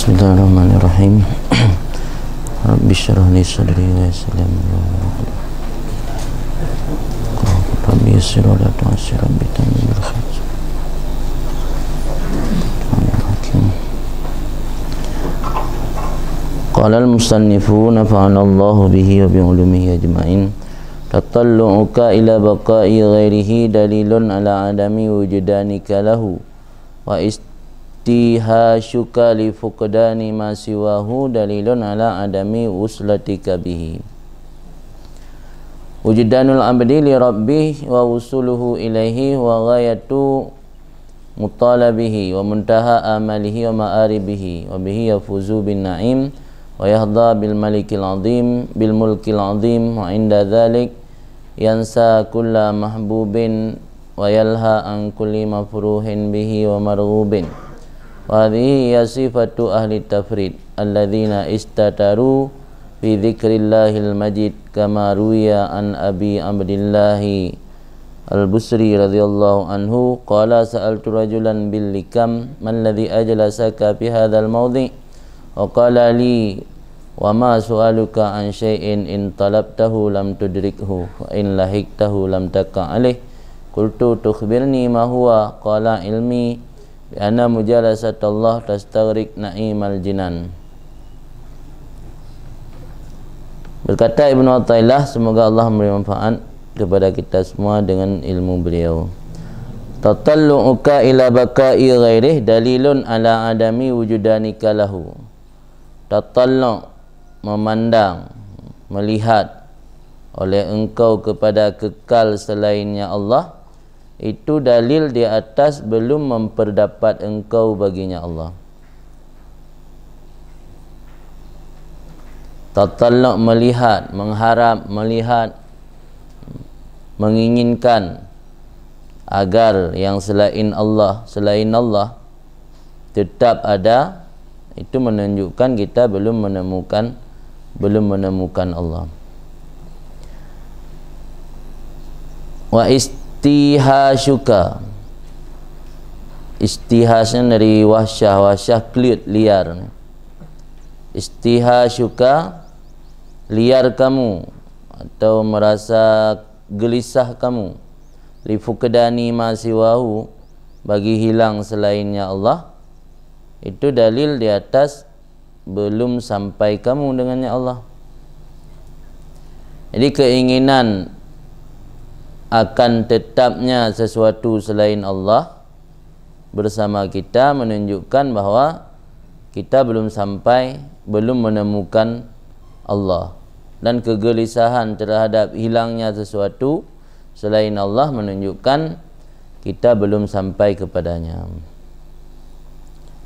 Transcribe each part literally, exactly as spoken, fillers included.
Bismillahirrahmanirrahim. Rabbi syrah li sadri wa yassir li amri. Rabbi yassir wa la tu'assir, Rabbi tamim bil khair. Qala al-musannifu nafa'ana Allahu bihi wa bi ulumihi ajma'in. Tatallu'uka ila baqa'i ghairihi dalilun ala adami wujdanika lahu. Wa istihashuka li fuqdani ma siwahu dalilun ala adami wuslatika bihi. Wujdanul abdi li rabbih wa wusuluhu ilaihi wa ghayatu mutalabihi wa muntaha amalihi wa ma'aribihi wa bihi yafuzu bin na'im wa yahda bil malikil azim, bil mulkil azim, wa inda dzalik yansa kulla mahbubin wa yalha an kulli mafruhin bihi wa marghubin. Wa hadhihi hiya sifatu ahli tafrid alladzina istataru fi dzikrillahil majid, kama ruwiya an Abi Abdillahi Al-Busri radhiyallahu anhu, qala sa'altu rajulan bil likam, "Man ladzi ajlasaka fi hadzal maudhi'?" Wa qala li, "Wa ma su'aluka an syai'in in talabtahu lam tudrikhu, wa in lahiqtahu lam taqa alaih." Qultu, "Tukhbirni ma huwa?" Qala, "Ilmi bi anna mujalasatallahi tastaghriq na'imal jinan." Berkata Ibnu Athaillah, semoga Allah memberi manfaat kepada kita semua dengan ilmu beliau. Tatallu'uka ila baqa'i ghairih dalilun ala adami wujudanika lahu. Tatallu', memandang, melihat oleh engkau kepada kekal selainnya Allah, itu dalil di atas belum memperdapat engkau baginya Allah. Tatallu', melihat, mengharap, melihat, menginginkan agar yang selain Allah, selain Allah tetap ada, itu menunjukkan kita belum menemukan, belum menemukan Allah. Wa istihashuka. Istihasnya dari wahsyah, wahsyah kleut, liar. Istihashuka, liar kamu atau merasa gelisah kamu. Li fuqdani ma siwahu, bagi hilang selainnya Allah. Itu dalil di atas belum sampai kamu dengannya Allah. Jadi keinginan akan tetapnya sesuatu selain Allah bersama kita menunjukkan bahwa kita belum sampai, belum menemukan Allah. Dan kegelisahan terhadap hilangnya sesuatu selain Allah menunjukkan kita belum sampai kepadanya.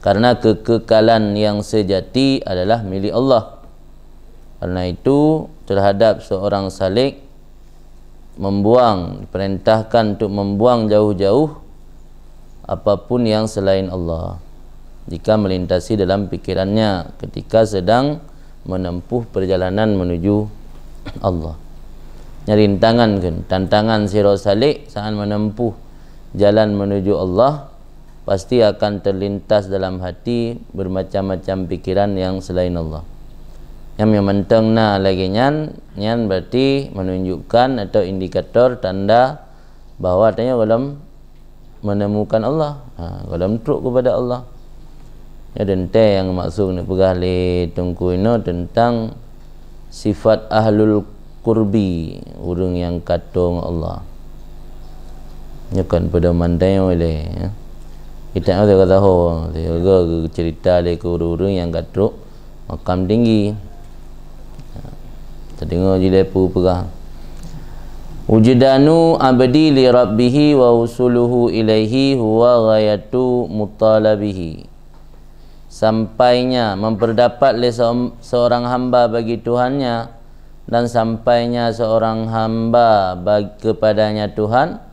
Karena kekekalan yang sejati adalah milik Allah. Karena itu, terhadap seorang salik membuang, diperintahkan untuk membuang jauh-jauh apapun yang selain Allah, jika melintasi dalam pikirannya ketika sedang menempuh perjalanan menuju Allah. Nyan rintangan kan, tantangan sidroe salik saat menempuh jalan menuju Allah, pasti akan terlintas dalam hati bermacam-macam pikiran yang selain Allah. Nyang mantong na lagée nyan, nyan berarti menunjukkan atau indikator tanda bahwa tanyoe gohlom menemukan Allah. Ha, gohlom trok kepada Allah. Nyoe teuntée nyang maksud neupeugah lé Teungku inoe tentang sifat ahlul qurbi, ureuëng nyang ka toe ngon Allah. Nyoe kon pedoman tanyoe lé, ya. Kita nyoe ka tahu, cerita lé keu ureuëng-ureuëng nyang ka trok makam tinggi. Teudeungoe jih lé peue peugah. Wujdanu abdi li rabbihi wa usuluhu ilaihi huwa ghayatu mutalabihi. Sampainya, memperdapat lé se-, seorang hamba bagi Tuhannya, dan sampainya seorang hamba bag-, kepadanya Tuhan.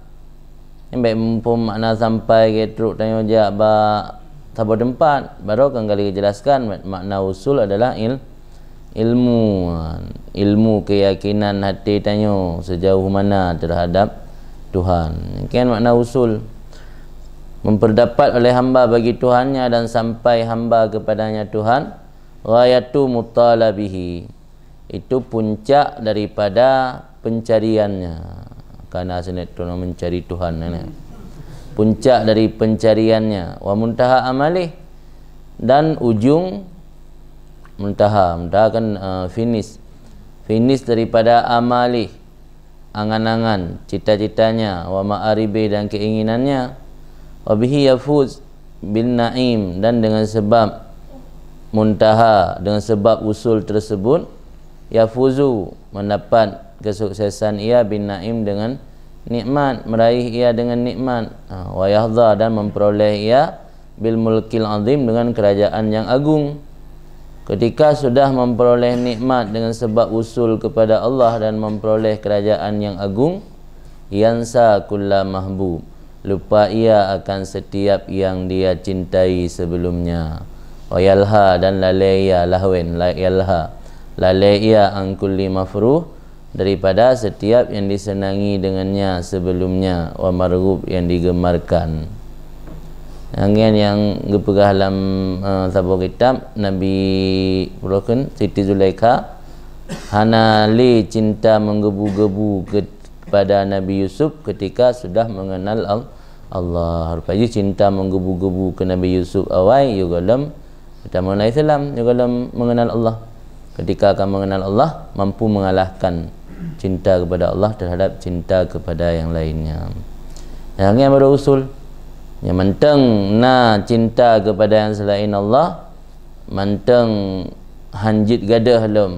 Nyan bék muphom makna sampai keu trok tanyoe jak bak saboh teumpat, baru kan kali jelaskan makna usul adalah il-, ilmu, ilmu keyakinan hati tanyoe sejauh mana terhadap Tuhan. Nyan makna usul. Memperdapat oleh hamba bagi Tuhannya dan sampai hamba kepadanya Tuhan, ghayatu mutalabihi, itu puncak daripada pencariannya. Karena sinetron mencari Tuhan ini. Puncak dari pencariannya, wa muntaha amalih, dan ujung muntaha, muntaha kan, eh, finish. Finish daripada amalih, angan-angan, cita-citanya, wa ma'aribi, dan keinginannya, wa bihi yafuz bin na'im, dan dengan sebab muntaha, dengan sebab usul tersebut, yafuzu, mendapat kesuksesan ia, bin na'im, dengan nikmat, meraih ia dengan nikmat, ha, wa yahza, dan memperoleh ia bil mulkil azim, dengan kerajaan yang agung. Ketika sudah memperoleh nikmat dengan sebab usul kepada Allah dan memperoleh kerajaan yang agung, yansa kulla mahbub, lupa ia akan setiap yang dia cintai sebelumnya. Wa yalha, dan lalai ia, lahwen, la yalha, lalai ia an kulli mafruh, daripada setiap yang disenangi dengannya sebelumnya, wa marghub, yang digemarkan. Nyang nyan nyang geupeugah lam, eh, saboh kitab Nabi Purukheun, Siti Zulaikha, hana lé cinta menggebu-gebu kepada Nabi Yusuf ketika sudah mengenal Al-, Allah. Rupajih cinta menggebu-gebu ke Nabi Yusuf awai, yôh gohlom Kita mengenal Islam juga dalam mengenal Allah. Ketika akan mengenal Allah, mampu mengalahkan cinta kepada Allah terhadap cinta kepada yang lainnya. Yang ni baru usul. Yang manteng na cinta kepada yang selain Allah, manteng hanjit gadoh lom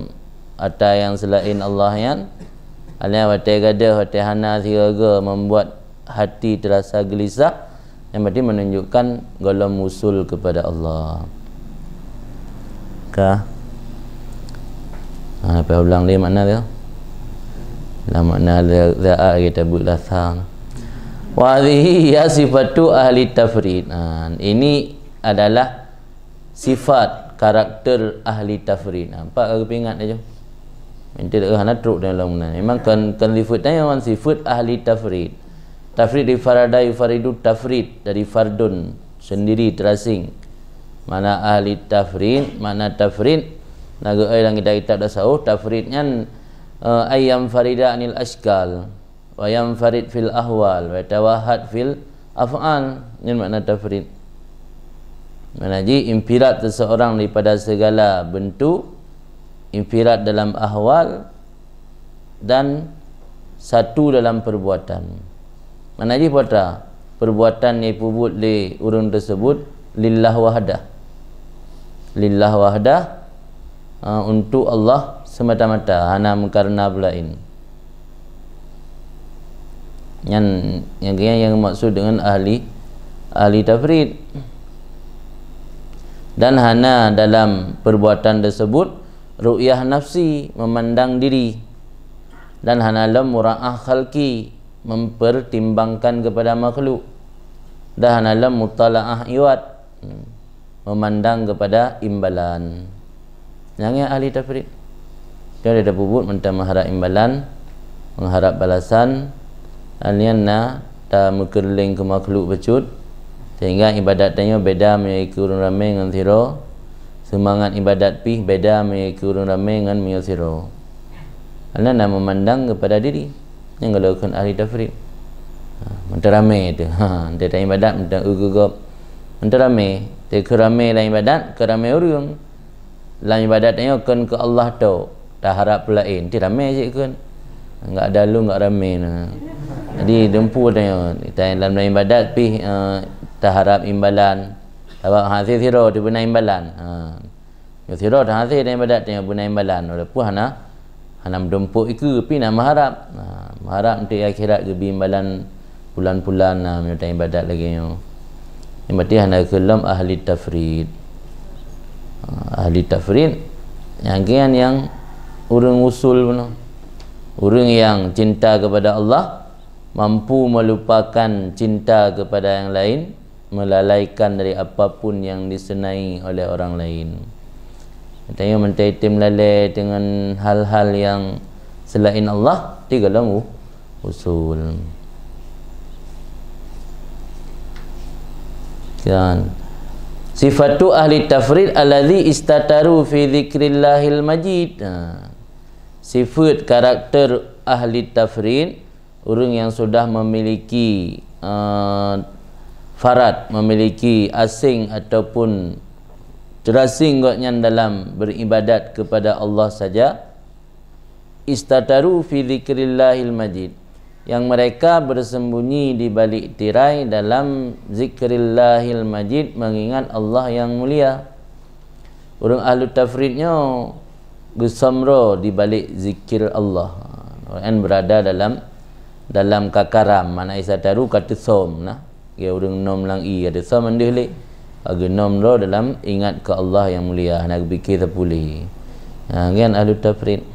ata yang selain Allah nyan. Alnya watée gadoh, watée hana sigoe membuat hati terasa gelisah, yang berarti menunjukkan gohlom usul kepada Allah. Ka? Ha, apa ulang dia makna dia? Dalam makna za-, zaat kita buat lasa. Wa hadhihi ya sifatu ahli tafrid. Ha, ini adalah sifat karakter ahli tafrid. Ha, nampak ka geupeue ingat aja. Minta dah hana trok dalam nan. Memang kan, kan sifat tanya memang sifat ahli tafrid. Tafrid dari farada yufaridu tafrid, dari fardun, sendiri, terasing. Mana ahli tafrid, mana tafrid, na geuai dalam kitab-kitab tasawuf, tafrid nyan, eh, ayyam farida anil ashkal, wa yanfarid fil ahwal, wa yatawahhad fil af'al. Nyan makna tafrid. Makna jih, infirad seseorang daripada segala bentuk, infirad dalam ahwal, dan satu dalam perbuatan. Makna jih peue ata? Perbuatan nyang peubuet lé ureuëng tersebut lillah wahdah. Lillah wahdah, ha, untuk Allah semata-mata, hana meukareuna peue laén. Nyan, nyang keuh nyang maksud dengan ahli, ahli tafrid. Dan hana dalam perbuatan tersebut ru'yah nafsi, memandang diri. Dan hana lom mura'ah khalqi, mempertimbangkan kepada makhluk. Dan hana lom mutala'ah iwad, hmm, memandang kepada imbalan. Nyang nyan ahli tafrid. Dia ada peubuet mantong mengharap imbalan, mengharap balasan, dan nyan na tameukeureuléng keu makhluk bacut, sehingga ibadat tanyoe beda meunyoe keu ureuëng ramé ngon sidroe, seumangat ibadat pih beda meunyoe keu ureuëng ramé ngon meunyoe sidroe. Karena na memandang kepada diri. Nyang golom kheun ahli tafrid. Ha, mantong ramé teuh. Ha, mantong ibadat, mantong eu geugob. Mantong ramé, teuh keu ramé lam ibadat, keu ramé ureuëng. Lam ibadat nyoe kon keu Allah tok, taharap peue laén, ti ramé cit kon. Enggak ada lu, enggak ramé na. Jadi dumpeue tanyoe, lam, lam ibadat pih, eh, taharap imbalan. Sabab hase sidroe teuh beuna imbalan. Ha. Nyoe sidroe teuh hase dan ibadat tanyoe beuna imbalan, walaupun hana, hana meudumpok ikeue, pih na meuharap. Ha, meuharap untuk akhirat geubri imbalan pulan-pulan, ha, meunyoe ibadat lagée nyoe. Nyang berarti hana keu lom ahli tafrid. Ha, ahli tafrid nyang kian nyang ureuëng usul bunoe. Ureuëng nyang cinta kepada Allah mampu melupakan cinta kepada yang lain, melalaikan dari apapun yang disenangi oleh orang lain. Tanyoe mantong item lalai dengan hal-hal yang selain Allah, ti golom u-, usul. Kan. Sifatu ahli tafrid alladzi istataru fi dzikrillahil majid. Ha. Sifat karakter ahli tafrid, ureuëng yang sudah memiliki, eh, farad, memiliki asing ataupun terasing gobnyan dalam beribadat kepada Allah saja, istataru fi dzikrillahil majid, yang mereka bersembunyi di balik tirai dalam zikrillahil majid, mengingat Allah yang mulia. Ureuëng ahlu tafrid nyoe geusomro di balik zikir Allah. Orang berada dalam, dalam kakaram, makna istataru ka teusom nah. Ya ureuëng nom lam ie ka teusom mandeh lé. Ka geunom droe dalam ingat keu Allah yang mulia, hana geupike sapeue. Ha, nyan ahlu tafrid.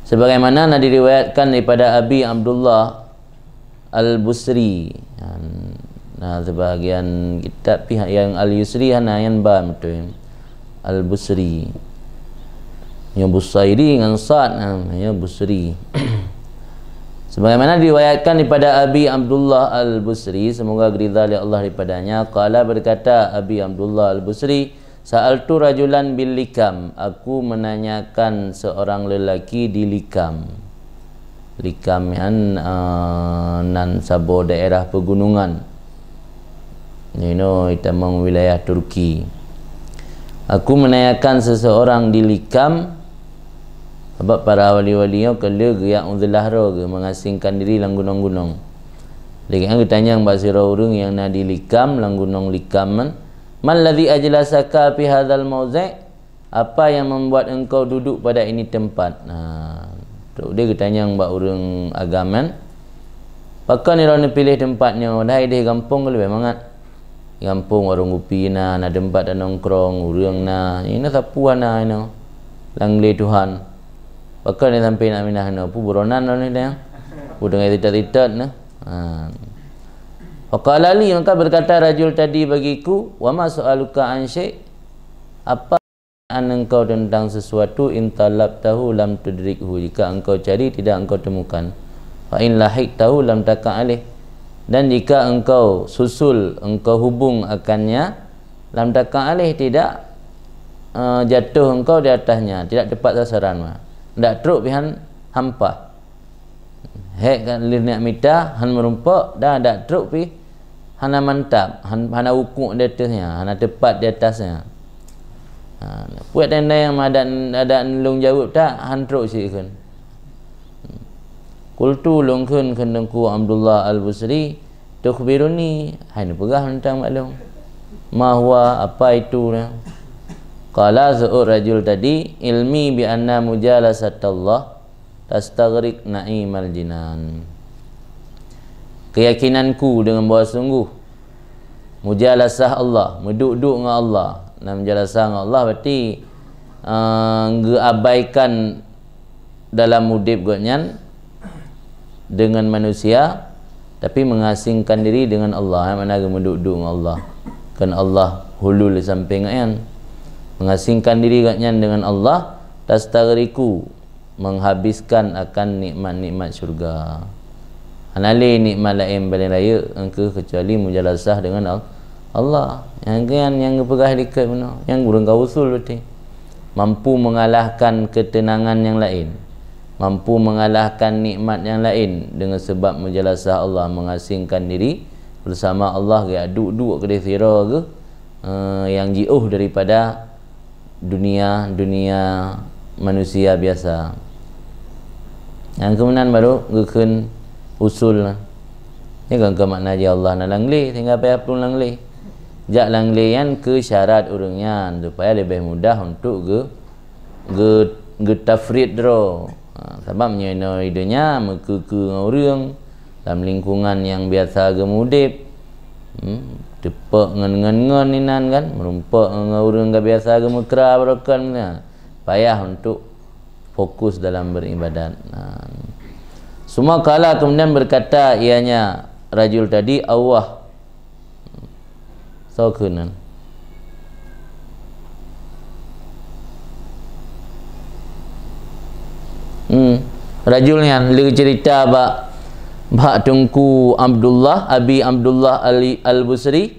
Sebagaimana na diriwayatkan daripada Abi Abdullah Al-Busri. Nah, sebahagian kitab pihak yang Al-Yusri hana, nyan ba meuteun. Al-Busri. Nyoe Busairi ngon sad, nah, nyoe Busri. Sebagaimana diriwayatkan daripada Abi Abdullah Al-Busri, semoga ridha lé Allah daripadanya, qala, berkata Abi Abdullah Al-Busri, "Sa'altu rajulan bil Likam." Aku menanyakan seorang lelaki di Likam. Likam nyan, eh, nan saboh daerah pegunungan. Nyoe itamong wilayah Turki. Aku menanyakan seseorang di Likam, sabab para wali-wali nyoe ka lheueh geujak uzlah droe geuh mengasingkan diri lam gunong-gunong. Lé nyan geutanyong bak sidroe ureuëng nyang na di Likam, lam gunong Likam nyan, "Mal ladzi ajlasaka fi hadzal mauzi'?" Apa yang membuat engkau duduk pada ini tempat? Nah, trok dia geutanyong bak ureuëng agam nyan, "Pakon droeneuh piléh teumpat nyoe, padahai idéh gampông ka leubeh mangat? Gampông warong kupi na, na teumpat tanongkrong, ureuëng na, inoe sapeue hana inoe. Lam glé Tuhan. Pakon droeneuh sampai na minah inoe, peue buronan droeneuh nyoe? Peue teungoh titot-titot nyoe?" Ha. Faqala li, maka berkata rajul tadi bagiku, "Wa ma su'aluka an syai'?" Apa engkau tentang sesuatu, "in talabtahu lam tudrikhu," jika engkau cari, tidak engkau temukan, "fa in lahiqtahu lam taqa alaih," dan jika engkau susul, engkau hubung akannya, "lam taqa alaih," tidak, eh, jatuh engkau di atasnya, tidak tepat sasaran mah. Ndak trok pih han hampa. Hék ka lheueh neuk mita, han meurumpok, dan dak trok pih, hana mantap, han-, hana ukuk di ateueh nyan, hana teupat di atas nyan. Ha, peue tanda nyang adak, adak lôn jaweueb tak, han trok cit kheun. Qultu, lôn kheun keu Teungku Abdullah Al-Busri, "Tukhbiruni," hai neupeugah mantong bak lôn. "Ma huwa, apa itu nyan?" Qala, seuôt rajul tadi, "Ilmi bi anna mujalasatallah tastaghriq na'imal jinan." Keyakinanku dengan bahwa sungguh mujalasah Allah, meuduek-duek ngon Allah. Nah, mujalasah ngon Allah berarti, eh, geuabaikan dalam udeb gobnyan dengan manusia, tapi mengasingkan diri dengan Allah. Makna geumeuduek-duek ngon Allah. Kan Allah hulul di sampéng gobnyan. Mengasingkan diri gobnyan dengan Allah, tastaghriqu, menghabiskan akan nikmat-nikmat syurga. Hana lé nikmat laén paléng rayeuk engkeuh keucuali mujalasah deungon Al-, Allah. Nyang keuh nyan nyang geupeugah likot bunoe, nyang ureuëng ka usul beutôi. Mampu mengalahkan ketenangan nyang laén, mampu mengalahkan nikmat nyang laén deungon sebab mujalasah Allah, mengasingkan diri bersama Allah, geujak duek-duek keudéh sidroe geuh, eh, nyang jiôh daripada dunia, dunia manusia biasa. Nyang keuh meunan baru geukheun usul. Nyan kon keu makna jih Allah na lam glé, sehingga payah plueng lam glé. Jak lam glé nyan keu syarat ureuëng nyan, supaya leubeh mudah untuk geu-, geu-, geutafrid droe. Ha, sabab meunyoe inoe di donya meukeue-keue ngon ureuëng, lam lingkungan nyang biasa geumeudeb, hmm, teupok ngon, ngon, ngon inan kan, meurumpok ngon, ngon ureuëng ka biasa geumeukra barokon, nah, payah untuk fokus dalam beribadat. Nah. Summa qala, kemudian berkata ianya rajul tadi, "Awwah." Soe keunan? Hmm. Rajul nyan lé cerita bak, bak Teungku Abdullah, Abi Abdullah Ali Al-Busri,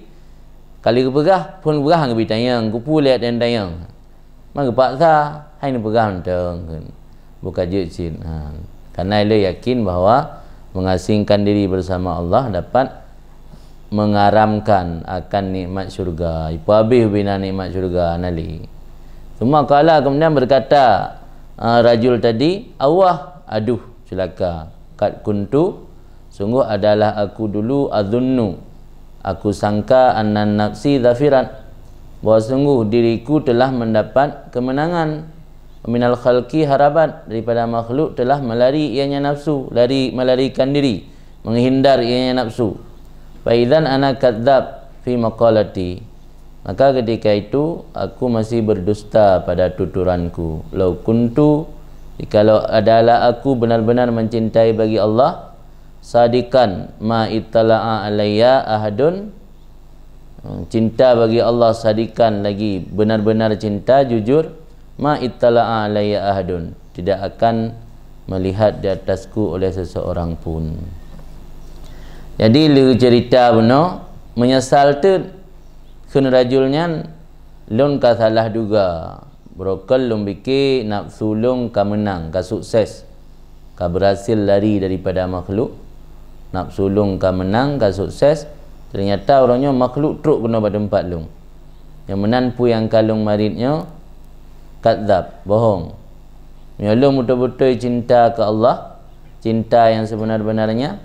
Ka lheueh geupeugah, phon peugah ngon geubi tanyong, kupeue lé dan tanyong. Ma geupaksa, hai neupeugah mantong kheun. Buka jeuet cit. Ha. Karena ilée yakin bahwa mengasingkan diri bersama Allah dapat mengaramkan akan nikmat syurga. Ipeuhabéh ubena nikmat syurga, hana lé. Summa qala, kemudian berkata, ah, rajul tadi, "Awah, aduh, celaka. Qad kuntu, sungguh adalah aku dulu, adzunnu, aku sangka, anna nafsi zafirat, bahwa sungguh diriku telah mendapat kemenangan, minal khalqi harabat, daripada makhluk telah melari ianya nafsu, lari, melarikan diri, menghindar ianya nafsu. Fa idzan ana kadzdzab fi maqalati." Maka ketika itu, aku masih berdusta pada tuturanku. "Lau kuntu, jikalau adalah aku benar-benar mencintai bagi Allah, sadiqan ma ittala'a alayya ahadun, cinta bagi Allah sadiqan lagi benar-benar cinta, jujur, ma ittala'a alayya ahadun, tidak akan melihat di atasku oleh seseorang pun." Jadi, lé cerita bunoe, menyesal teuk kheun rajul nyan, "Lôn ka salah duga. Brokel lôn pike nafsu lôn ka meunang, ka sukses, ka berhasil lari daripada makhluk. Nafsu lôn ka meunang, ka sukses. Ternyata uroe nyoe makhluk trok keunoe bak teumpat lôn. Nyang meunan peue nyang ka lôn marit nyoe, kadzdzab, bohong. Meunyoe lôn beutôi-beutôi cinta keu Allah, cinta yang sebenar-benarnya,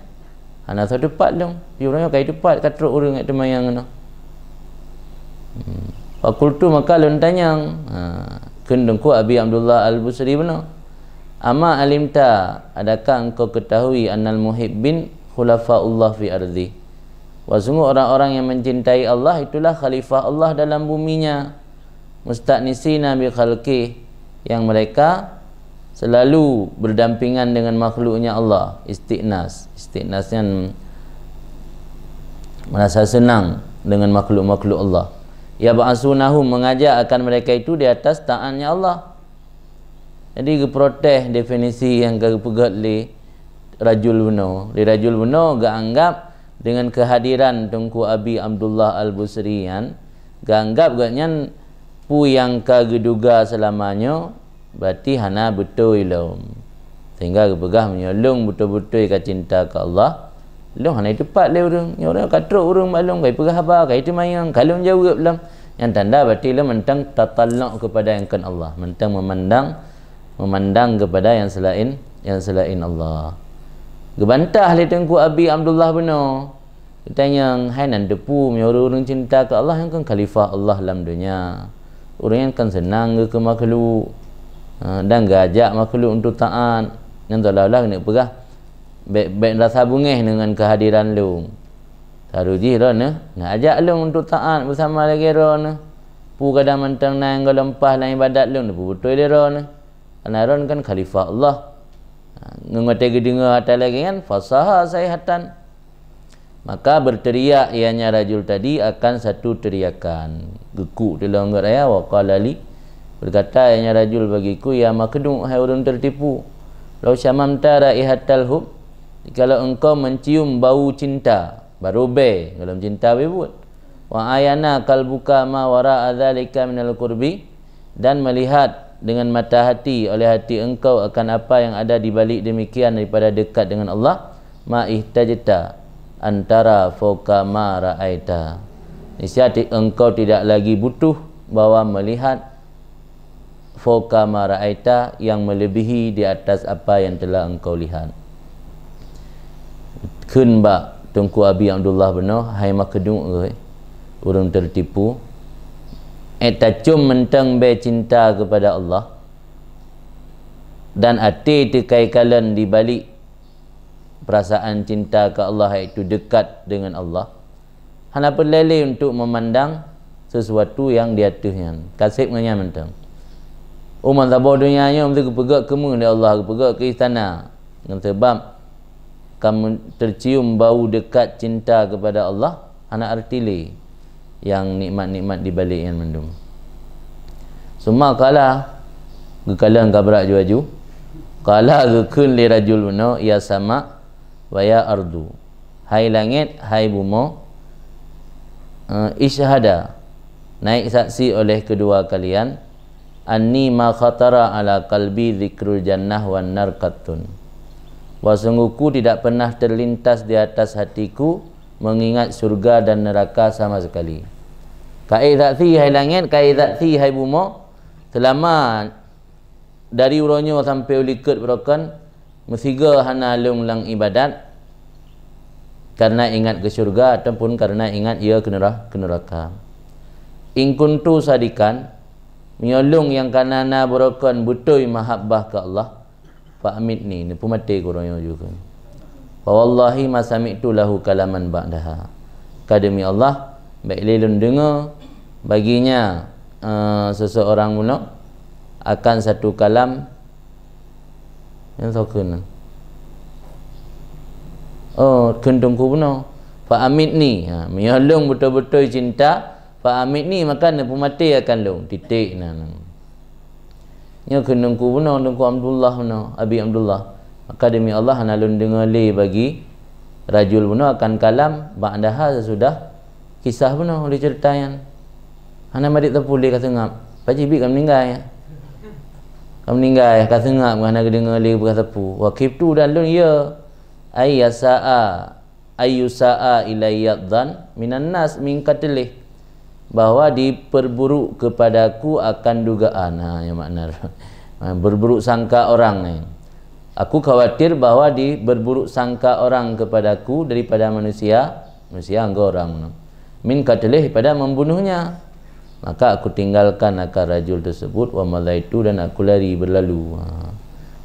hana soe teupat lôn. Uroe nyoe ka teupat, ka trok ureuëng nyang teumanyong keunoe." Hmm. Fakultu, maka lôn tanyong, ha, kheun Teungku Abi Abdullah Al-Busri bunoe, "Ama alimta, adakah engkau ketahui, annal muhibbin khulafaullah fi ardi? Bahwa sungguh orang-orang yang mencintai Allah itulah khalifah Allah dalam buminya, musta'nisina bi khalqih, yang mereka selalu berdampingan dengan makhluknya Allah." Isti'nas. Isti'nas nyan merasa senang dengan makhluk-makhluk Allah. "Yab'asunahum, mengajak akan mereka itu di atas taatnya Allah." Jadi, geuprotes definisi nyang ka geupeugét lé rajul bunoe. Lé rajul bunoe geuanggap dengan kehadiran Teungku Abi Abdullah Al-Busri nyan, geuanggap gobnyan peue nyang ka geuduga seulama nyoe, berarti hana beutôi lom. Sehingga geupeugah, "Meunyoe lôn beutôi-beutôi ka cinta keu Allah, lôn hana teupat lé ureuëng. Nyoe ureuëng ka trok ureuëng bak lôn, ka ipeugah haba, ka iteumanyong, ka lôn jaweueb lom." Nyang tanda berarti lôn mantong tatallok kepada nyang kon Allah, mantong memandang, memandang kepada yang selain, yang selain Allah. Geubantah lé Teungku Abi Abdullah bunoe. Geutanyong, "Hai nan teupeue, meunyoe ureuëng cinta keu Allah, nyan kan khalifah Allah lam donya. Ureuëng nyan kan seunang geuh keu makhluk, ha, dan geuajak makhluk untuk taat. Nyan seolah-olah geuneuk peugah, bék, bék rasa beungéh deungon kehadiran lôn. Taru jih droeneuh, neuajak lôn untuk taat beusama lagée droeneuh. Peue kadang mantong na nyang gohlom paih lam ibadat lôn, beutôi lé droeneuh. Karena droeneuh kan khalifah Allah." Ha, ngon watée geudeungoe hata lagée nyan, fasaha saihatan. Maka berteriak ianya rajul tadi akan satu teriakan. Geukuk teulong gét raya, wa qala li, berkata ianya rajul bagiku, "Ya makhdhu', hai ureuëng tertipu, lau syamamta raihatal hub, jikalau engkau mencium bau cinta, barô bée, gohlom cinta beubuet, wa ayana qalbuka ma wara'a dzalika minal qurbi, dan melihat dengan mata hati oleh hati engkau akan apa yang ada di balik demikian daripada dekat dengan Allah, ma ihtajta an tara fauqa ma ra'aita. Niscaya engkau tidak lagi butuh bahwa melihat fauqa ma ra'aita, yang melebihi di atas apa yang telah engkau lihat." Kheun bak Teungku Abi Abdullah bunoe, "Hai makhdhu', ureuëng tertipu, ék tacom mantong bée cinta kepada Allah, dan até teuka ikalon di balik perasaan cinta ke Allah, yaitu dekat dengan Allah, hana peureulée lé untuk memandang sesuatu yang di ateueh nyan. Ka seb ngon nyan mantong. Umat saboh donya nyoe meusti geupeugét keu meu lé Allah, geupeugét keu istana. Ngon sabab ka men-, tercium bau dekat cinta kepada Allah, hana arti lé nyang nikmat-nikmat di balik nyan mandum. Summa qala, geukalon ka brat ju-aju. Qala, geukheun lé rajul bunoe, "Ya sama, wa ya ardu." Hai langét, hai bumoe, eh, isyhada, naik saksi oleh kedua kalian, anni ma khatara ala qalbi dzikrul jannah wan nar qattun. Bahwa sungguhku tidak pernah terlintas di atas hatiku mengingat surga dan neraka sama sekali. Ka'i saksi hai langét, ka'i saksi hai bumoe, selama dari uroe nyoe sampoe u likot beurokon, meusigoe hana lôn lam ibadat, karena ingat keu syeuruga ataupun karena ingat ie keu neura-, keu neuraka. In kuntu sadikan, meunyoe lôn nyang kana na beurokon beutôi mahabbah keu Allah, fa amitni, neupeumaté keu uroe nyoe ju kheun. Fa wallahi ma sami'tu lahu kalaman ba'daha. Ka demi Allah, bék lé lôn deungoe baginya, eh, seseorang bunoe akan satu kalam nyang soe kheun. Oh, kheun teungku bunoe. Fa amitni. Ha, meunyoe lôn beutôi-beutôi cinta, fa amitni, maka neupeumaté akan lôn. Titik na. Nyoe kheun teungku bunoe, teungku Abdullah bunoe, Abi Abdullah. Maka demi Allah hana lôn deungoe lé bagi rajul bunoe akan kalam ba'daha sesudah kisah bunoe lé ceurita nyan. Hana marit teupeu lé ka seungab. Paji bit ka meuninggai. Ka meuninggai, ka seungab, hana geudeungoe lé beuka teupeu. Wa khiftu, dan lôn, ya, ay yasa'a, ay yusa'a ilayya dzan minan nas min qatlih, bahwa diperburuk kepadaku akan dugaan. Ha, nyang makna berburuk sangka orang ni. Aku khawatir bahwa di, berburuk sangka orang kepadaku daripada manusia, manusia anggo orang, min qatlih, pada membunuhnya. Maka aku tinggalkan akan rajul tersebut, wa madaitu, dan aku lari berlalu. Ha.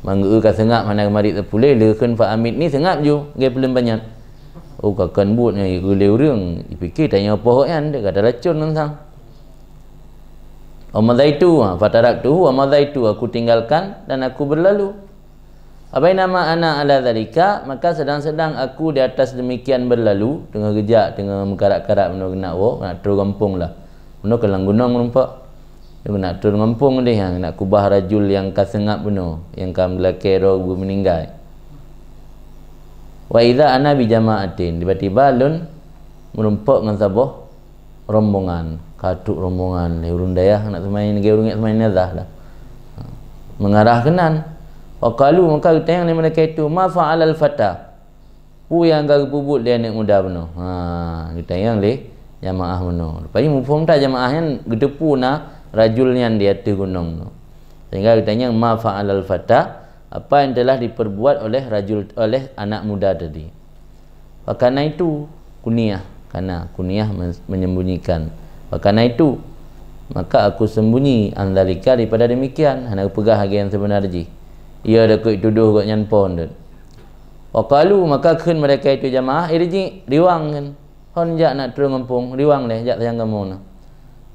Manggeu ka seungab hana marit teupeu lé, lé kheun fa amitni seungab ju, lagée peuleumbanyat. Oh, ka kon buet nyang geulée ureuëng, dipike tanyoe poh nyan, dek gata racun ngon sang. Wa madaitu, ha, fataraktuhu wa madaitu, aku tinggalkan dan aku berlalu. Abainama ana ala dzalika, maka sedang-sedang aku di atas demikian berlalu, teungoh geujak, teungoh meukarat-karat bunoe geunak woe, geunak trok gampông lah. Bunoe keulang gunong meureumpok. Geunak trok gampông deh, ha, geunak kubah rajul nyang ka seungab bunoe, nyang ka meulakée droe geuh meuninggai. Wa idza ana bi jama'atin, tiba-tiba lôn meureumpok ngon saboh rombongan, ka trok rombongan lé ureuëng dayah nak seumayang, lagée ureuëng nak seumayang jenazah dah. Ha. Mengarah keunan. Wa qalu, maka geutanyong lé malaikat itu, "Ma fa'alal fata?" Peue nyang ka geupeubuet lé aneuëk muda bunoe? Ha, geutanyong lé jamaah bunoe. Rupajih muphom that jamaah nyan geuteupeue na rajul nyan di ateueh gunong tu. Sehingga geutanyong, "Ma fa'alal fata?" Apa yang telah diperbuat oleh rajul, oleh anak muda tadi? Fakana itu kuniah, kana kuniah men-, menyembunyikan. Fakana itu, maka aku sembunyi, an dzalika, daripada demikian, hana geupeugah lagée nyang seubeuna jih. Ia takot tudoh gobnyan phon deuet. Wa qalu, maka kheun mereka itu jamaah, "Irji, riwang nyan. Hon jak nak trok gampông, riwang lé, jak sayang kamoe na.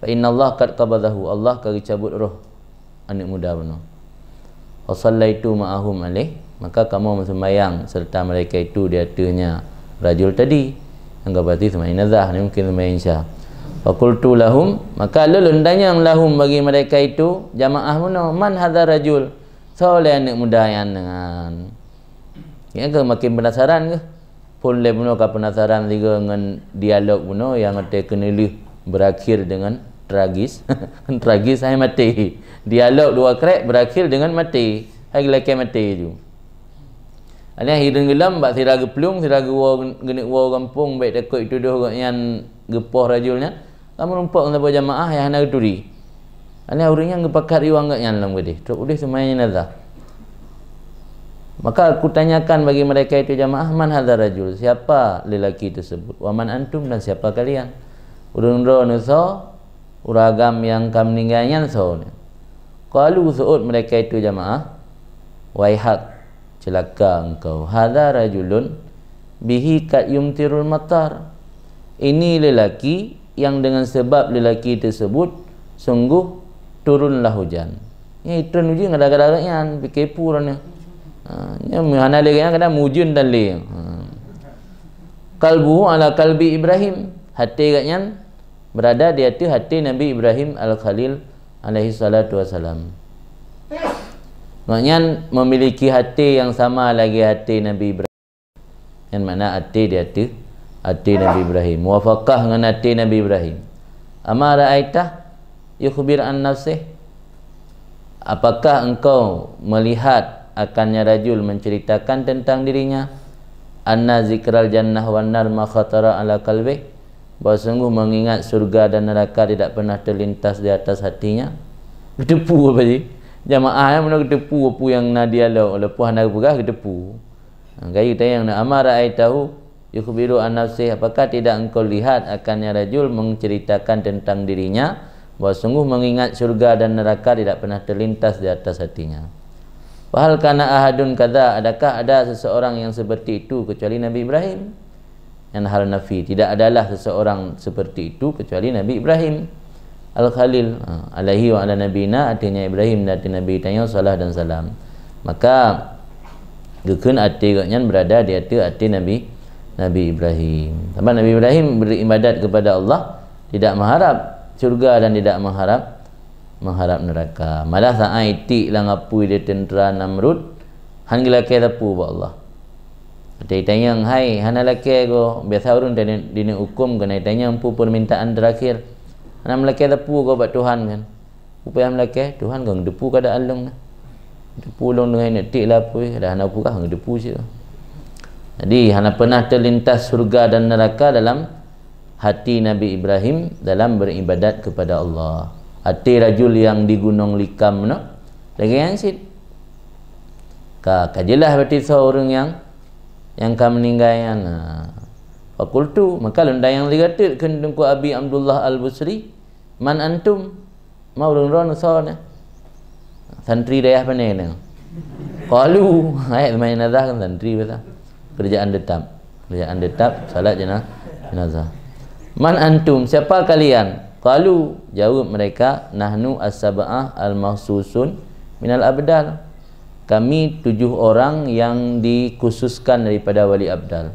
Fa innallaha qad qabadahu, Allah ka geucabut roh aneuëk muda bunoe." Wa sallaitu ma'ahum alaih, maka kamoe meuseumayang serta mereka itu di ateuehnya rajul tadi. Nyang ka berarti seumayang jenazah, ni mungkin seumayang isya. Fa qultu lahum, maka lôn tanyong lahum bagi mereka itu, jamaah bunoe, "Man hadza rajul?" Soe lé aneuëk muda nyan dengan? Nyan ka makin penasaran geuh. Phon lé bunoe ka penasaran sigoe ngon dialog bunoe nyang watée keuneulheueh berakhir dengan tragis. Tragis hai maté. Dialog dua krek berakhir dengan maté. Hai geulakée maté ju. Alheuh hireuen geulam bak sira geuplueng, sira geuwoe, geuneuk woe gampông bék takot tudoh gobnyan geupoh rajul nyan. Ka meurumpok ngon saboh jamaah nyang hana geuturi. Alheuh ureuëng nyan geupakat riwang gobnyan lam keudeh, trok udeh seumayang jenazah. Maka aku tanyakan bagi mereka itu jamaah, "Man hadza rajul?" Siapa lelaki tersebut? "Wa man antum?" Dan siapa kalian? Ureuëng droeneuh soe? Ureuëng agam nyang ka meuninggai nyan soe? Qalu, seuôt mereka itu jamaah, "Waihak, ceulaka engkau. Hadza rajulun bihi qad yumtirul matar." Ini lelaki yang dengan sebab lelaki tersebut sungguh turunlah hujan. Nyan turun hujan gara-gara nyan, pike pura nyan. Ha, nyan hana lé nyan kadang mujun dan lé. Ha. Qalbuhu ala qalbi Ibrahim. Hati gobnyan berada di ateueh hati Nabi Ibrahim Al-Khalil alaihi salatu wasalam. Gobnyan memiliki hati yang sama lagi hati Nabi Ibrahim. Nyan makna até di ateueh Até Nabi Ibrahim, muwafaqah ngon até Nabi Ibrahim. Ama ra'aitah yukhbir an nafsih? Apakah engkau melihat akannya rajul menceritakan tentang dirinya? Anna zikral jannah wan nar ma khatara ala qalbih? Bahwa sungguh mengingat surga dan neraka tidak pernah terlintas di atas hatinya. Geuteupeue apa jih? Jamaah nyang meunan geuteupeue peue nyang na dialog, walaupun hana geupeugah geuteupeue. Ha, gaya tanyong na, ama ra'aitahu yukhbiru an nafsih? Apakah tidak engkau lihat akannya rajul menceritakan tentang dirinya, bahwa sungguh mengingat surga dan neraka tidak pernah terlintas di atas hatinya? Fahal kana ahadun kadza? Adakah ada seseorang yang seperti itu kecuali Nabi Ibrahim? Nyan hal nafi, tidak adalah seseorang seperti itu kecuali Nabi Ibrahim Al-Khalil, ha, alaihi wa ala nabiyina, artinya Ibrahim dan arti Nabi tanyoe, salam dan salam. Maka geukheun até gobnyan berada di ateueh até Nabi, Nabi Ibrahim. Sabab Nabi Ibrahim beribadat kepada Allah, tidak mengharap syurga dan tidak mengharap, mengharap neraka. Malah saat itik lam apui di tentera Namrud, han geulakée sapeue bak Allah. Tanyong, hai, hana lakée goe, biasa ureuëng tadi dineuk huköm keunan tanyong peue permintaan terakhir. Hana meulakée sapeue goe bak Tuhan kan. Peue payah meulakée, Tuhan kan geuteupeue keadaan lôn na. Geuteupeue lôn deungon ineuk tik lapui, dah hana peugah geuteupeue cit. Jadi, hana pernah terlintas surga dan neraka dalam hati Nabi Ibrahim dalam beribadat kepada Allah. Até rajul yang di Gunong Likam meunoe, lagée nyan cit. Ka, ka jeulaih berarti soe ureuëng nyang, nyang ka meuninggai nyan. Ha. Fakultu, maka lôn tanyong lé gata kheun Teungku Abi Abdullah Al-Busri, "Man antum?" Ma ureuëng droe soe nyan? Santri dayah pane nyan? Qalu, ayat main nazah kan santri biasa. Kerjaan tetap. Kerjaan tetap, salat jena-, jenazah. "Man antum?" Siapa kalian? Qalu, jawab mereka, "Nahnu as-sab'ah al-makhsusun minal abdal." Kami tujuh orang yang dikhususkan daripada wali abdal.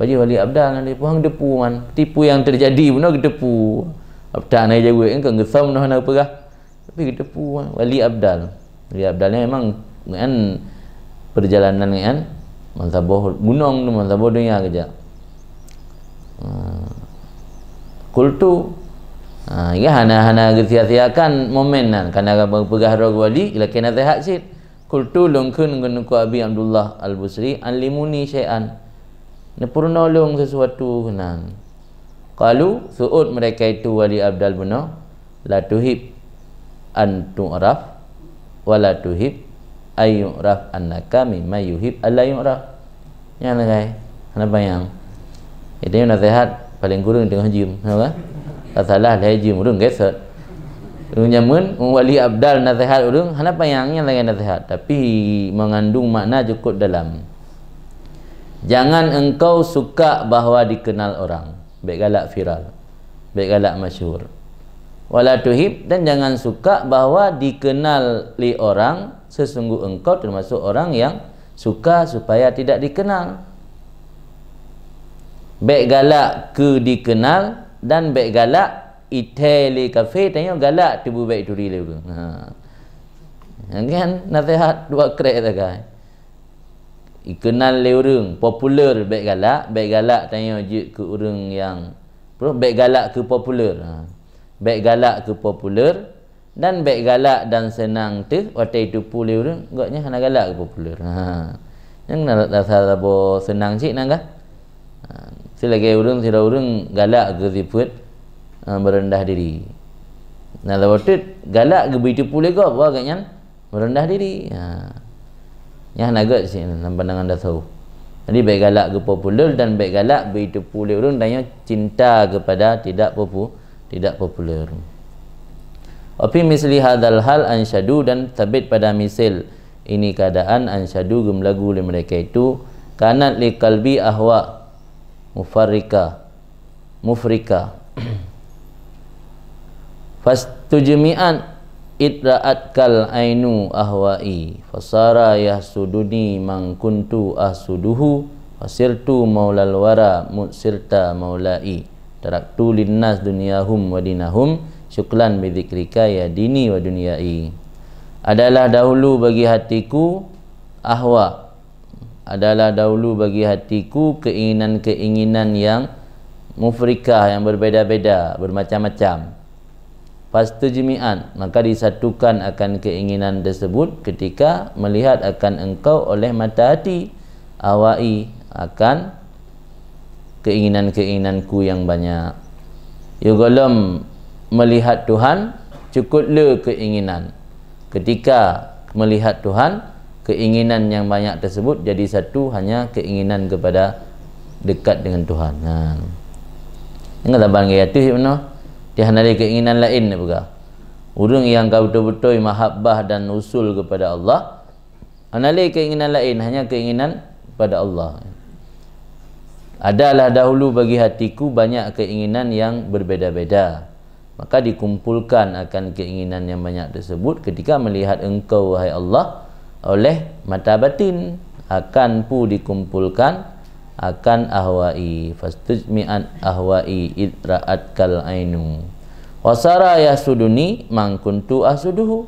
Bagi wali abdal nanti puhang geuteupeue man. Tipu yang terjadi beuna geuteupeue. Abdal na jaweueb kan geusam noh na peugah. Tapi geuteupeue man. Wali abdal. Wali abdal ni memang ngan perjalanan ngan man saboh gunong tu, man saboh dunia keujak. Ha. Kultu. Ha, ya hana-hana geusia-siakan momen nan. Karena peugah droe wali, lakée nasihat cit. Kultu lôn kheun ngon Teungku Abi Abdullah Al-Busri, "Allimuni syai'an." Neupeurunoe lôn sesuatu keunan. Qalu, seuôt mereka itu wali abdal bunoe, "La tuhib an tu'raf, wa la tuhib an yu'raf annaka mimma yuhib an la yu'raf." Nyan lagée, hana panyang. Itu nasihat paling kurang teungoh jeuem, nampak? Salah lhée jeuem ureuëng gesot. Ureuëng jameun, wali abdal nasihat ureuëng, hana panyang nyan lagée nasihat, tapi mengandung makna cukup dalam. Jangan engkau suka bahwa dikenal orang. Bék galak viral. Bék galak masyhur. Wala tuhib, dan jangan suka bahwa dikenal lé orang, sesungguh engkau termasuk orang yang suka supaya tidak dikenal. Bék galak keu dikenal dan bék galak ithée lé kafé, tanyoe galak teubeubék turi lé ureuëng. Ha. Nyan kan nasihat dua krek sagai. Ikenal lé ureuëng, populer bék galak, bék galak tanyoe jeuet keu ureuëng nyang, bék galak keu populer. Ha. Bék galak keu populer, dan bék galak dan seunang teuh watée teupeue lé ureuëng, gobnyan hana galak keu populer. Ha. Nyang na rasa saboh seunang cit nan kah? Ha. Seulagée ureuëng, sidroe ureuëng galak keu sifeuet, ha, meureundah diri. Na saboh teuk galak geubri teupeue lé gob, awak nyan meureundah diri. Ha. Nyan hana gét sih lam pandangan dasau. Jadi, bék galak geupopuler dan bék galak bri teupeue lé ureuëng dan nyoe cinta kepada tidak popu-, tidak populer. Wa fi misli hadzal hal ansyadu, dan sabit pada misil ini keadaan, ansyadu, geumeulagu lé mereka itu, kanat li qalbi ahwa mufarrika, mufrika. Fastujmi'at id ra'atkal ainu ahwa'i, fasara yahsuduni man kuntu ahsuduhu, fasirtu maulal wara mutsirta maula'i, taraktu linnas dunyahum wa dinahum, syuklan bidzikrika ya dini wa dunya'i. Adalah dahulu bagi hatiku ahwa, Adalah dahulu bagi hatiku keinginan-keinginan yang mufrikah, yang berbeda-beda, bermacam-macam. Fastujmi'at, maka disatukan akan keinginan tersebut ketika melihat akan engkau oleh mata hati, ahwa'i, akan keinginan-keinginanku yang banyak. Yôh gohlom melihat Tuhan, cukôp le keinginan. Ketika melihat Tuhan, keinginan yang banyak tersebut jadi satu, hanya keinginan kepada dekat dengan Tuhan. Nah. Ingat saban gaya tu, Ibnu. Dia hana ada keinginan lain, dia peugah. Ureuëng yang ka beutôi-beutôi mahabbah dan usul kepada Allah, hana lé keinginan lain, hanya keinginan kepada Allah. Adalah dahulu bagi hatiku banyak keinginan yang berbeda-beda. Maka dikumpulkan akan keinginan yang banyak tersebut ketika melihat engkau, wahai Allah, oleh mata batin, akan pu dikumpulkan akan ahwa'i, fastujmi'at ahwa'i id ra'atkal ainu. Wasara yahsuduni man kuntu ahsuduhu.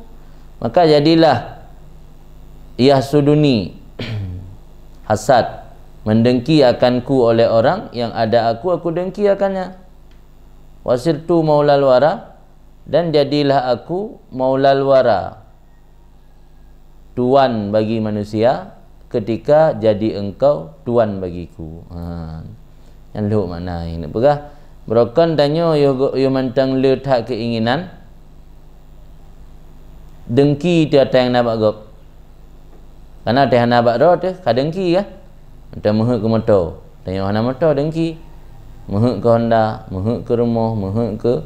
Maka jadilah yahsuduni, hasad, mendengki akanku oleh orang yang ada aku, aku dengki akannya. Wasirtu maulal wara, dan jadilah aku maulal wara, tuan bagi manusia, ketika jadi engkau tuan bagiku. Ha. Nyan lhok makna nyang peugah. Beurokon tanyoe yôh, yôh mantong le that keinginan, dengki teuh ata nyang na bak gob. Karena teuh hana bak droe teuh, ka dengki kan? Mantong meuheuet keu moto. Tanyoe hana moto, dengki. Meuheuet keu Honda, meuheuet keu rumoh, meuheuet keu,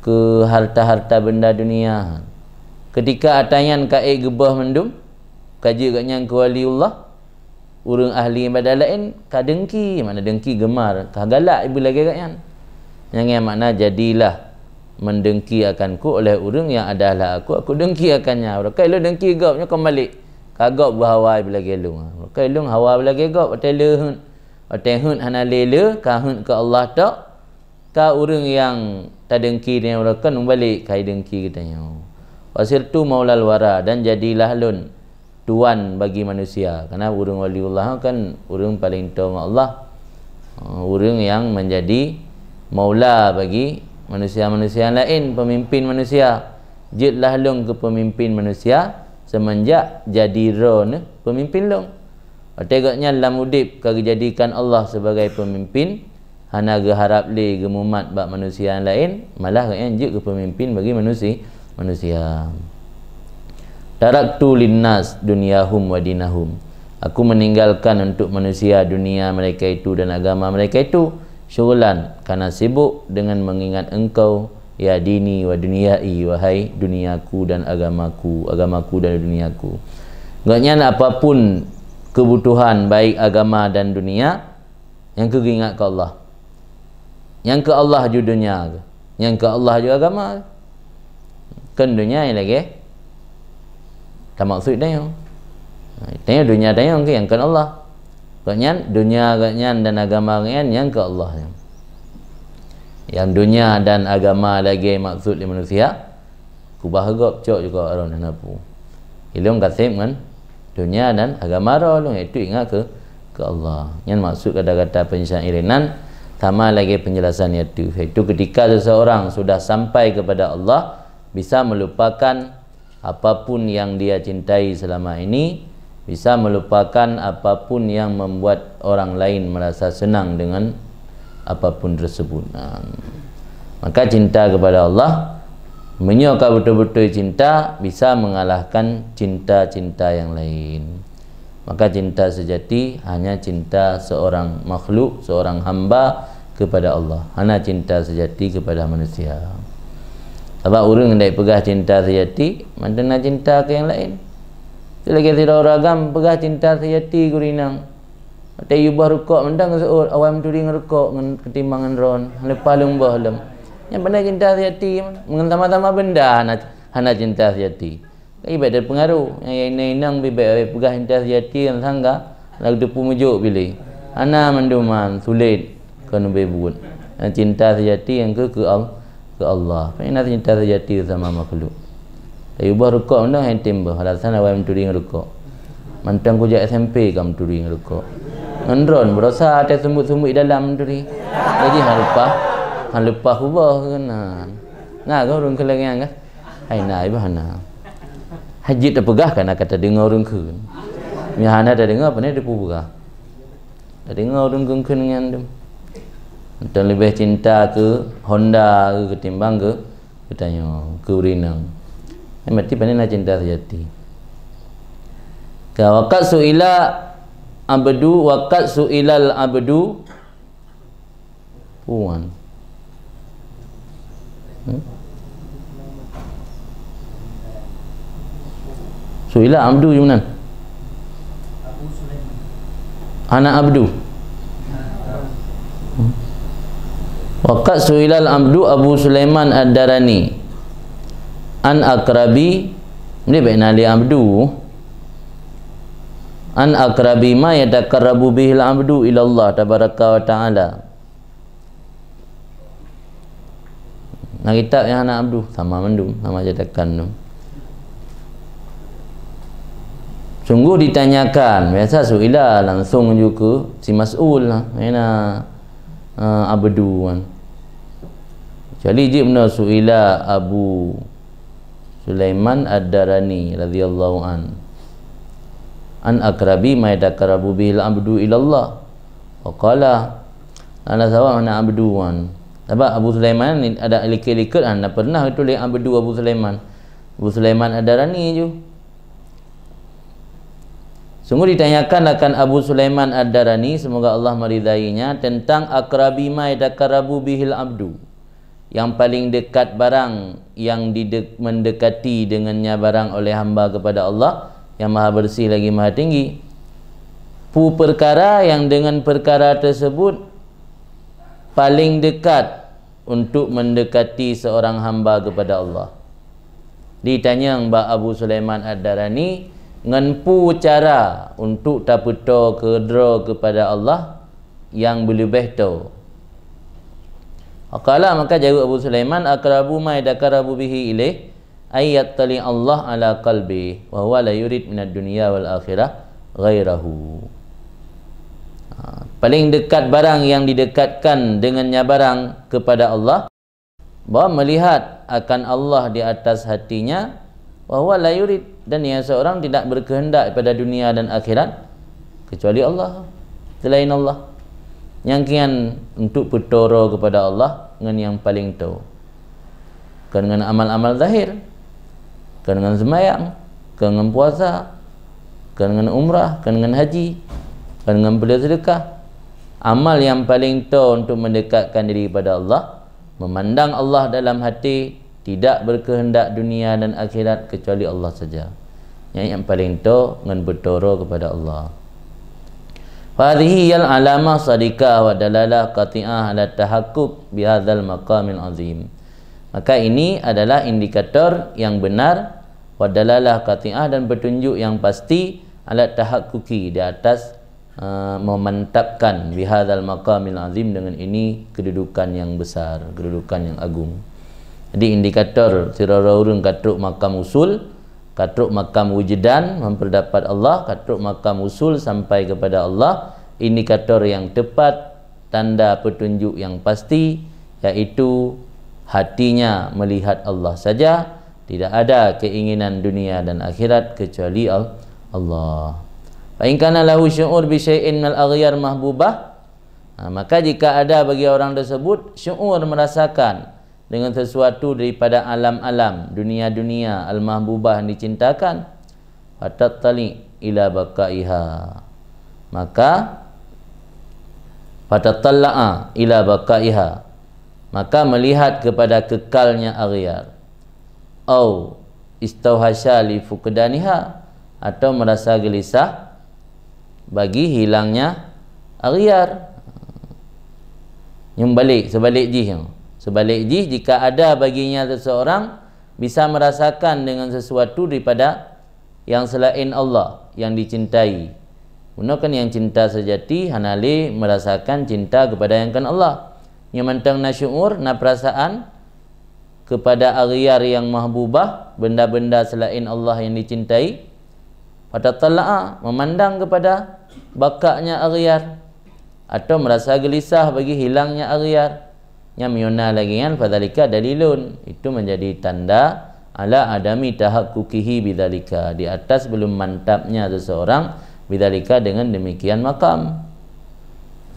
keu harta-harta benda dunia. Ketika ata nyan ka ék geuboh mandum, ka jeuet gobnyan keu waliullah, ureuëng ahli ibadah laén ka dengki, makna dengki gemar, ka galak ibu lagée gobnyan. Nyang nyan makna jadilah mendengki akanku oleh ureuëng yang adalah aku, aku dengki akannya. Uroe ka lôn dengki gob nyoe kon balek. Ka gob beuhawa ibu lagée lôn. Uroe ka lôn hawa ibu lagée gob, watée le heuet. Watée heuet hana lé le, ka heuet keu Allah tok. Ka ureuëng nyang tadengki tanyoe uroe kon meubalek ka idengki geutanyoe. Wasirtu maulal wara, dan jadilah lôn tuan bagi manusia. Karena ureuëng waliullah kan ureuëng paling toe ngon Allah. Ureuëng nyang menjadi maula bagi manusia-manusia laén, pemimpin manusia. Jeuetlah lôn keu pemimpin manusia semenjak jadi droeneuh pemimpin lôn. Watée gobnyan lam udeb ka geujadikan Allah sebagai pemimpin, hana geuharab lé geumumat bak manusia nyang laén, malah gobnyan jeuet keu peumimpin bagi manusi-, manusia. Taraktu linnas dunyahum wa dinahum. Aku meninggalkan untuk manusia dunia mereka itu dan agama mereka itu. Syughlan, karena sibuk dengan mengingat engkau, ya dini wa dunyai, wahai duniaku dan agamaku, agamaku dan duniaku. Gobnyan apapun kebutuhan, baik agama dan dunia, nyang keu geuingat keu Allah. Nyang keu Allah ju dunia keuh. Nyang keu Allah ju agama keuh. Kon dunia nyang lagée tamaksud tanyoe. Tanyoe dunia tanyoe keuh nyang kon Allah. Gobnyan, dunia gobnyan dan agama gobnyan nyang keu Allah. Nyang dunia dan agama lagée maksud lé manusia, kubah gob cok juga aron hana pu. Ilong kaseb ngon dunia dan agama roh lôn, iaitu ingat keu, keu Allah. Nyan maksud kata-kata penyair nan sama lagée penjelasan yaitu, yaitu ketika seseorang sudah sampai kepada Allah, bisa melupakan apapun yang dia cintai selama ini, bisa melupakan apapun yang membuat orang lain merasa senang dengan apapun tersebut. Nah, maka cinta kepada Allah, meunyoe ka beutôi-beutôi cinta, bisa mengalahkan cinta-cinta yang lain. Maka cinta sejati hanya cinta seorang makhluk, seorang hamba kepada Allah. Hana cinta sejati kepada manusia. Sabab ureuëng ndai peugah cinta sejati, mantong na cinta keu nyang laén. Tu lagée sidroe ureuëng agam peugah cinta sejati keu inong. Watée yue boh rukok mantong geuseuôt, awai meuturi ngon rukok ngon ketimbang ngon droen. Leupah lôn boh lom. Nyang beuna cinta sejati, ngon sama-sama benda hana, hana cinta sejati. Ka ibadat peungaroh. Nyang inong-inong bibet peugah cinta sejati nyang sangga, lalu teupeu meujok bilé. Hana manduman, sulet kon ubé buet. Nyang cinta sejati nyang keu, keu Al-, keu Allah. Hana cinta sejati sama makhluk. Tapi boh rukok mantong hana tem boh, alasan awai meuturi ngon rukok. Mantong kujak S M P ka meuturi ngon rukok. Ngon droen, beurasa até seumbut-seumbut dalam meuturi. Jadi, han leupah, han leupah kuboh keunan. Na, na ureueng keu lagèe nyan kan? Hai na, iba hana. Hajat tapeugah kan ka tadeungoe ureueng kheun. Meunyo hana tadeungoe, pane tapeugah. Tadeungoe ureueng kheun-kheun nyan tu. Mantong leubeh cinta keu Honda ketimbang keu Geutanyoe keu ureueng inong. Nyan berarti pane na cinta seujati. Ka, waqad su'ila abdu, waqad su'ilal abdu puan. Hmm? Su'ila abdu je meunan. Anak abdu. Hmm. Waqad su'ilal abdu Abu Sulaiman Ad-Darani an akrabi, ni baik na li abdu. An akrabi ma yataqarrabu bihil abdu ilallah tabaraka wa ta'ala. Na kitab nyang hana abdu, sama mandum, sama cetakan tu. Sungguh ditanyakan, biasa su'ila langsung ju keu si mas'ul lah, hana, eh, abdu kan. Kecuali jeuet meunoe su'ila Abu Sulaiman Ad-Darani radhiyallahu an. An akrabi ma yataqarrabu bihil abdu ilallah. Wa qala, na sawa mana abdu wan. Sabab Abu Sulaiman ni ada likot-likot, ha, na pernah dituléh abdu Abu Sulaiman. Abu Sulaiman Ad-Darani ju. Sungguh ditanyakan akan Abu Sulaiman Ad-Darani, semoga Allah meridainya, tentang akrabi ma yataqarrabu bihil abdu. Yang paling dekat barang yang didek-, mendekati dengannya barang oleh hamba kepada Allah, yang Maha Bersih lagi Maha Tinggi. Peue perkara yang dengan perkara tersebut paling dekat untuk mendekati seorang hamba kepada Allah. Ditanyong bak Abu Sulaiman Ad-Darani, ngon peue cara untuk tapeutoe keudroe kepada Allah nyang beuleubeh toe. Qala, maka jaweueb Abu Sulaiman, "Aqrabu ma yataqarrabu bihi ilaih, ay yattali Allah ala qalbi, wa huwa la yurid minad dunya wal akhirah ghairahu." Ha, paling dekat barang yang didekatkan dengannya barang kepada Allah, bahwa melihat akan Allah di atas hatinya, wa huwa la yurid, dan ia seorang tidak berkehendak pada dunia dan akhirat kecuali Allah, selain Allah. Nyang kian untuk peutoro kepada Allah ngon nyang paling toe. Kon ngon amal-amal zahir, kon ngon seumayang, kon ngon puasa, kon ngon umrah, kon ngon haji, kon ngon peuleueh seudeukah. Amal nyang paling toe untuk mendekatkan diri kepada Allah, memandang Allah dalam hati, tidak berkehendak dunia dan akhirat kecuali Allah saja. Nyan nyang paling toe ngon beutoro kepada Allah. Fahadhihi yal alamah sadiqah wa dalalah qati'ah ala tahakkuk bihadzal maqamil azim. Maka ini adalah indikator yang benar, wa dalalah qati'ah, dan petunjuk yang pasti, ala tahakkuki, di atas, eh, memantapkan, bihadzal maqamil azim, dengan ini kedudukan yang besar, kedudukan yang agung. Jadi indikator sidroe ureueng ka trok makam usul, ka trok makam wujdan, memperdapat Allah, ka trok makam usul sampai kepada Allah, indikator yang tepat, tanda petunjuk yang pasti, yaitu hatinya melihat Allah saja, tidak ada keinginan dunia dan akhirat kecuali Al-, Allah. Fa in kana lahu syu'ur bi syai'in minal aghyar mahbubah, ha, maka jika ada bagi orang tersebut syu'ur, merasakan, dengan sesuatu daripada alam-alam, dunia-dunia, al-mahbubah, yang dicintakan, fatattali ila baqaiha. Maka, fatattala'a ila baqaiha. Maka melihat kepada kekalnya aghyar. Au istauhasya li fuqdaniha, atau merasa gelisah bagi hilangnya aghyar. Nyang balik, sebalik jih. Sebalik jih, jika ada baginya seseorang bisa merasakan dengan sesuatu daripada yang selain Allah yang dicintai. Meunoe kan nyang cinta sejati hana lé merasakan cinta kepada yang kan Allah. Nyoe mantong na syu'ur, na perasaan kepada aghyar yang mahbubah, benda-benda selain Allah yang dicintai, Wa tatala'a, memandang kepada bakaknya aghyar, atau merasa gelisah bagi hilangnya aghyar. Nyang meunyoe na lagée nyan, fadzalika dalilun, itu menjadi tanda ala adami tahaqquqihi bidzalika, di atas belum mantapnya seseorang bidzalika, dengan demikian makam.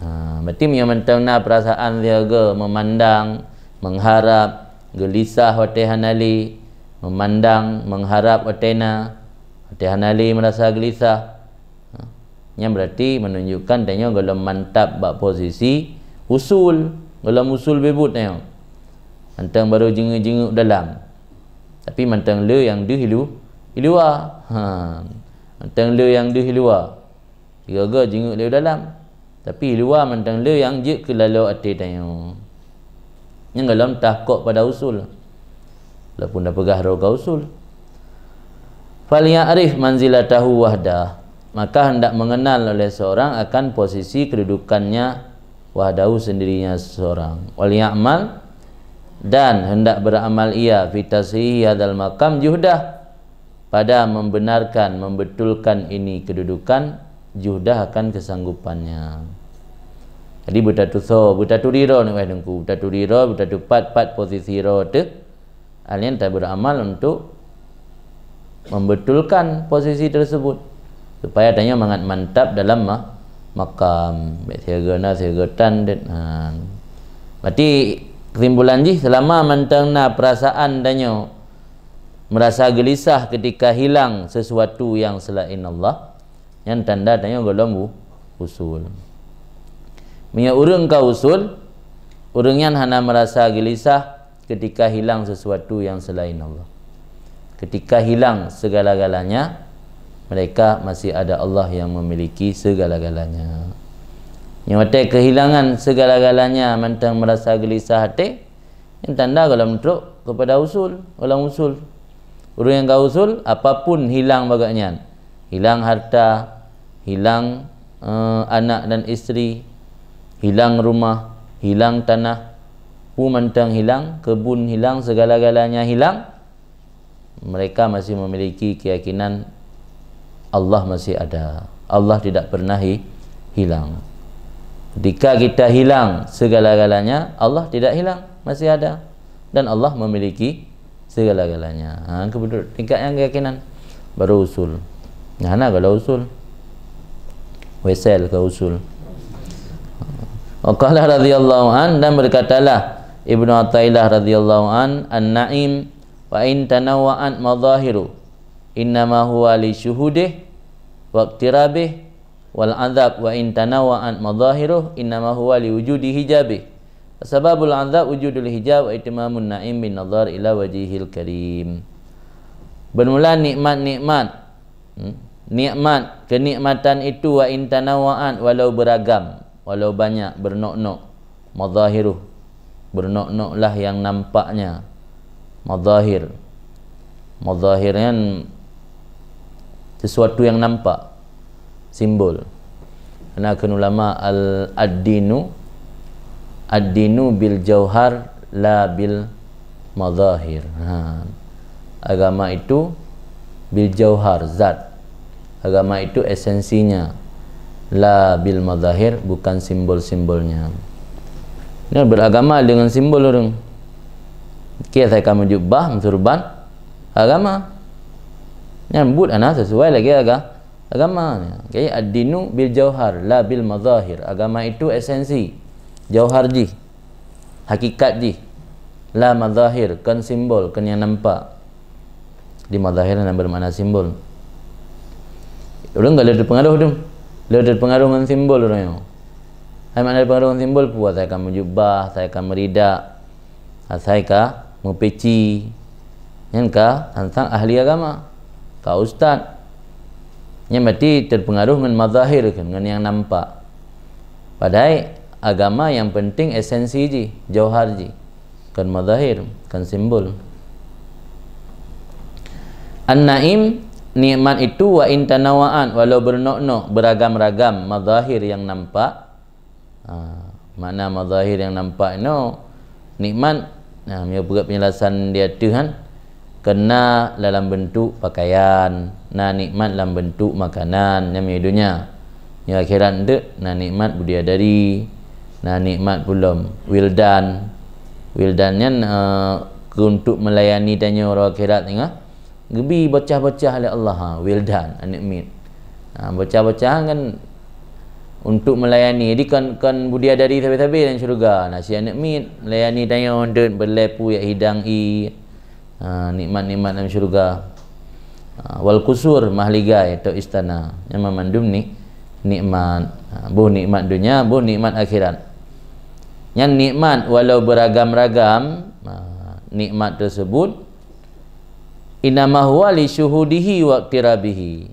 Ha, berarti meunyoe mantong na perasaan siaga memandang, mengharap, gelisah watée hana lé, memandang, mengharap watée na, watée hana lé merasa gelisah. Ha, nyan berarti menunjukkan tanyoe gohlom mantap bak posisi usul, gohlom usul beubuet tanyoe. Mantong barô jingeuek-jingeuek dalam. Tapi mantong le nyang deuh ilu-, iluwa. Ha. Mantong le nyang deuh iluwa. Sigoe-goe jingeuek lé dalam. Tapi iluwa mantong le nyang jeuet keu laloe até tanyoe. Nyang gohlom tahakok pada usul. Walaupun tapeugah droe ka usul. Falya'rif manzilatahu wahdah. Maka hendak mengenal oleh seorang akan posisi kedudukannya wahdahu, sendirinya seseorang. Wal ya'mal, dan hendak beramal ia, fi tashihi hadzal maqam juhdah, pada membenarkan, membetulkan ini kedudukan, juhdah, akan kesanggupannya. Jadi, beutatusoe, beutaturi droe ni wahai teungku, beutaturi droe, beutatupat-pat posisi droe teuh. Hal nyan taberamal untuk membetulkan posisi tersebut, supaya tanyoe mangat mantap dalam ma-, makam. Baik siaga na, siaga tan, dan, ha. Berarti kesimpulan jih, selama mantong na perasaan tanyoe merasa gelisah ketika hilang sesuatu yang selain Allah, nyan tanda tanyoe gohlom u-, usul. Meunyoe ureuëng ka usul, ureuëng nyan hana merasa gelisah ketika hilang sesuatu yang selain Allah. Ketika hilang segala-galanya, mereka masih ada Allah yang memiliki segala-galanya. Nyoe watée kehilangan segala-galanya mantong merasa gelisah até, nyan tanda gohlom trok kepada usul, gohlom usul. Ureuëng nyang ka usul, apapun hilang bak gobnyan, hilang harta, hilang, eh, anak dan isteri, hilang rumah, hilang tanah, peue mantong hilang, kebun hilang, segala-galanya hilang, mereka masih memiliki keyakinan Allah masih ada. Allah tidak pernah hi-, hilang. Ketika kita hilang segala-galanya, Allah tidak hilang, masih ada. Dan Allah memiliki segala-galanya. Ha, kebetul-, tingkat nyang keyakinan. Baru usul. Nah, hana kalau usul. Wesel ke usul. Wa qala radhiyallahu an, dan berkatalah Ibnu Athaillah radhiyallahu an, "An-na'im wa in tanawwa'at madhahiru, innama huwa li syuhudih wa iqtirabih, wal adzab wa in tanawwa'at madhahiruh, innama huwa li wujudi hijabih. Sababul adzab wujudul hijab wa itimamun na'im bin nazar ila wajhihil karim." Bermula nikmat-nikmat, hmm, nikmat, kenikmatan itu, wa in tanawwa'at, walau beragam, walau banyak, bernok-nok, madhahiruh, bernok-noklah yang nampaknya. Madhahir. Madhahir nyan sesuatu yang nampak, simbol. Karena kheun ulama al-, ad-dinu, ad-dinu bil jauhar la bil madhahir. Ha. Agama itu bil jauhar, zat. Agama itu esensinya. La bil madhahir, bukan simbol-simbolnya. Nyan beragama dengan simbol ureuëng. Kira saya kamu jubah, meusurban, agama. Nyan buet hana sesuai lagi aga-, agama. Jadi ad-dinu bil jauhar, la bil madhahir. Agama itu esensi, jauhar jih, hakikat jih. La madhahir, kon simbol, kon nyang nampak. Di madhahir nyang bermakna simbol. Ureuëng ka le teupeungaruh tu. Le teupeungaruh ngon simbol ureuëng nyoe. Hai makna teupeungaruh ngon simbol, peue asai ka meujubah, asai ka meuridak, asai ka meupeci. Nyan ka teuntang ahli agama, ka ustaz. Nyan berarti teupeungaruh ngon madhahir, ngon nyang nampak. Padahai agama nyang penting esensi jih, jauhar jih. Kon madhahir, kon simbol. An-na'im, nikmat itu, wa in tanawwa'at, walau bernok-nok, beragam-ragam madhahir yang nampak. Ha, makna madhahir yang nampak inoe, nikmat, nah, meunyoe peugah penjelasan di ateueh kan, kena dalam bentuk pakaian, Na nikmat lam beuntuk makanan nyang di dunia. Nyang akhirat enteuk na nikmat budiadari, na nikmat pulom wildan. Wildan nyan, eh, keu untuk melayani tanyoe uroe akhirat singoh geubi bocah-bocah lé Allah, ha, wildan, aneuk miet. Ha, bocah-bocah kan untuk melayani. Jadi kon, kon budiadari sabe-sabe lam syeuruga. Na si aneuk miet melayani tanyoe enteuk, beuleupie jak hidang ie. Ha, nikmat-nikmat lam syeuruga. Ha, wal qusur, mahligai atau istana. Nyan mandum ni nikmat. Ha, boh nikmat dunia, boh nikmat akhirat. Nyan nikmat walau beragam-ragam, ha, nikmat tersebut, innama huwa li syuhudihi wa iqtirabihi.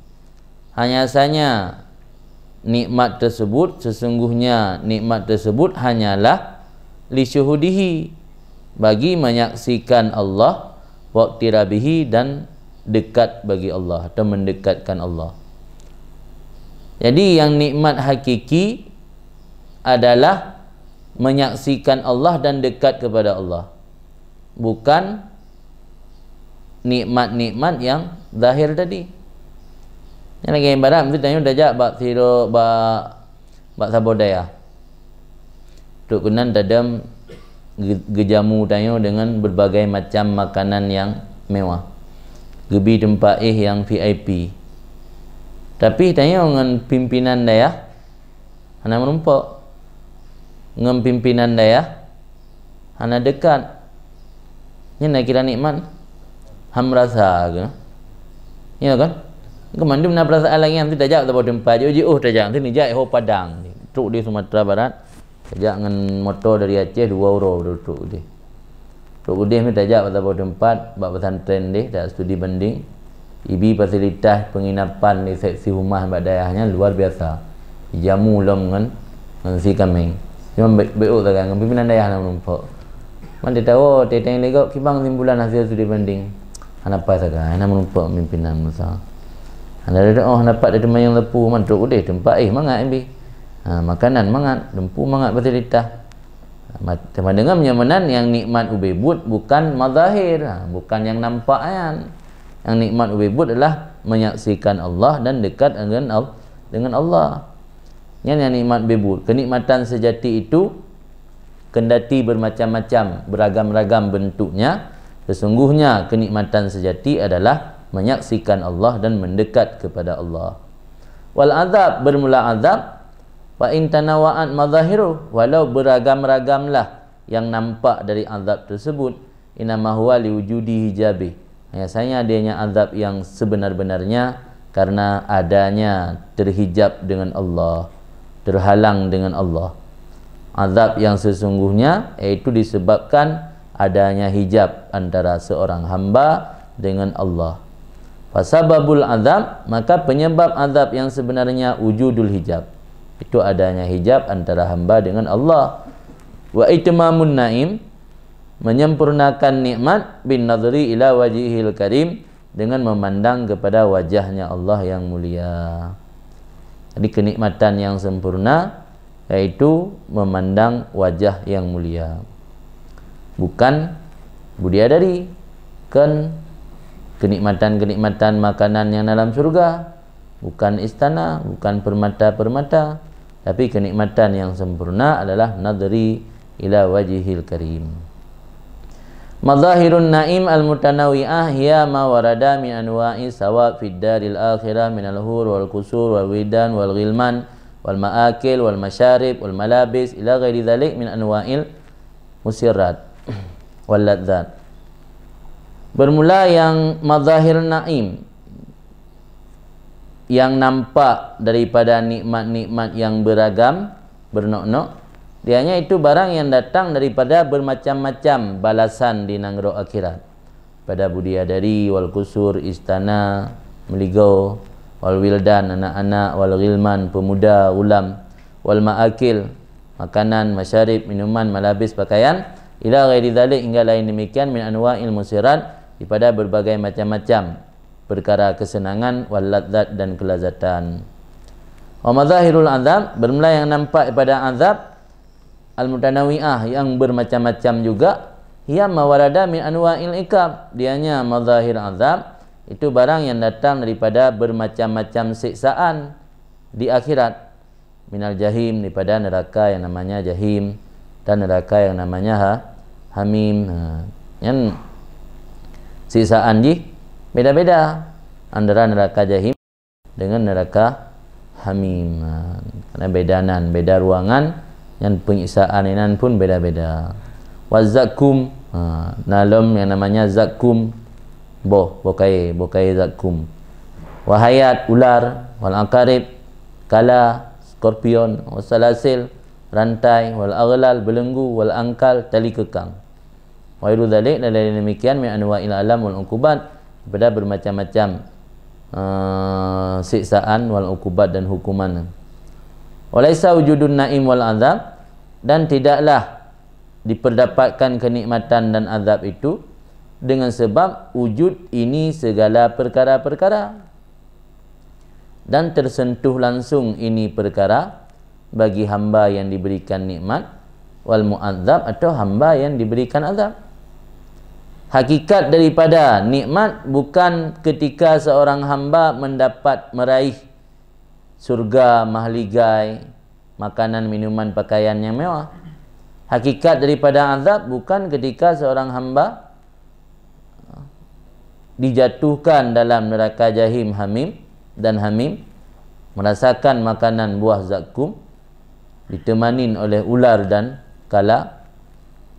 Hanya saja nikmat tersebut, sesungguhnya nikmat tersebut hanyalah li syuhudihi, bagi menyaksikan Allah, wa iqtirabihi, dan dekat bagi Allah atau mendekatkan Allah. Jadi yang nikmat hakiki adalah menyaksikan Allah dan dekat kepada Allah, bukan nikmat-nikmat yang zahir tadi. Nyan lagèe ibarat meusti tanyoe tajak bak siro, bak, bak saboh dayah. Trok keunan tadong ge-, geujamu tanyoe dengan berbagai macam makanan yang mewah. Geubi teumpat éh yang V I P. Tapi tanyoe ngon pimpinan dayah hana meurumpok. Ngon pimpinan dayah hana dekat. Nyan na kira nikmat? Han meurasa keu? Ya kan? Keu mandum na peurasaan lagèe nyan, meusti tajak saboh teumpat, jiôh-jiôh tajak, meusti neujak ho Padang. Trok di Sumatera Barat, tajak ngon moto dari Aceh dua uroe trok udeh. Trok udeh meusti tajak bak saboh teumpat, bak pesantren deh, tajak studi banding. Ibi fasilitas penginapan di seksi rumah bak dayah nyan luar biasa. Jamu lom ngon, ngon si kaméng. Cuma be-, beuk sagai ngon pimpinan dayah na meurumpok. Man titawa, teuntèe lé gob kiban kesimpulan hasil studi banding. Hana pai sagai, hana meurumpok pimpinan masa. Hana ada oh, hana pat ada teuma nyang leupie, man trok udeh teumpat éh mangat ibi. Ha, makanan mangat, lempu mangat fasilitas. Ma-, teuma deungon meunyoe meunan, nyang nikmat ubé buet bukan mazahir, ha, bukan nyang nampak nyan. Nyang nikmat ubé buet adalah menyaksikan Allah dan dekat dengan Al-, dengan Allah. Nyan nyang nikmat ubé buet. Kenikmatan sejati itu kendati bermacam-macam, beragam-ragam bentuknya, sesungguhnya kenikmatan sejati adalah menyaksikan Allah dan mendekat kepada Allah. Wal azab, bermula azab, fa in tanawa'at mazahiruh, walau beragam-ragamlah yang nampak dari azab tersebut, innama huwa liwujudi hijabih. Hanya saja adanya azab yang sebenar-benarnya karena adanya terhijab dengan Allah, terhalang dengan Allah. Azab yang sesungguhnya yaitu disebabkan adanya hijab antara seorang hamba dengan Allah. Fasababul azab, maka penyebab azab yang sebenarnya wujudul hijab. Itu adanya hijab antara hamba dengan Allah. Wa itmamun naim, menyempurnakan nikmat bin nadhri ila wajhihil karim, dengan memandang kepada wajahnya Allah yang mulia. Jadi kenikmatan yang sempurna yaitu memandang wajah yang mulia. Bukan budiadari, kan kenikmatan-kenikmatan makanan yang dalam surga, bukan istana, bukan permata-permata, tapi kenikmatan yang sempurna adalah nadhri ila wajhihil karim. Mazahirun naim al-mutanawwi'ah hiya ma warada min anwa'i sawab fid daril akhirah minal hur wal qusur wal wildan wal ghilman wal ma'akil wal masyarib wal malabis ila ghairi dzalik min anwa'il musirrat wal ladzat. Bermula yang mazahir naim, yang nampak daripada nikmat-nikmat yang beragam, bernok-nok, dianya itu barang yang datang daripada bermacam-macam balasan di nanggroe akhirat. Pada budiadari, wal qusur, istana, meuligoe, wal wildan, anak-anak, wal ghilman, pemuda, ghulam, wal ma'akil, makanan, masyarib, minuman, malabis, pakaian, ila ghairi dzalik, hingga lain demikian, min anwa'il musirat, daripada berbagai macam-macam perkara kesenangan, wal ladzat, dan kelazatan. Wa mazahirul azab, bermula yang nampak pada azab, al-mutanawwi'ah, yang bermacam-macam juga, hiya ma warada min anwa'il iqab, dianya mazahir azab Itu barang yang datang daripada bermacam-macam siksaan di akhirat. Minal jahim, daripada neraka yang namanya jahim, dan neraka yang namanya ha-, hamim. Ha, nyan siksaan jih beda-beda antara neraka jahim dengan neraka hamim. Ha, karena beda nan, beda ruangan, nyan penyiksaan inan pun beda-beda. Wa zakkum, ha, na lom yang namanya zakkum, boh, boh kayèe, boh kayèe zakkum. Wa hayat, ular, wal aqarib, kala, scorpion, wa salasil, rantai, wal aghlal, belenggu, wal angkal, tali keukang. Wa ghairu dzalik, dan lain demikian, min anwa'il alam wal uqubat, daripada bermacam-macam, eh, siksaan wal uqubat dan hukuman. Wa laisa wujudun na'im wal azab, dan tidaklah diperdapatkan kenikmatan dan azab itu dengan sebab wujud ini segala perkara-perkara. Dan tersentuh langsung ini perkara bagi hamba yang diberikan nikmat, wal mu'adzab, atau hamba yang diberikan azab. Hakikat daripada nikmat bukan ketika seorang hamba mendapat, meraih surga mahligai, makanan, minuman, pakaian yang mewah. Hakikat daripada azab bukan ketika seorang hamba dijatuhkan dalam neraka jahim hamim dan hamim, merasakan makanan buah zakum, ditemanin oleh ular dan kala,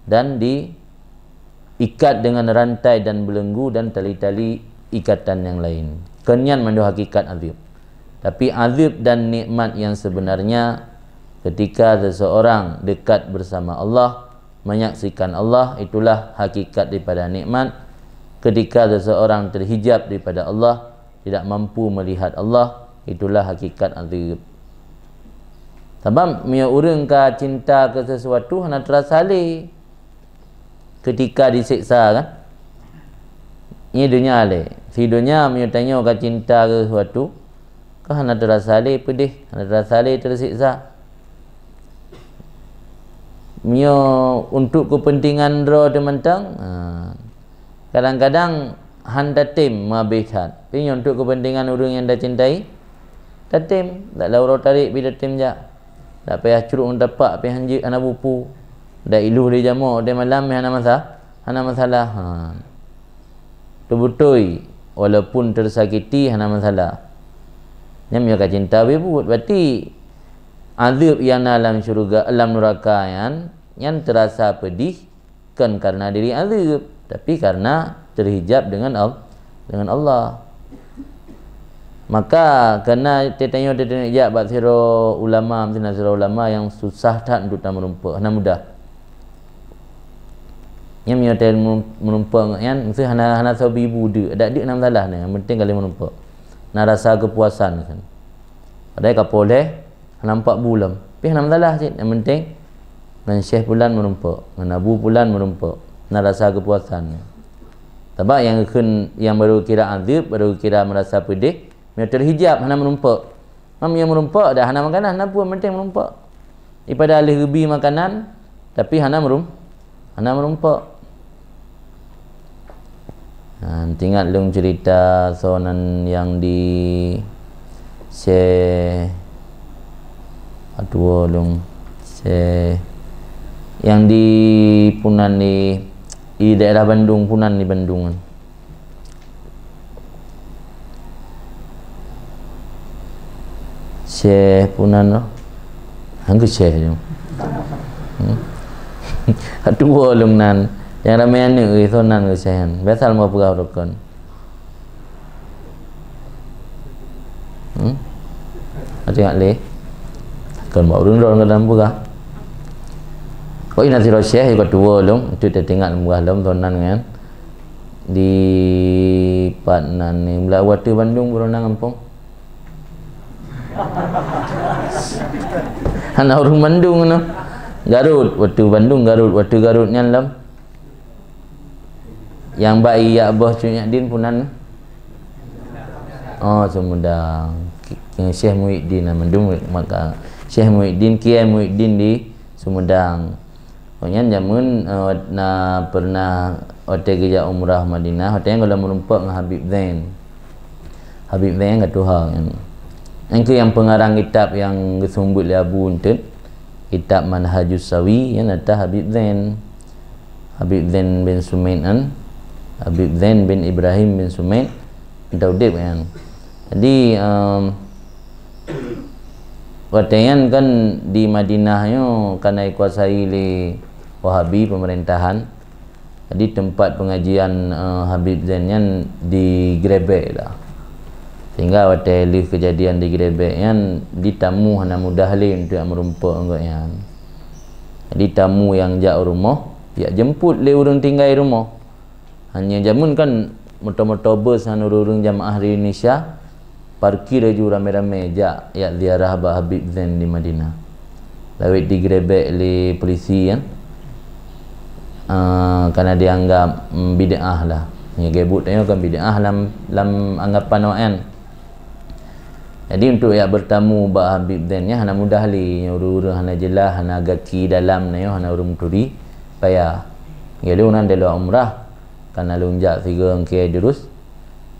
dan diikat dengan rantai dan belenggu dan tali-tali ikatan yang lain. Kon nyan mandum hakikat azab. Tapi azab dan nikmat yang sebenarnya ketika seseorang dekat bersama Allah, menyaksikan Allah, itulah hakikat daripada nikmat. Ketika seseorang terhijab daripada Allah, tidak mampu melihat Allah, itulah hakikat azab. Sabab meunyoe ureuëng ka cinta keu sesuatu hana teurasa lé ketika diseksa, kan? Nyoe donya lé. Si donya meunyoe tanyoe ka cinta keu sesuatu, ka hana teurasa lé peudeh, hana teurasa lé teuseksa. Meunyoe untuk kepentingan droe teuh mantong, ha, kadang-kadang han tatem meuhabéh that. Tapi nyoe untuk kepentingan ureuëng nyang tacintai, tatem. Dak lé uroe tarek pih tatem jak. Dak payah crok ngon tapak pih hanjeuet hana bupu. Dak iloh lé jamok watée malam pih hana masa-, hana masalah. Ha. Teubeutôi, walaupun tersakiti hana masalah. Nyan meunyoe ka cinta beubuet, berarti azab nyang na lam syurga, lam nuraka nyan, nyan teurasa peudeh kon karena diri azab, tapi karena terhijab dengan Al-, dengan Allah. Maka karena teutanyoe teutanyoe jak bak sidroe ulama, meusidroe ulama nyang susah that untuk tameurumpok, hana mudah. Nyan meunyoe teu meurumpok ngon nyan, meusti hana, hana soe bi bu deuk, dak deuk na masalah nyan, yang penting ka lheueh meurumpok. Na rasa keupuasan kan. Padahai ka poh lhèe hana empat buleuen. Pih hana masalah cit, yang penting ngon syekh pulan meurumpok, ngon abu pulan meurumpok. Na rasa keupuasan. Sabab nyang kheun, nyang baru kira azab, baru kira merasa peudeh, meunyoe teuhijab hana meurumpok. Meunyoe meurumpok dah hana makanan, hana peue, penting meurumpok. Ipada lheueh geubi makanan, tapi hana meurum-, hana meurumpok. Ha, teuingat lôn cerita soe nan nyang di Syekh, aduh lôn, Syekh nyang di punan di, di daerah Bandung, punan di Bandung. Syekh punan tu. Hang keu syekh tu. Hmm? Atuwa lôn nan. Nyang ramé aneuk geuh nan keu syekh nyan. Biasa lôn peugah rukon. Hmm? Ati ngat lé. Kon bak ureuëng droe dalam peugah. Oh, ina sidroe syekh, iko tuwo lom, itu teuingat lom peugah lom, soe nan nyan. Di pat nan ni, mula watèe Bandung, buroe nan gampông. Hana ureuëng Bandung nyoe. Garut, watèe Bandung, Garut, watèe Garut nyan lom. Nyang bak iyak boh Cut Nyak Din punan. Oh, Sumedang. Syekh Muhyiddin, mandum maka Syekh Muhyiddin, Kiai Muhyiddin di Sumedang. Nyan jameun, eh, na pernah watèe geujak umrah Madinah, watèe nyan gohlom meurumpok ngon Habib Zain. Habib Zain ka tuha nyan. Nyan keuh nyang peungarang kitab nyang geuseumeubeuet lé Abu Enteut, kitab Manhajus Sawi, nyan ata Habib Zain. Habib Zain bin Sumait nyan, Habib Zain bin Ibrahim bin Sumait, ata udép nyan. Jadi, em, watèe nyan kan di Madinah nyoe ka na dikuasai lé Wahabi pemerintahan. Jadi teumpat pengajian, eh, Habib Zain nyan digrebek dah. Sehingga watèe lheueh kejadian digrebek nyan, di tamu hana mudah lé untuk jak meurumpok ngon gobnyan. Jadi tamu nyang jak u rumoh, jak jemput lé ureueng tinggai rumoh. Hanya jameun kan moto-moto bus ngon ureueng-ureueng jamaah dari Indonesia parkir laju ramé-ramé jak, jak ziarah bak Habib Zain di Madinah. Lawét digrebek lé polisi kan, ah, karena dianggap, mm, bid'ah lah. Nyang geubeuet nyoe kan bid'ah lam, lam anggapan awaknyan. Jadi untuk jak bertamu bak Habib Zain nyan hana mudah lé, ureueng-ureueng hana jeulaih, hana gaki dalam na nyoe, hana ureueng meuturi, payah. Jadi ureueng nyan dari luwa umrah, Kana lôn jak sigoe ngon Kiai Durus,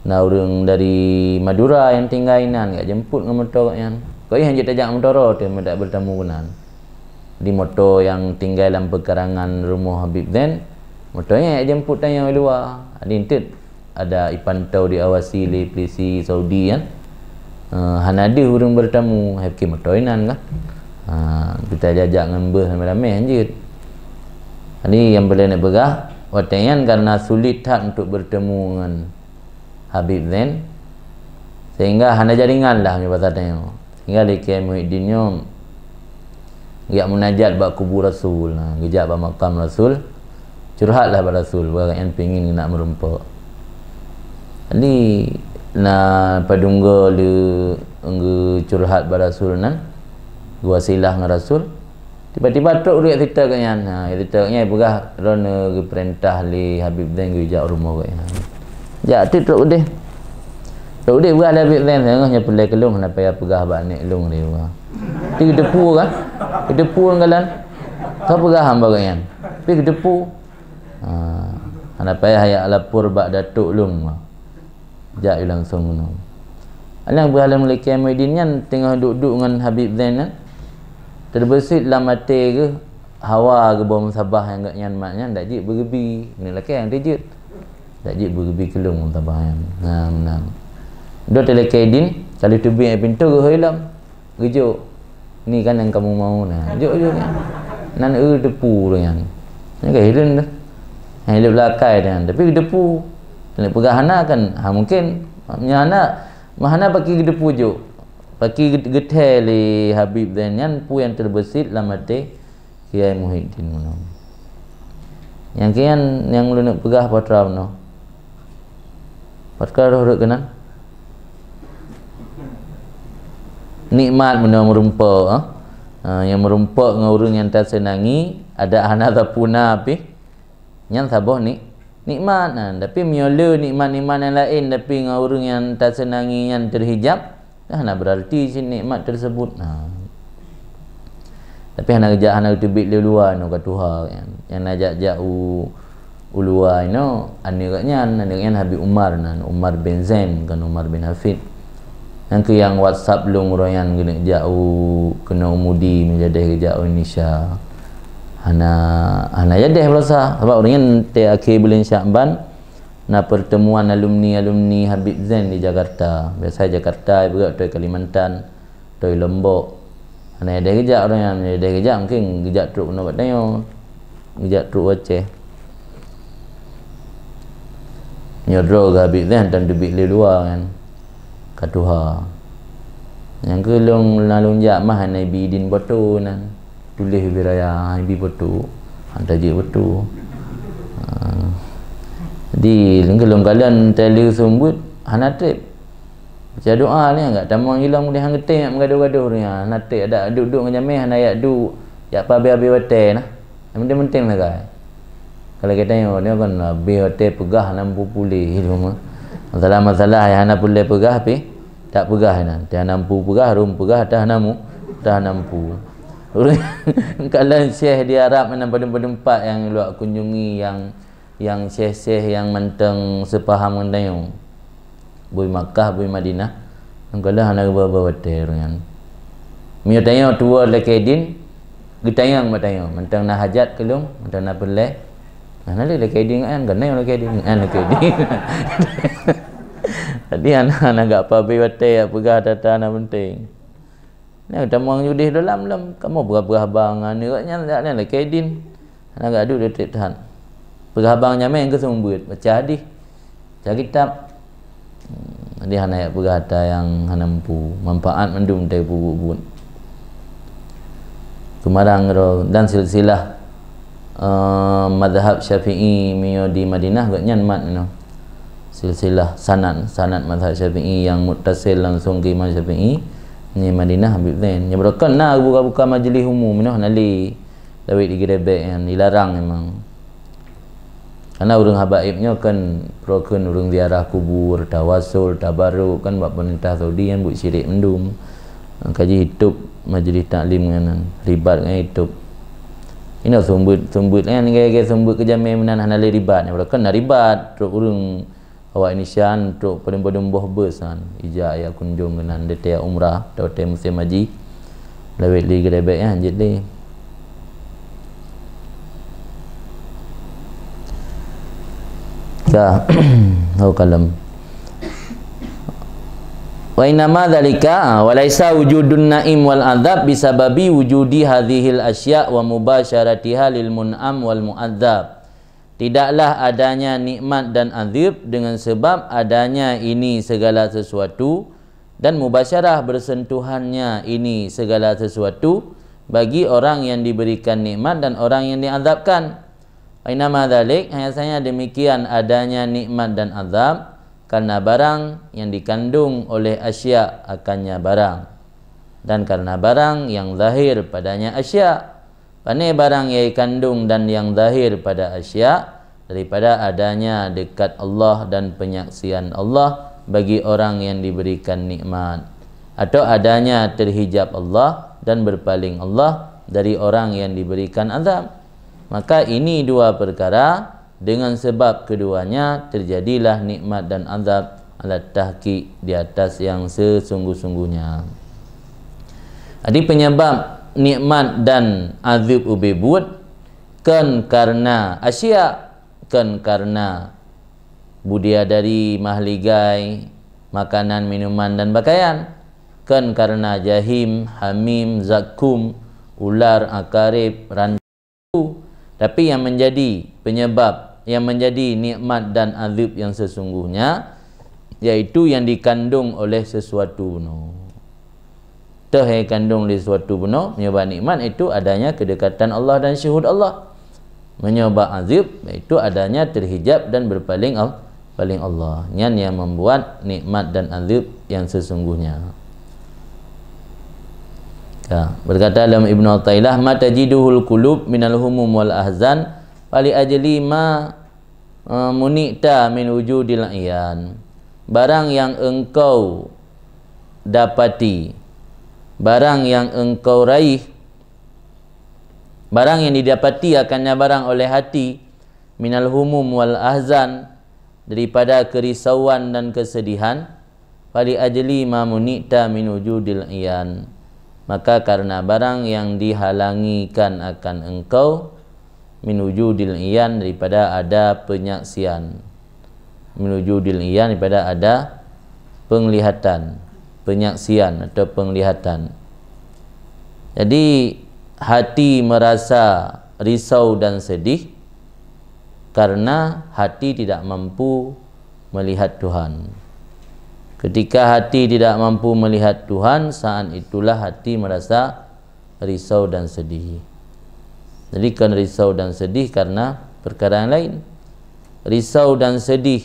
na ureueng dari Madura nyang tinggai inan, jak jemput ngon moto gobnyan. Kok nyan jeuet tajak moto droe teuh meudak beutamu keunan. Di moto nyang tinggai lam peukarangan rumoh Habib Zain, moto nyan jak jemput tanyoe luwa. Di enteuk ada ipantau, diawasi lé polisi Saudi nyan. Eh, hana deuh ureueng beutamu, hai pike moto inan kah. Ha, kita jajak ngon beuh ramé-ramé hanjeuet. Jadi nyang peureulée neupeugah, watée nyan karena sulit that untuk bertemu ngon Habib Zain, sehingga hana jaringan lah meunyoe basa tanyoe. Sehingga lé Kiai Muhyiddin nyoe geujak munajat bak kubu Rasul. Nah, geujak bak makam Rasul, curhatlah bak Rasul, bahwa nyan pingin nak meurumpok. Jadi, na padum goe lé geucurhat bak Rasul nyan, geuwasilah ngon Rasul. Tiba-tiba trok ureueng jak seutôt gobnyan. Ha, jak seutôt gobnyan peugah, "Droeneuh geupeurintah lé Habib Zain geujak u rumoh gobnyan." Jak teuk trok udeh. Trok udeh peugah lé Habib Zain, "Singoh nyoe peureulée keu lôn, hana payah peugah bak aneuk lôn lé." Tapi geuteupeue kan? Geuteupeue ngon galak. Ka peugah hamba gobnyan. Tapi geuteupeue. Ha, hana payah jak lapor bak datuk lôn. Jak langsong keunoe. Nyang beuhalom lé Kiai Muhyiddin nyan teungoh duek-duek ngon Habib Zain nyan. Teubeusit lam até geuh hawa geuboh musabah nyang gobnyan mat nyan, dak jeuet beugeubi. Ni lakée nyang teujeuet. Dak jeuet beugeubi keu lôn musabah nyan. Nah, meunan. Dua teuh lé Kiai Muhyiddin, ka lheueh teubiet pintoe geuhôi lom. Geujok, "Ni kan yang kamu mau." Nah, jok, jok. Nan eu teupeue ureueng nyan. Nyan ka hireuen dah. Nyang hireuen beuakai nyan, tapi geuteupeue. Keuneuk peugah hana kan, ha, mungkin. Nyan hana, hana paki geuteupeue jok. Paki geut-, geuthée lé Habib Zain nyan peue nyang teubeusit lam até Kiai Muhyiddin meunan. Nyang kian nyang lôn peugah patra meunoe. Pat ka roh rot keunan? Nikmat meunoe meurumpok, eh? Ha, nyang meurumpok ngon ureueng nyang taseunangi, adak hana tapuna pih. Nyan saboh nik-, nikmat. Nah, tapi meunyoe le nikmat-nikmat nyang laén, tapi ngon ureueng nyang taseunangi nyan teuhijab, Nah, hana beurarti cit nikmat teuseubut. Nah. Tapi hana geujak, hana geuteubiet lé luwa nyoe ka tuha nyan. Nyang na jak-jak u, u luwa nyoe aneuk gobnyan, aneuk gobnyan Habib Umar nan, Umar bin Zain, bukan Umar bin Hafid. Nyang keu nyang WhatsApp lôn uroe nyan keuneuk jak u, keunoe u Mudi, meujadeh geujak u Indonesia. Hana, hana jadeh beurasa. Sabab uroe nyan teuh akhé buleuen Syakban, Na pertemuan alumni-alumni Habib Zain di Jakarta. Biasa Jakarta, beugöt toi Kalimantan, toi Lombok. Hana ideh geujak ureueng nyan, ideh geujak mungkin geujak trok keunoe bak tanyoe. Geujak trok Aceh. Nyoe droe geuh Habib Zain tan teubiet lé luwa nyan. Ka tuha. Nyang keu lôn, na lôn jak mah hana ibi idin poto nan. Tuléh ubé raya, ha, ibi poto. Han tajeuet poto. Ha. Jadi, lôn keu lôn kalon teuh lheueh seumeubeuet, hana treb. Baca doa ni agak tamong ilong deh han geutem, yak meugadoh-gadoh ni, ha, hana treb. Adak duek-duek ngon jamé, hana yak duek, yak pabé-abé watèe nah. Nyang penting-penting sagai. Kalau geutanyoe, nyoe kan, ah, beh watèe peugah hana mampu puléh, cuma masalah-masalah nyang hana puléh peugah pih, tak peugah inan. Teuh hana mampu peugah, rhom peugah, teuh hana mu-, teuh hana mampu. Ureuëng kalon syekh di Arab, meunan padum-padum pat nyang luwat kunjungi, nyang, nyang syekh-syekh nyang mantong seupaham ngon tanyoe. Bui Makkah, bui Madinah, nyang kalon hana geuba-ba watée ureuëng nyan. Meunyoe tanyoe tuwoe lakée dien, geutanyong bak tanyoe, mantong na hajat keu lôn, mantong na peureulée. Nah, hana lé lakée dien nyan, keuneuk lakée dien nyan, lakée dien. Jadi hana, hana geupabe watée jak peugah ata-ata nyang penting. Nyoe tamong judeh dalam lom, kamoe peugah-peugah haba ngon aneuk nyan, jak nyan lakée dien. Hana geuduek di tieb that. Peugah haba nyameng keu seumeubeuet, baca hadih, baca kitab. Hmm, jadi hana jak peugah ata nyang hana mampu. Manfaat mandum teupeue buet. Keumarang ro dan silsilah, eh, mazhab Syafi'i meunyoe di Madinah gobnyan mat meunoe. Silsilah sanad, sanad mazhab Syafi'i nyang muttasil langsung keu Imam Syafi'i, di Madinah Habib Zain. Nyoe beureukan na buka-buka majlis umu meunoe hana lé. Lawét di Geurebek nyan dilarang memang. Karena ureuëng habaib nyoe kan pro kheun ureuëng ziarah kubur, tawasul, tabaruk kan bak pemerintah Saudi nyan buet syirik mandum. Kaji hitôb majlis taklim nyan, ribat ngon hitôb. Inoe seumeubeuet, seumeubeuet nyan, gaya-gaya seumeubeuet keu jamé meunan hana lé ribat. Nyoe kan na ribat, trok ureuëng awak Indonesia trok padum-padum boh bus nyan. Ija ya kunjung keunan, watée umrah, watée musim haji. Lawét lé Geurebek nyan jeuet lé. Ka, oh, kalem. Wa innama dzalika, wa laisa wujudun na'im wal adzab bisababi wujudi hadzihil asya' wa mubasyaratiha lil mun'am wal mu'adzab. Tidaklah adanya nikmat dan azab dengan sebab adanya ini segala sesuatu dan mubasyarah bersentuhannya ini segala sesuatu bagi orang yang diberikan nikmat dan orang yang diazabkan. Wa innama dzalik, hanya saja demikian adanya nikmat dan azab karena barang yang dikandung oleh asya' akannya barang, dan karena barang yang zahir padanya asya'. Pane barang yang dikandung dan yang zahir pada asya' daripada adanya dekat Allah dan penyaksian Allah bagi orang yang diberikan nikmat, atau adanya terhijab Allah dan berpaling Allah dari orang yang diberikan azab. Maka ini dua perkara, dengan sebab keduanya terjadilah nikmat dan azab, alat tahqiq, di atas yang sesungguh-sungguhnya. Jadi penyebab nikmat dan azab ubé buet kon karena asya', kon karena budiadari, mahligai, makanan, minuman dan pakaian, kon karena jahim, hamim, zakum, ular, akarib, ran- Tapi yang menjadi penyebab, yang menjadi nikmat dan azab yang sesungguhnya, yaitu yang dikandung oleh sesuatu bunoe. Teuh yang dikandung oleh sesuatu bunoe, meunyoe bak nikmat itu adanya kedekatan Allah dan syuhud Allah. Meunyoe bak azab, yaitu adanya terhijab dan berpaling Al-, paling Allah. Nyan yang membuat nikmat dan azab yang sesungguhnya. Ya, berkata dalam Ibnu Athaillah, "Ma tajiduhul qulub minal humum wal ahzan, fali ajli ma, eh, muni'ta min wujudil iyan." Barang yang engkau dapati, barang yang engkau raih, barang yang didapati akannya barang oleh hati, minal humum wal ahzan, daripada kerisauan dan kesedihan, fali ajli ma muni'ta min wujudil iyan, maka karena barang yang dihalangikan akan engkau, min wujudil iyan, daripada ada penyaksian, min wujudil iyan, daripada ada penglihatan, penyaksian atau penglihatan. Jadi hati merasa risau dan sedih karena hati tidak mampu melihat Tuhan. Ketika hati tidak mampu melihat Tuhan, saat itulah hati merasa risau dan sedih. Jadi kon risau dan sedih karena perkara yang lain. Risau dan sedih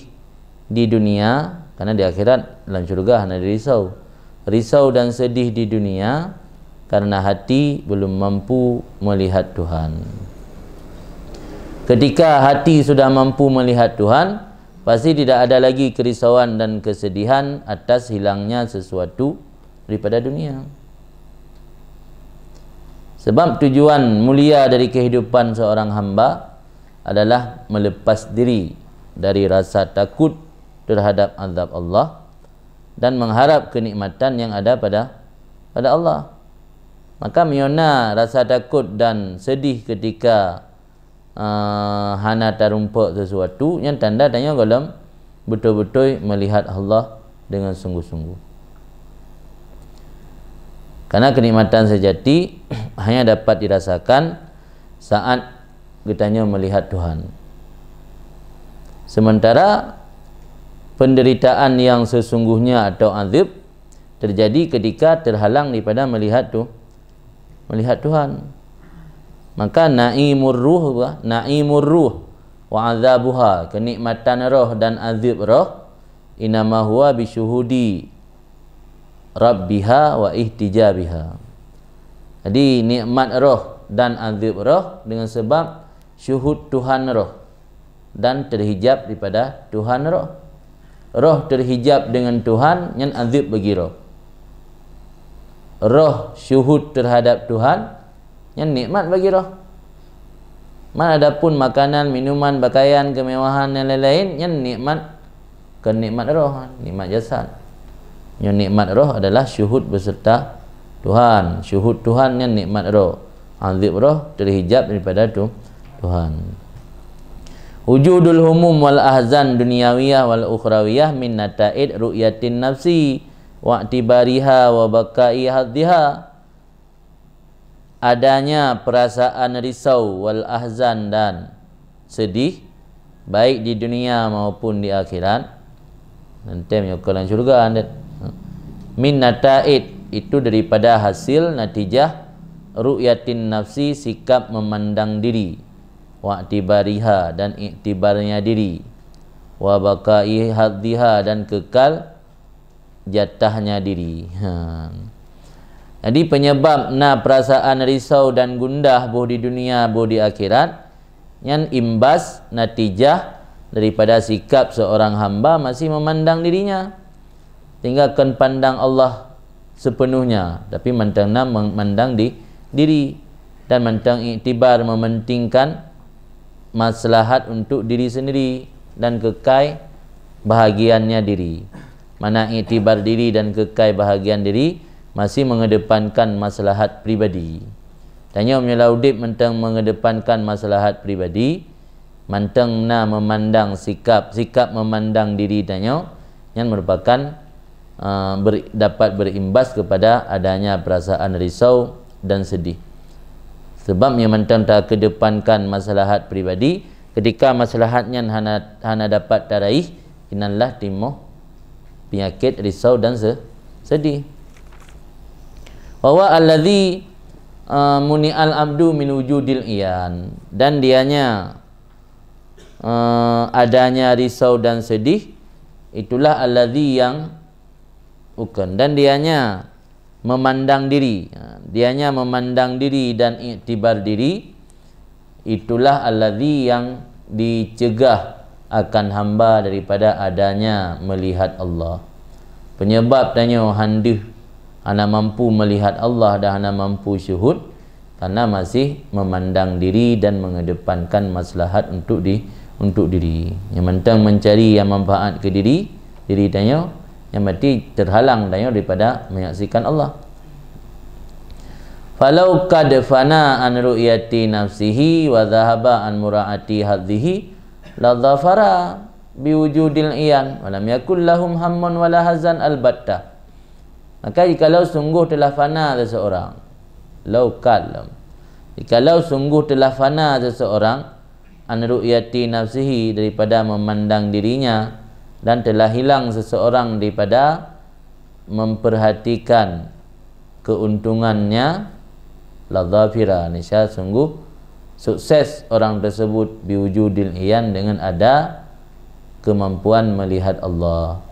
di dunia, karena di akhirat lam syurga hana dirisau. Risau dan sedih di dunia karena hati belum mampu melihat Tuhan. Ketika hati sudah mampu melihat Tuhan, pasti tidak ada lagi kerisauan dan kesedihan atas hilangnya sesuatu daripada dunia. Sebab tujuan mulia dari kehidupan seorang hamba adalah melepas diri dari rasa takut terhadap azab Allah dan mengharap kenikmatan yang ada pada pada Allah. Maka meunyoe na rasa takut dan sedih ketika, eh, hana tarumpok sesuatu, nyan tanda tanyoe gohlom beutôi-beutôi melihat Allah dengan sungguh-sungguh. Karena kenikmatan sejati hanya dapat dirasakan saat geutanyoe melihat Tuhan. Sementara penderitaan yang sesungguhnya atau azab terjadi ketika terhalang daripada melihat tu, melihat Tuhan. Maka naimur ruh, naimur ruh wa azabuha, kenikmatan roh dan azab roh, inama huwa bisyuhudi rabbiha wa ihtijabiha. Jadi nikmat roh dan azab roh dengan sebab syuhud Tuhan roh dan terhijab daripada Tuhan roh. Roh terhijab dengan Tuhan, nyan azab bagi roh. Roh syuhud terhadap Tuhan, nyan nikmat bagi roh. Man adapun makanan, minuman, pakaian, kemewahan dan lain-lain, nyan nikmat, bukan nikmat roh, nikmat jasad. Nyan nikmat roh adalah syuhud beserta Tuhan. Syuhud Tuhan nyan nikmat roh. Azab roh terhijab daripada tu Tuhan. Wujudul humum wal ahzan dunyawiyah wal ukhrawiyah min nataid ru'yatin nafsi wa i'tibariha wa baqa'i hadziha. Adanya perasaan risau wal ahzan dan sedih, baik di dunia maupun di akhirat. Nanti meunyoe keu lam syurga, ndet. Min nataid, itu daripada hasil, natijah, ru'yatin nafsi, sikap memandang diri, wa i'tibariha, dan iktibarnya diri, wa baqa'i hadziha, dan kekal jatahnya diri. Ha. Jadi penyebab na perasaan risau dan gundah boh di dunia, boh di akhirat, nyan imbas, natijah daripada sikap seorang hamba masih memandang dirinya. Sehingga kon pandang Allah sepenuhnya, tapi mantong na memandang di diri dan mantong iktibar mementingkan maslahat untuk diri sendiri dan kekal bahagiannya diri. Mana iktibar diri dan kekal bahagian diri masih mengedepankan maslahat pribadi. Tanyoe meunyoe udeb mantong mengedepankan maslahat pribadi, mantong na memandang sikap, sikap memandang diri tanyoe, nyan merupakan, eh, ber-, dapat berimbas kepada adanya perasaan risau dan sedih. Sebab meunyoe mantong takedepankan maslahat pribadi, ketika maslahat nyan hana, hana dapat taraih, inanlah timoh penyakit risau dan se-, sedih. Wa huwa alladzi, eh, muni'al abdu min wujudil iyan. Dan dianya, eh, adanya risau dan sedih, itulah alladzi yang, bukan. Dan dianya memandang diri. Ha, dianya memandang diri dan iktibar diri, itulah alladzi yang dicegah akan hamba daripada adanya melihat Allah. Penyebab tanyoe han deuh hana mampu melihat Allah dan hana mampu syuhud, karena masih memandang diri dan mengedepankan maslahat untuk di, untuk diri. Nyang mantong mencari yang manfaat ke diri, diri tanyoe, nyang berarti terhalang tanyoe daripada menyaksikan Allah. Falau qad fana an ru'yati nafsihi wa dhahaba an mura'ati hadzihi la dhafara biwujudil iyan wa lam yakul lahum hammun wala hazan albattah. Maka jikalau sungguh telah fana seseorang, lau qad lam, jikalau sungguh telah fana seseorang, an ru'yati nafsihi, daripada memandang dirinya, dan telah hilang seseorang daripada memperhatikan keuntungannya, la dhafira, niscaya sungguh sukses orang tersebut, biwujudil iyan, dengan ada kemampuan melihat Allah.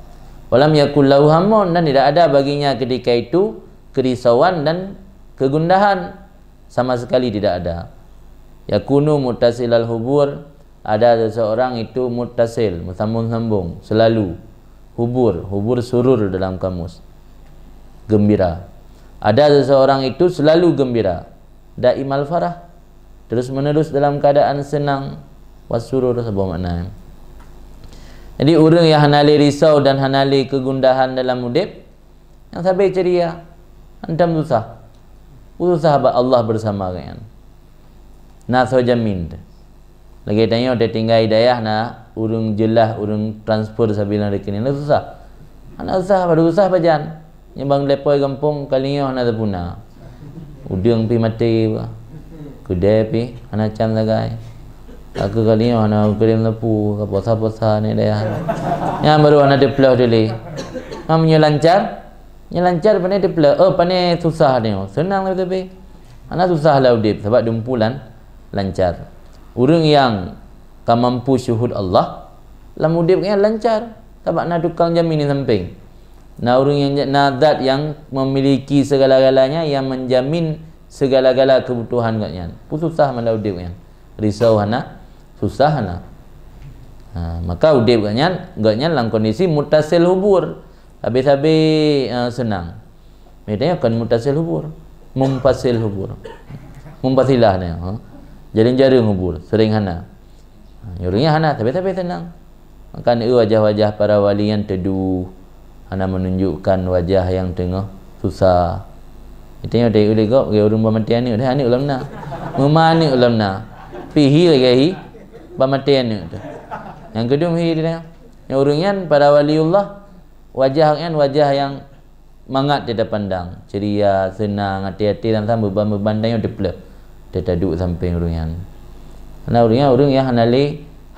Walam yakul lahu hammun, dan tidak ada baginya ketika itu kerisauan dan kegundahan, sama sekali tidak ada. Yakunu muttasilal hubur, ada seseorang itu muttasil, bersambung-sambung, selalu. Hubur, hubur surur dalam kamus. Gembira. Ada seseorang itu selalu gembira. daimal farah, terus-menerus dalam keadaan senang, wasurur saboh makna. Jadi, ureuëng nyang hana lé risau dan hana lé keugundahan dalam udeb, nyang sabe ceria, hantom susah. Susah bak Allah bersama gobnyan. Na soe jamin teuh. Lagée tanyoe tatinggai dayah na ureuëng jeulaih, ureuëng transfer sabilang rekening, na susah. Hana susah, padub susah pajan. Nyang bang leupoi gampông kali nyoe hana teupuna. Udeueng pih maté bah. Keudée pih hana can sagai. Aku kali nyoe hana kirém sapu, ka puasa-puasa ni dayah. Nyan baru hana teuplôh tuli. Mam nyoe lancar, nyoe lancar pane teuplôh. Oh, pane susah nyoe. Seunang tapi. Hana susah lah udeb sabab dumpu lan-, lancar. Ureuëng nyang ka mampu syuhud Allah, lam udeb nyan lancar. Sabab na tukang jamin di sampéng. Na ureuëng nyang, na zat nyang memiliki segala-galanya, yang menjamin segala-gala kebutuhan gobnyan. Peue susah mala udeb nyan? Risau hana, susah hana. Ha, maka udeb gobnyan, gobnyan lam kondisi muttasil hubur. Sabe-sabe, eh, seunang. Meutanyoe kon muttasil hubur, munfasil hubur. Munfasilah nyoe, ha. Jareueng-jareueng hubur, sering hana. Ha, ureuëng nyan hana, sabe-sabe seunang. Maka neu wajah-wajah para wali nyan teuduh, hana menunjukkan wajah nyang teungoh susah. Meutanyoe dari ulée gob, ureuëng bak maté aneuëk, dah aneuëk lom na. Meuma aneuëk lom na. Pih hi lagée hi bak maté aneuëk teuh. Nyang keudum hi di dalam. Nyang ureuëng nyan para waliullah, wajah nyan wajah nyang mangat teuh tapandang, ceria, seunang, até-até lam-lam beuban-beuban tanyoe teuplôh. Teuh taduek sampéng ureuëng nyan. Karena ureuëng nyan ureuëng nyang hana lé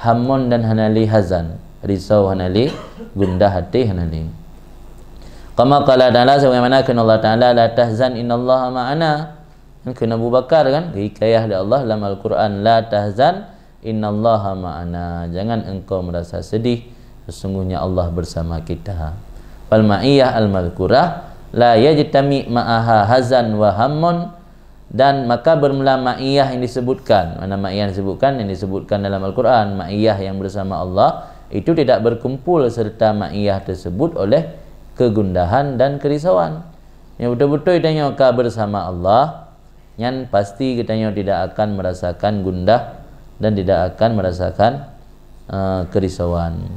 hamon dan hana lé hazan, risau hana lé, gundah até hana lé. Kama qala ta'ala, sebagaimana kheun Allah Ta'ala, "La tahzan innallaha ma'ana." Kheun Abu Bakar kan, hikayah lé Allah lam Al-Quran, "La tahzan innallaha ma'ana." Jangan engkau merasa sedih, sesungguhnya Allah bersama kita. Fal ma'iyah al-madhkurah la yajtami ma'aha hazan wa hammun, dan maka bermula ma'iyah yang disebutkan. Mana ma'iyah yang disebutkan? Yang disebutkan dalam Al-Quran, ma'iyah yang bersama Allah, itu tidak berkumpul serta ma'iyah tersebut oleh kegundahan dan kerisauan. Yang betul-betul tanyoe ka bersama Allah, nyan pasti geutanyoe tidak akan merasakan gundah dan tidak akan merasakan, eh, kerisauan.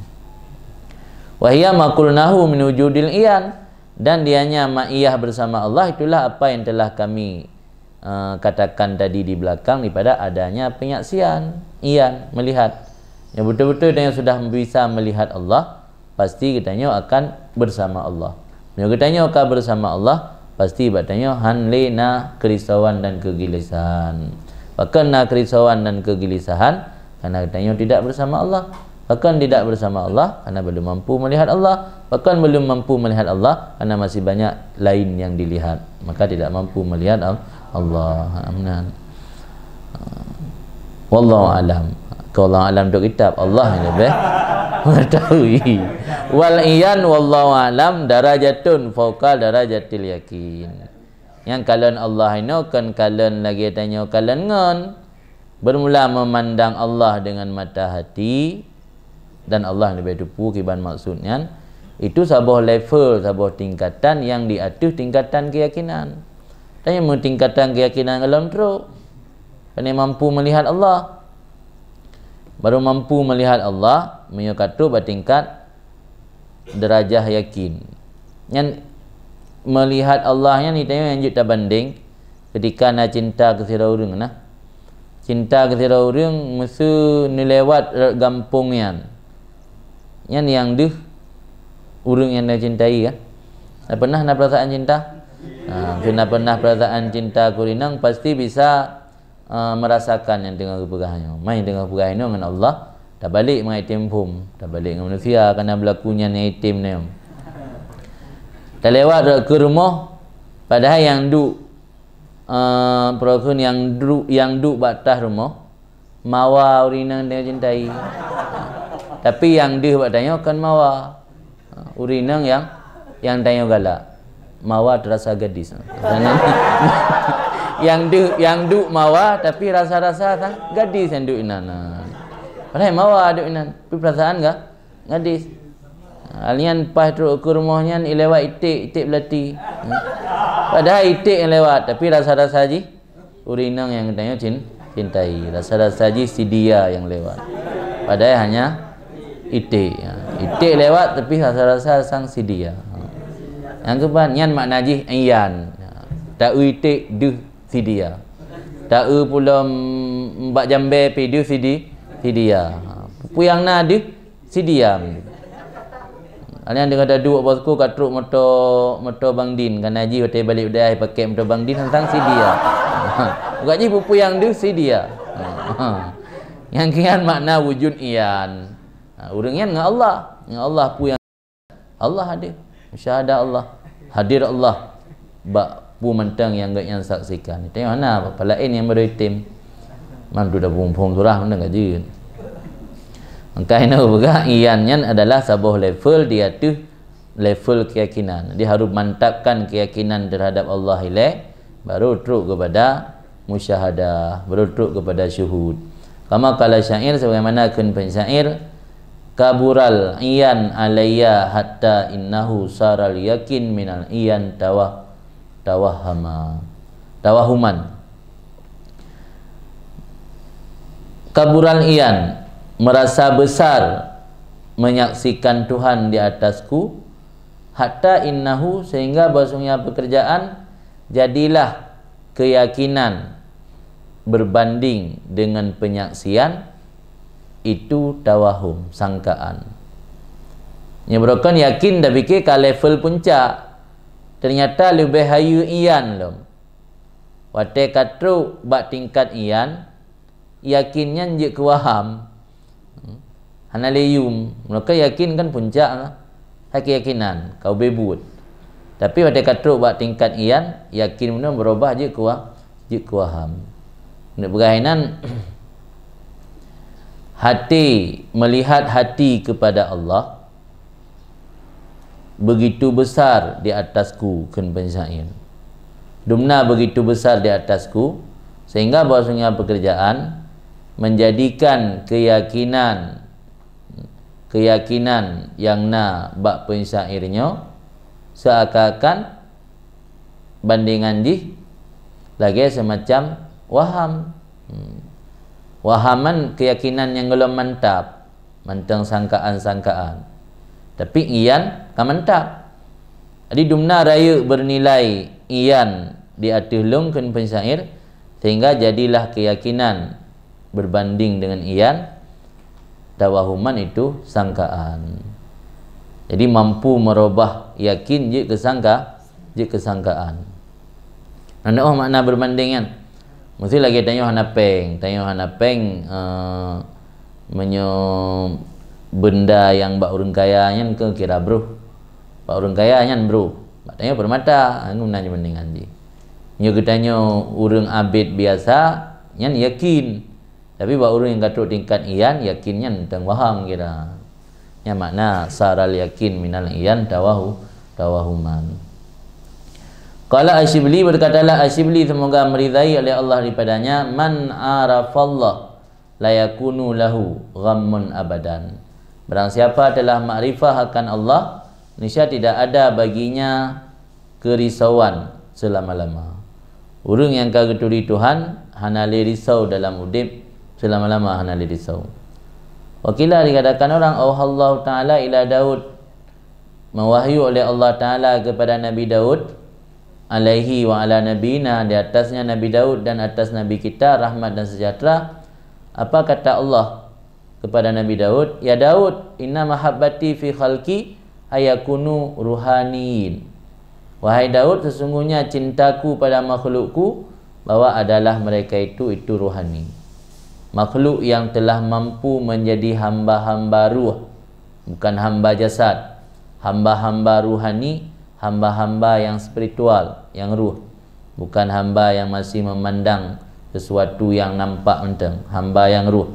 Wa hiya ma qulnahu min wujudil iyan, dan dianya ma'iyah bersama Allah itulah apa yang telah kami, eh, katakan tadi di belakang daripada adanya penyaksian, iyan, melihat. Yang betul-betul tanyoe sudah bisa melihat Allah, pasti geutanyoe akan bersama Allah. Meunyoe geutanyoe ka bersama Allah, pasti bak tanyoe han lé na kerisauan dan kegelisahan. Pakon na kerisauan dan kegelisahan? Karena geutanyoe tidak bersama Allah. Pakon tidak bersama Allah? Karena belum mampu melihat Allah. Pakon belum mampu melihat Allah? Karena masih banyak lain yang dilihat. Maka tidak mampu melihat Al-, Allah. Amin. Wallahu alam. Keu Allah alam dok kitab, Allah yang lebih mengetahui. Wal iyan wallahu alam darajatun fauqa darajatil yakin. Nyang kalon Allah inoe kon kalon lagée tanyoe kalon ngon. Bermula memandang Allah dengan mata hati, dan Allah leubeh teupeu kiban maksud nyan, itu saboh level, saboh tingkatan nyang di ateueh tingkatan keyakinan. Dan nyang meutingkatan keyakinan golom trok, pane mampu melihat Allah. Baru mampu melihat Allah, meunyoe ka trok bak tingkat derajah yakin. Nyan melihat Allah nyan, tanyoe nyang jeuet tabandeng, ketika na cinta keu sidroe ureuëng nah. Cinta keu sidroe ureuëng meuseu neulewat rot gampông nyan. Nyan nyang deuh ureuëng nyang tacintai kan? Na pernah na perasaan cinta? Ha, meuseu na pernah perasaan cinta keu ureuëng inong, pasti bisa, eh, merasakan nyang teungoh geupeugah nyoe. Mai teungoh peugah inoe ngon Allah, tabalek ngon item phom, tabalek ngon manusia, kana beulaku nyan nyang item nyoe. Talewat rot keu rumoh, padahai nyang duek, eh, peurokon nyang duek, nyang duek bak tah rumoh, mawa ureuëng inong nyang cintai. Tapi nyang deuh bak tanyoe kon mawa. Ureuëng inong nyang, nyang tanyoe galak. Mawa terasa gadis. Nyang deuh, nyang duek mawa, tapi rasa-rasa tah gadis nyang duek inan. Padahai mawa duek inan, tapi perasaan ga-, gadis. Hal nyan paih trok keu rumoh nyan ilewat iték, iték beulati. Padahai iték nyang lewat, tapi rasa-rasa jih Ureuëng inong nyang geutanyoe cin-, cintai, rasa-rasa jih si dia nyang lewat. Padahai hanya iték. Ha, iték lewat, tapi rasa-rasa sang si dia. Ha. Nyang keubah, nyan makna jih ian. Ha. Ta-eu iték deuh si dia. Ta-eu pulo bak jambé pih deuh si di-, si dia. Ha. Peue nyang na deuh si dia. Alèh deungon taduek bosku ka trok moto, moto Bang Din, ka na jih watèe balek u dayah pakai moto Bang Din sang si dia. Bukan jih peue-peue nyang deuh si dia. Nyang kian makna wujud ian. Ha, ureuëng nyan ngon Allah. Ngon Allah peue nyang Allah hadir. Musyahadah Allah. Hadir Allah. Bak peue mantong nyang geuh nyan saksikan. Tanyoe hana apa-apa laén nyang beudoe item. Mantu dah phom-phom surah mantong ka jeuet. Maka inoe peugah ian nyan adalah saboh level di ateueh level keyakinan. Jadi harus mantapkan keyakinan terhadap Allah ilée, baru trok kepada musyahadah, baru trok kepada syuhud. Kama qala syair, sebagaimana kheun pensyair, "Kabural ian alayya hatta innahu saral yakin minal ian tawah-, tawahhama, tawahuman." Kabural ian, merasa besar menyaksikan Tuhan di atasku, hatta innahu, sehingga bahwasanya pekerjaan jadilah keyakinan berbanding dengan penyaksian, itu tawahum, sangkaan. Nyoe beurokon yakin dah pikir ka level puncak, ternyata leubeh hayeue ian lom. Watée ka trok bak tingkat ian, yakin nyan jeuet keu waham. Hana lé yum. Meunyoe ka yakin kan puncak lah. Hai keuyakinan, ka ubé buet. Tapi watée ka trok bak tingkat ian, yakin meunan beurubah jeuet keu wa-, jeuet keu waham. Neupeugah inan, hati, melihat hati kepada Allah, begitu besar di atasku, kheun pensyair. Dumna begitu besar di atasku, sehingga bahwasanya pekerjaan menjadikan keyakinan, keyakinan nyang na bak pensyair nyoe seakan-akan bandingan jih lagée semacam waham. Hmm. Wahaman keyakinan nyang golom mantap, mantong sangkaan-sangkaan. Tapi ian ka mantap. Jadi dumna rayeuk bernilai ian di ateueh lôn, kheun pensyair, sehingga jadilah keyakinan berbanding dengan ian, tawahuman itu sangkaan. Jadi mampu merubah yakin jeuet keu sangka-, jeuet keu sangkaan. Nah, oh makna berbanding nyan. Mesti lagée tanyoe hana péng, tanyoe hana péng, eh, meunyoe benda nyang bak ureuëng kaya nyan keu kira broh. Bak ureuëng kaya nyan broh. Bak tanyoe permata, anu na bandingan jih. Nyoe geutanyoe ureuëng abét biasa, nyan yakin. Tapi bak ureuëng nyang ka trok tingkat ian, yakin nyan teuh waham kira. Nyan makna saral yakin minal ian tawahu-, tawahuman. Qala Asyibli, berkatalah Asyibli, semoga meridai oleh Allah daripadanya, "Man arafallah la yakunu lahu ghammun abadan." Barang siapa telah makrifah akan Allah, niscaya tidak ada baginya keurisauan seulama-lama. Ureuëng nyang ka geuturi Tuhan hana lé risau dalam udeb, seulama-lama hana lé risau. Wa qila, dikatakan orang, "Auhallahu ta'ala ila Daud," mewahyu oleh Allah Ta'ala kepada Nabi Daud, alaihi wa ala nabiyina, di atasnya Nabi Daud dan atas Nabi kita, rahmat dan sejahtera. Apa kata Allah kepada Nabi Daud, "Ya Daud, inna mahabbati fi khalqi ayakunu ruhaniyin." Wahai Daud, sesungguhnya cintaku pada makhlukku bahwa adalah mereka itu, itu ruhani. Makhluk yang telah mampu menjadi hamba-hamba ruh, bukan hamba jasad. Hamba-hamba ruhani, hamba-hamba yang spiritual, yang ruh. Bukan hamba yang masih memandang sesuatu yang nampak mantong, hamba yang ruh.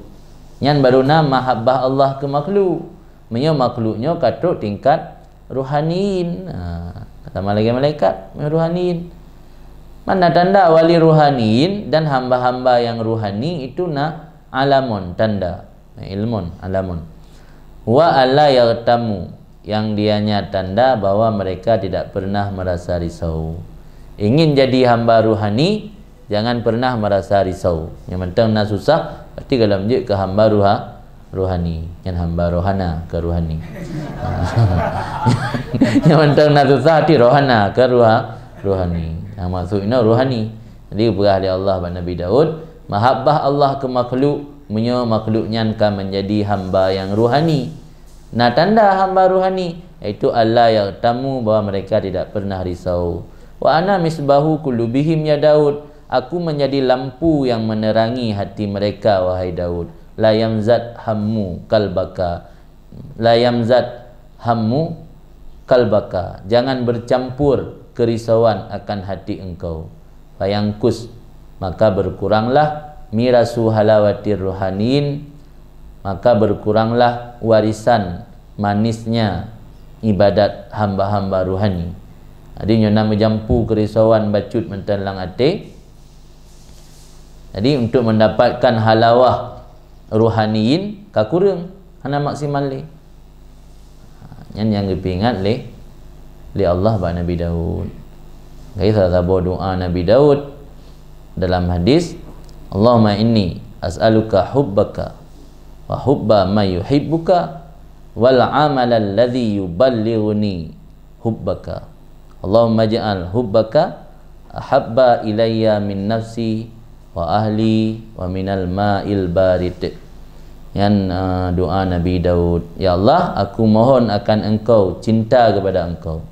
Nyan baru na mahabbah Allah keu makhluk. Meunyoe makhluk nyoe ka trok tingkat ruhaniyin. Ha, sama lagée malaikat, ruhaniyin. Mana tanda wali ruhaniyin dan hamba-hamba yang ruhani itu na alamun, tanda. Ilmun, alamun. Wa alla yaghtamu, yang dianya tanda bahwa mereka tidak pernah merasa risau. Ingin jadi hamba ruhani, Jangan pernah merasa risau. Nyang mantong na susah, berarti gohlom jeuet keu hamba ruha-, rohani. Nyan hamba rohana, keu rohani. Nyang mantong na susah, berarti rohana, keu ruha-, rohani. Nyang maksud inoe rohani. Jadi, geupeugah lé Allah bak Nabi Daud, mahabbah Allah keu makhluk, meunyoe makhluk nyan ka menjadi hamba nyang rohani. Na tanda hamba rohani, yaitu alla yaghtamu, bahwa mereka tidak pernah risau. Wa ana misbahu qulubihim ya Daud, aku menjadi lampu yang menerangi hati mereka, wahai Daud. La yamzat hammu qalbaka. La yamzat hammu qalbaka. Jangan bercampur kerisauan akan hati engkau. Fayangkus, maka berkuranglah, mirasu halawatir rohaniyin, maka berkuranglah warisan manisnya ibadat hamba-hamba rohani. Jadi, nyoe na meujampu kerisauan bacut mantong lam até. Jadi, untuk mendapatkan halawah rohaniyin ka kureueng, hana maksimal lé. Nyan nyang geupeuingat lé, lé Allah bak Nabi Daud. Jadi, salah saboh doa Nabi Daud dalam hadis, "Allahumma inni as'aluka hubbaka wa hubba man yuhibbuka wal amalal ladzi yuballighuni hubbaka. Allahumma ij'al hubbaka ahabba ilayya min nafsi wa ahli wa minal ma'il barid." Nyan, eh, doa Nabi Daud, "Ya Allah, aku mohon akan Engkau, cinta kepada Engkau,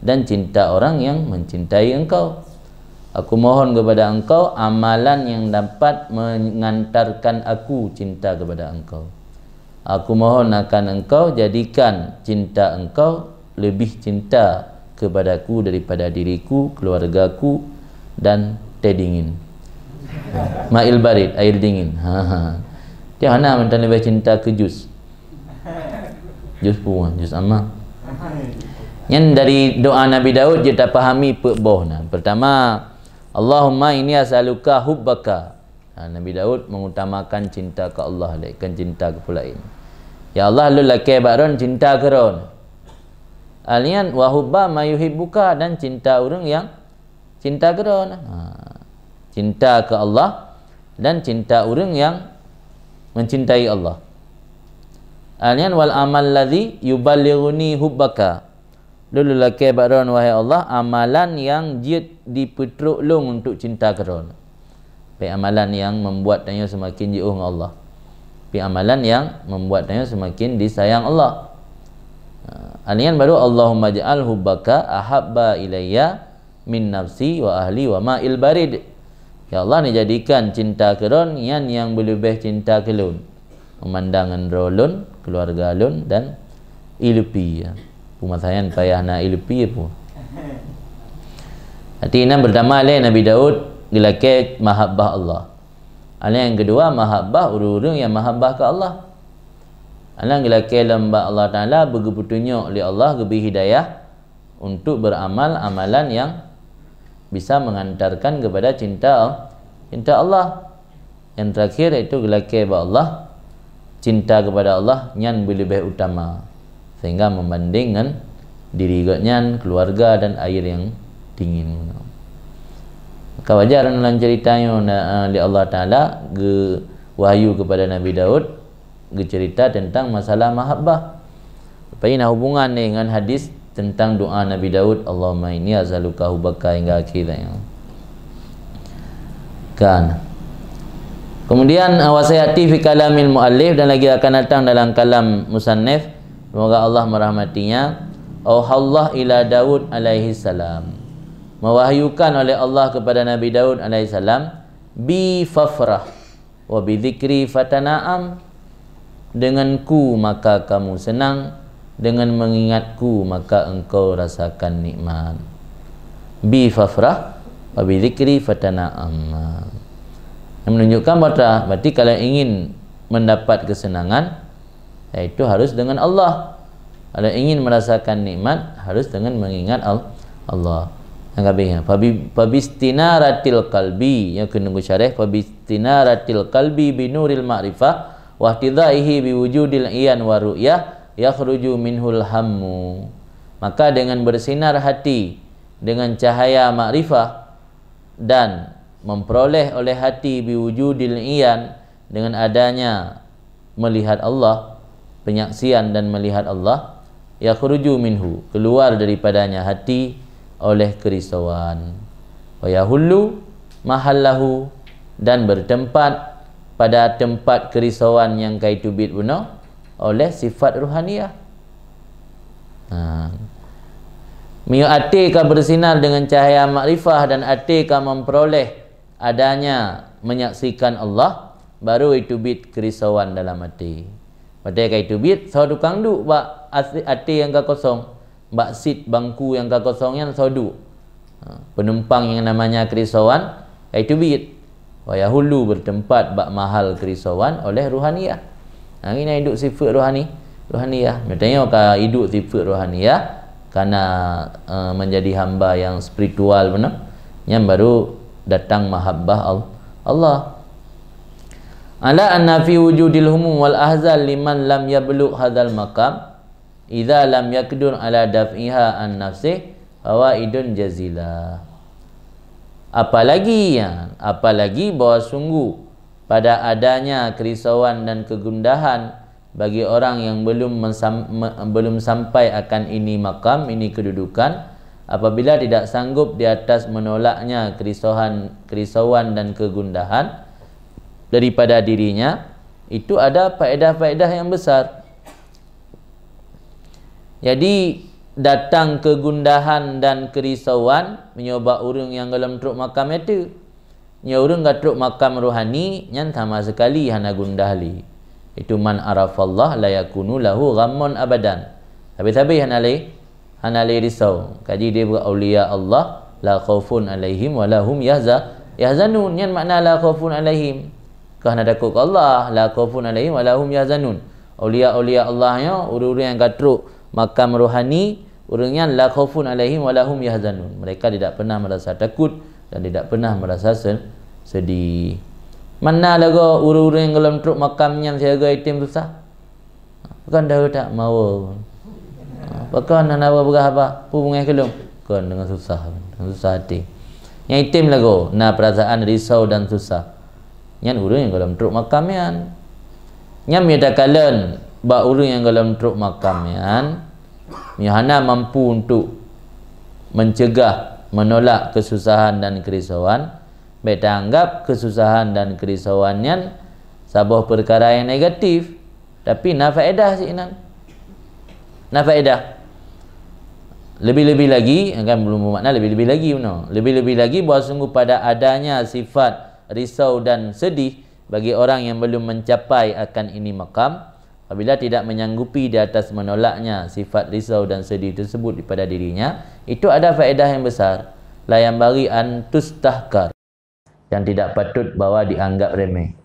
dan cinta orang yang mencintai Engkau. Aku mohon kepada Engkau amalan yang dapat mengantarkan aku cinta kepada Engkau. Aku mohon akan Engkau, jadikan cinta Engkau lebih cinta kepadaku daripada diriku, keluargaku, dan teh dingin." Ma'il barid, air dingin. Ha, ha. Tiap hana mantong leubeh cinta keu jus. Jus pun, jus ama. Nyan dari doa Nabi Daud jeuet tapahami peuet boh na. Pertama, "Allahumma inni as'aluka hubbaka." Ha, Nabi Daud mengutamakan cinta ke Allah lé, kon cinta keu peue laén. "Ya Allah, lôn lakée bak Droen cinta keu Droen." Alian wa hubba man yuhibbuka, dan cinta ureuëng yang cinta keu Droen. Ha, cinta keu Allah dan cinta ureuëng yang mencintai Allah. Alian wal amal ladzi yuballighuni hubbaka. Lôn lakée bak Droen, wahai Allah, amalan nyang jeuet dipeutrok lôn untuk cinta keu Droen. Pi amalan nyang membuat tanyoe seumaken jiôh ngon Allah. Pi amalan nyang membuat tanyoe seumaken disayang Allah. Ha, nyan baru, "Allahumma ja'al hubbaka ahabba ilayya min nafsi wa ahli wa ma'il barid." Ya Allah, neujadikan cinta keu Droen nyan nyang beuleubeh cinta keu lôn. Meumandang ngon droe lôn, keuluwarga lôn, dan ie leupie. Peue masa nyan payah na ie leupie peue. Arti nyan, pertama lé Nabi Daud geulakée mahabbah Allah. Nyang keudua, mahabbah ureuëng-ureuëng nyang mahabbah keu Allah. Nyang geulakée lom bak Allah Taala, beugeupeutunyok lé Allah, geubri hidayah untuk beramal amalan yang bisa mengantarkan kepada cinta, cinta Allah. Yang terakhir, yaitu geulakée bak Allah, cinta kepada Allah nyan beuleubeh utama, sehingga membanding ngon diri gobnyan, keluarga, dan air yang dingin. Maka wajar dalam cerita nyoe, na, lé Allah Taala geuwahyu kepada Nabi Daud, geucerita tentang masalah mahabbah. Rupajih na hubungan ni ngon hadis tentang doa Nabi Daud, "Allahumma inni as'aluka hubbaka," hingga akhir ayat. Kan. Kemudian, eh, wa sayati fi kalamil muallif, dan lagi akan datang dalam kalam musannif, semoga Allah merahmatinya, "Auhallah ila Daud alaihi salam." Mewahyukan oleh Allah kepada Nabi Daud alaihi salam, "Bi fafrah." "Wa bidzikri fatana'am," denganku maka kamu senang, dengan mengingatku maka engkau rasakan nikmat. "Bi fafrah, wa bidzikri fatana'am." Yang menunjukkan bahwa berarti kalau ingin mendapat kesenangan, yaitu harus dengan Allah. Kalau ingin merasakan nikmat, harus dengan mengingat Al-, Allah. Yang kami ingat, "Fabi-, fabistinaratil qalbi," yang kena syarah, "Fabistinaratil qalbi binuril ma'rifah, wahtidaihi biwujudil iyan wa ru'yah, yakhruju minhul hammu." Maka dengan bersinar hati, dengan cahaya makrifah, dan memperoleh oleh hati biwujudil iyan, dengan adanya melihat Allah, penyaksian dan melihat Allah, yakhruju minhu, keluar daripadanya hati oleh kerisauan, wa yahullu mahallahu, dan bertempat pada tempat kerisauan nyang ka iteubiet bunoe oleh sifat ruhaniyah. Ha. Meunyoe até ka bersinar dengan cahaya makrifah dan até ka memperoleh adanya menyaksikan Allah, baru iteubiet kerisauan dalam até. Watée ka iteubiet, soe tukang duek bak as-, até nyang ka kosong, bak sit bangku nyang ka kosong nyan soe duek. Ha, penumpang nyang namanya kerisauan ka iteubiet. Wa yahullu, bertempat bak mahal kerisauan oleh ruhaniyah. Nah, ini idup sifat rohani, ruhaniyah. Mitanyoe ka idup sifat ruhaniyah, karena, eh, menjadi hamba yang spiritual benar, nyan baru datang mahabbah Al-, Allah. Ala anna fi wujudil humum wal ahzan liman lam yablugh hadzal maqam, idza lam yaqdur ala daf'iha an nafsih, fawaidun jazilah. Apalagi, ya, apalagi bahwa sungguh pada adanya kerisauan dan kegundahan bagi orang yang belum mensam-, me-, belum sampai akan ini makam, ini kedudukan, apabila tidak sanggup di atas menolaknya kerisauan, kerisauan dan kegundahan daripada dirinya, itu ada faedah-faedah yang besar. Jadi, datang kegundahan dan kerisauan meunyoe bak ureuëng nyang gohlom trok makam nyan. Nyoe ureuëng ka trok makam rohani, nyan sama sekali hana gundah lé. Itu man arafallah la yakunu lahu ghammun abadan. Sabe-sabe hana lé, hana lé risau. Kaji dia buat aulia Allah, la khaufun alaihim wa lahum yahza-, yahzanun. Nyan makna la khaufun alaihim. Kah hana takot keu Allah, la khaufun alaihim wa lahum yahzanun. Aulia-aulia Allah nyoe, ureuëng-ureuëng nyang ka trok makam rohani, ureuëng nyan la khaufun alaihim wa lahum yahzanun. Mereka tidak pernah merasa takut dan tidak pernah merasa se-, sedih. Mana lagoe ureuëng-ureuëng nyang gohlom trok makam nyan siaga item susah? Pakon dah tak mawa? Pakon hana peugah haba? Peue beungéh keu lôn? Kon deungon susah, deungon susah até. Nyang item lagoe na perasaan risau dan susah. Nyan ureuëng nyang gohlom trok makam nyan. Nyan meunyoe takalon bak ureuëng nyang gohlom trok makam nyan, meunyoe hana mampu untuk mencegah, menolak kesusahan dan kerisauan, bék taanggap kesusahan dan kerisauan nyan saboh peukara nyang negatif, tapi na faedah sinan. Na faedah. Lebih-lebih lagi, kan belum bermakna lebih-lebih lagi, no. Lebih-lebih lagi bahwa sungguh pada adanya sifat risau dan sedih bagi orang yang belum mencapai akan ini makam, apabila tidak menyanggupi di atas menolaknya sifat risau dan sedih tersebut daripada dirinya, itu ada faedah yang besar. La yanbaghi an tustahkar, yang tidak patut bahwa dianggap remeh.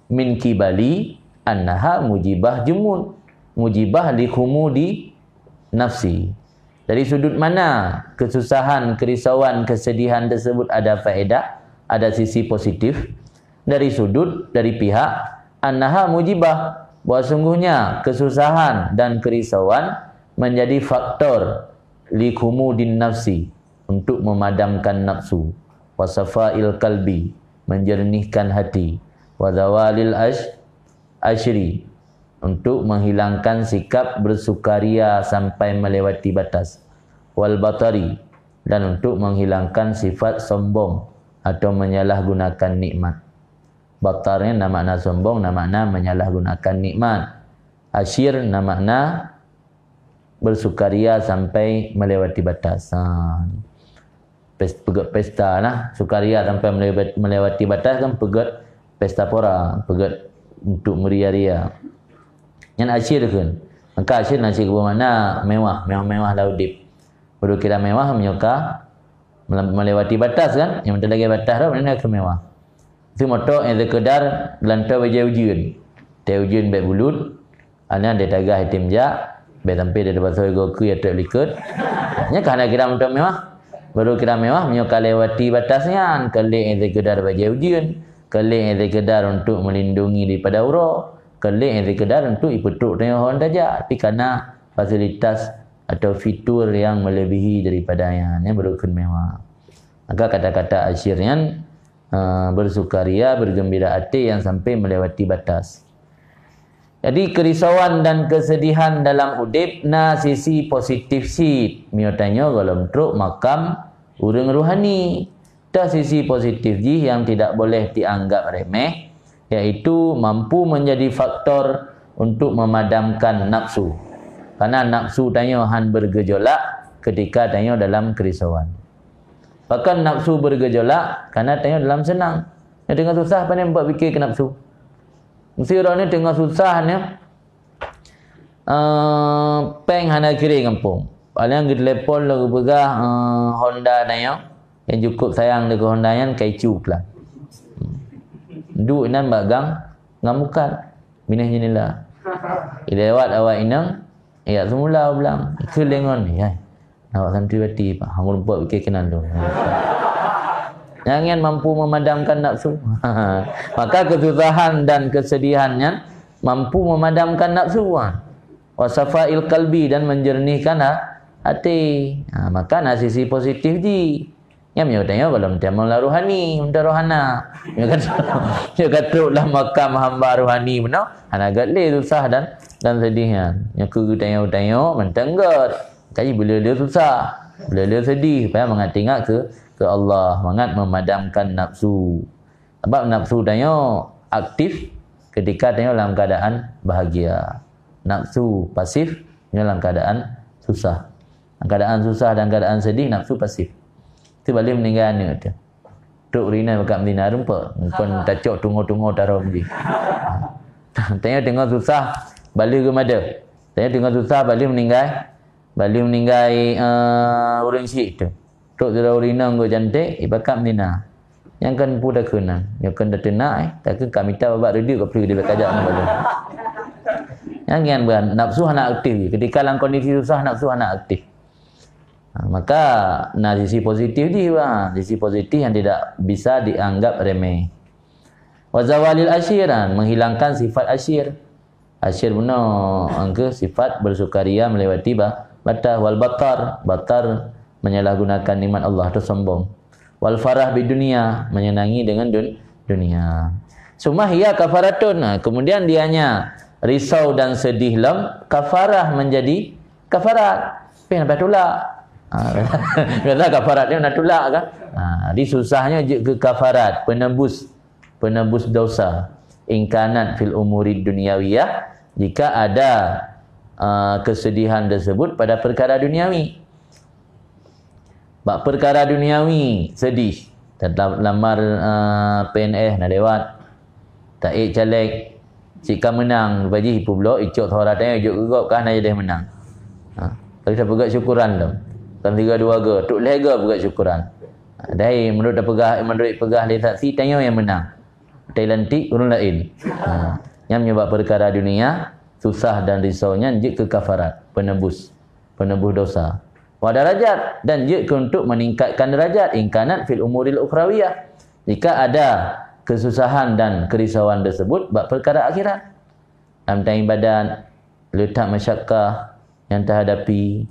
Min qibali annaha mujibah jumud, mujibah li khumudi nafsi. Dari sudut mana kesusahan, kerisauan, kesedihan tersebut ada faedah, ada sisi positif? Dari sudut, dari pihak, annaha mujibah, bahwa sungguhnya kesusahan dan kerisauan menjadi faktor li khumudin nafsi, untuk memadamkan nafsu, wa safail qalbi, menjernihkan hati, wa zawalil ash-, ashri, untuk menghilangkan sikap bersukaria sampai melewati batas, wal batari, dan untuk menghilangkan sifat sombong atau menyalahgunakan nikmat. Batar nyan na makna sombong, na makna menyalahgunakan nikmat. Ashir na makna bersukaria sampai melewati batas. Ha. Pes-, peugét pesta lah, sukaria sampai melewat-, melewati batas kan peugét pesta pora, peugét untuk meuria-ria. Nyan ashir kheun. Maka ashir na cit geupeue makna mewah, mewah-mewah lam udeb. Baru kira mewah meunyoe ka mele-, melewati batas kan, nyang meuteulagée batas tu makna keu mewah. Itu moto nyang sekedar geulantoe bajée ujeuen. Tée ujeuen bék bulut, Aneuk deh tagah item jak, bék sampai deh teubasoe igoe keue ateueh likot. Nyan ka hana kira mantong mewah. Baru kira mewah meunyoe ka lewati batas nyan, keu lé nyang sekedar bajée ujeuen, keu lé nyang sekedar untuk melindungi daripada uroe, keu lé nyang sekedar untuk ipeutrok tanyoe hon tajak, tapi kana fasilitas atau fitur yang melebihi daripada nyan, nyan baru kheun mewah. Maka kata-kata asyir nyan eh, bersukaria, bergembira até nyang sampai melewati batas. Jadi, kerisauan dan kesedihan dalam udeb na sisi positif cit. Meunyoe tanyoe gohlom trok makam ureuëng rohani, ta sisi positif jih nyang tidak boleh dianggap remeh, yaitu mampu menjadi faktor untuk memadamkan nafsu. Karena nafsu tanyoe han bergejolak ketika tanyoe dalam kerisauan. Bahkan nafsu bergejolak karena tanyoe dalam senang. Nyang teungoh susah, pane muphom pikir keu nafsu. Mesti uroe nyoe teungoh susah nyoe, eh, péng hana kirém gampông. Paléng geutelepon lom geupeugah, eh, Honda tanyoe, nyang cukup sayang lé keu Honda nyan ka icu klan. Duek inan bak gang, ngon mukat, binéh jeunela. Ilewat awak inong, ijak seumula u blang. Keu lé ngon, ya. Awak santriwati, Pak. Hang rumpok pikir keunan tu. Nyang nyan mampu memadamkan nafsu. Maka kesusahan dan kesedihan nyan mampu memadamkan nafsu. Wa safail qalbi, dan menjernihkan ha-, hati. Ha, maka na sisi positif jih. Nyan meunyoe tanyoe gohlom tamong lam rohani, meunan rohana. Meunyoe ka, meunyoe ka trok lam makam hamba rohani meunan, hana gét lé susah dan, dan sedih nyan. Nyoe keu geutanyoe-tanyoe mantong gét. Kaji beu le-le susah, beu le-le sedih, payah mangat ingat keu, keu Allah, mangat memadamkan nafsu. Sebab nafsu tanyoe aktif ketika tanyoe lam keadaan bahagia. Nafsu pasif nyoe lam keadaan susah. Dalam keadaan susah dan keadaan sedih, nafsu pasif. Tu bak lheueh meuninggai aneuk teuh. Trok ureueng inong bak Madinah rumpok, kon tacok tungo-tungo tarom jih. Tanyoe teungoh susah, bak lheueh geumada. Tanyoe teungoh susah, bak lheueh meuninggai, bak lheueh meuninggai, eh, ureueng syik teuh. Trok sidroe ureueng inong geuh cantik, ibakat Madinah. Nyang kan pu takheun na, nyoe kan tateunak, eh, takheun ka mita babah reudeuek ka peue dibak kajak ngon balon. Nyang nyan beuan, nafsu hana aktif. Ketika lam kondisi susah, nafsu hana aktif. Ha, maka na sisi positif jih, bah. Sisi positif yang tidak bisa dianggap remeh. Wa zawalil asyir, ha, menghilangkan sifat asyir. Asyir bunoe angka sifat bersukaria melewati ba-, batas. Wal batar, batar menyalahgunakan nikmat Allah atau sombong. Wal farah bid dunia, menyenangi dengan dun-, dunia. Summa hiya kafaratun, ha, kemudian dianya risau dan sedih lom kafarah, menjadi kafarat. Pih lepas tulak. Ha, biasa kafarat ni nak tulak kan? Ha, jadi susahnya jeuet keu kafarat, penebus, penebus dosa. In kanat fil umurid dunyawiyah, jika ada, uh, kesedihan tersebut pada perkara duniawi. Bak perkara duniawi sedih, tetap lamar, uh, P N S na lewat. Taék caleg, cit ka meunang, bajih ipeubloe, icok suara tanyoe, ijok keu gob, ka hana jadeh meunang. Ha, tapi tapeugah syukuran lom. Kan tiga dua go, trok lhèe go peugah syukuran. Ha, dai meunurot tapeugah, meunurot peugah lé saksi, tanyoe nyang meunang. Thailand tik ureueng laén. Ha, nyan meunyoe bak peukara dunia, susah dan risau nyan jeuet keu kafarat, penebus, penebus dosa. Wa darajat, dan jeuet keu untuk meningkatkan derajat, in kanat fil umuril ukhrawiyah. Jika ada kesusahan dan kerisauan tersebut bak peukara akhirat. Lam ibadat, le that masyakkah nyang tahadapi,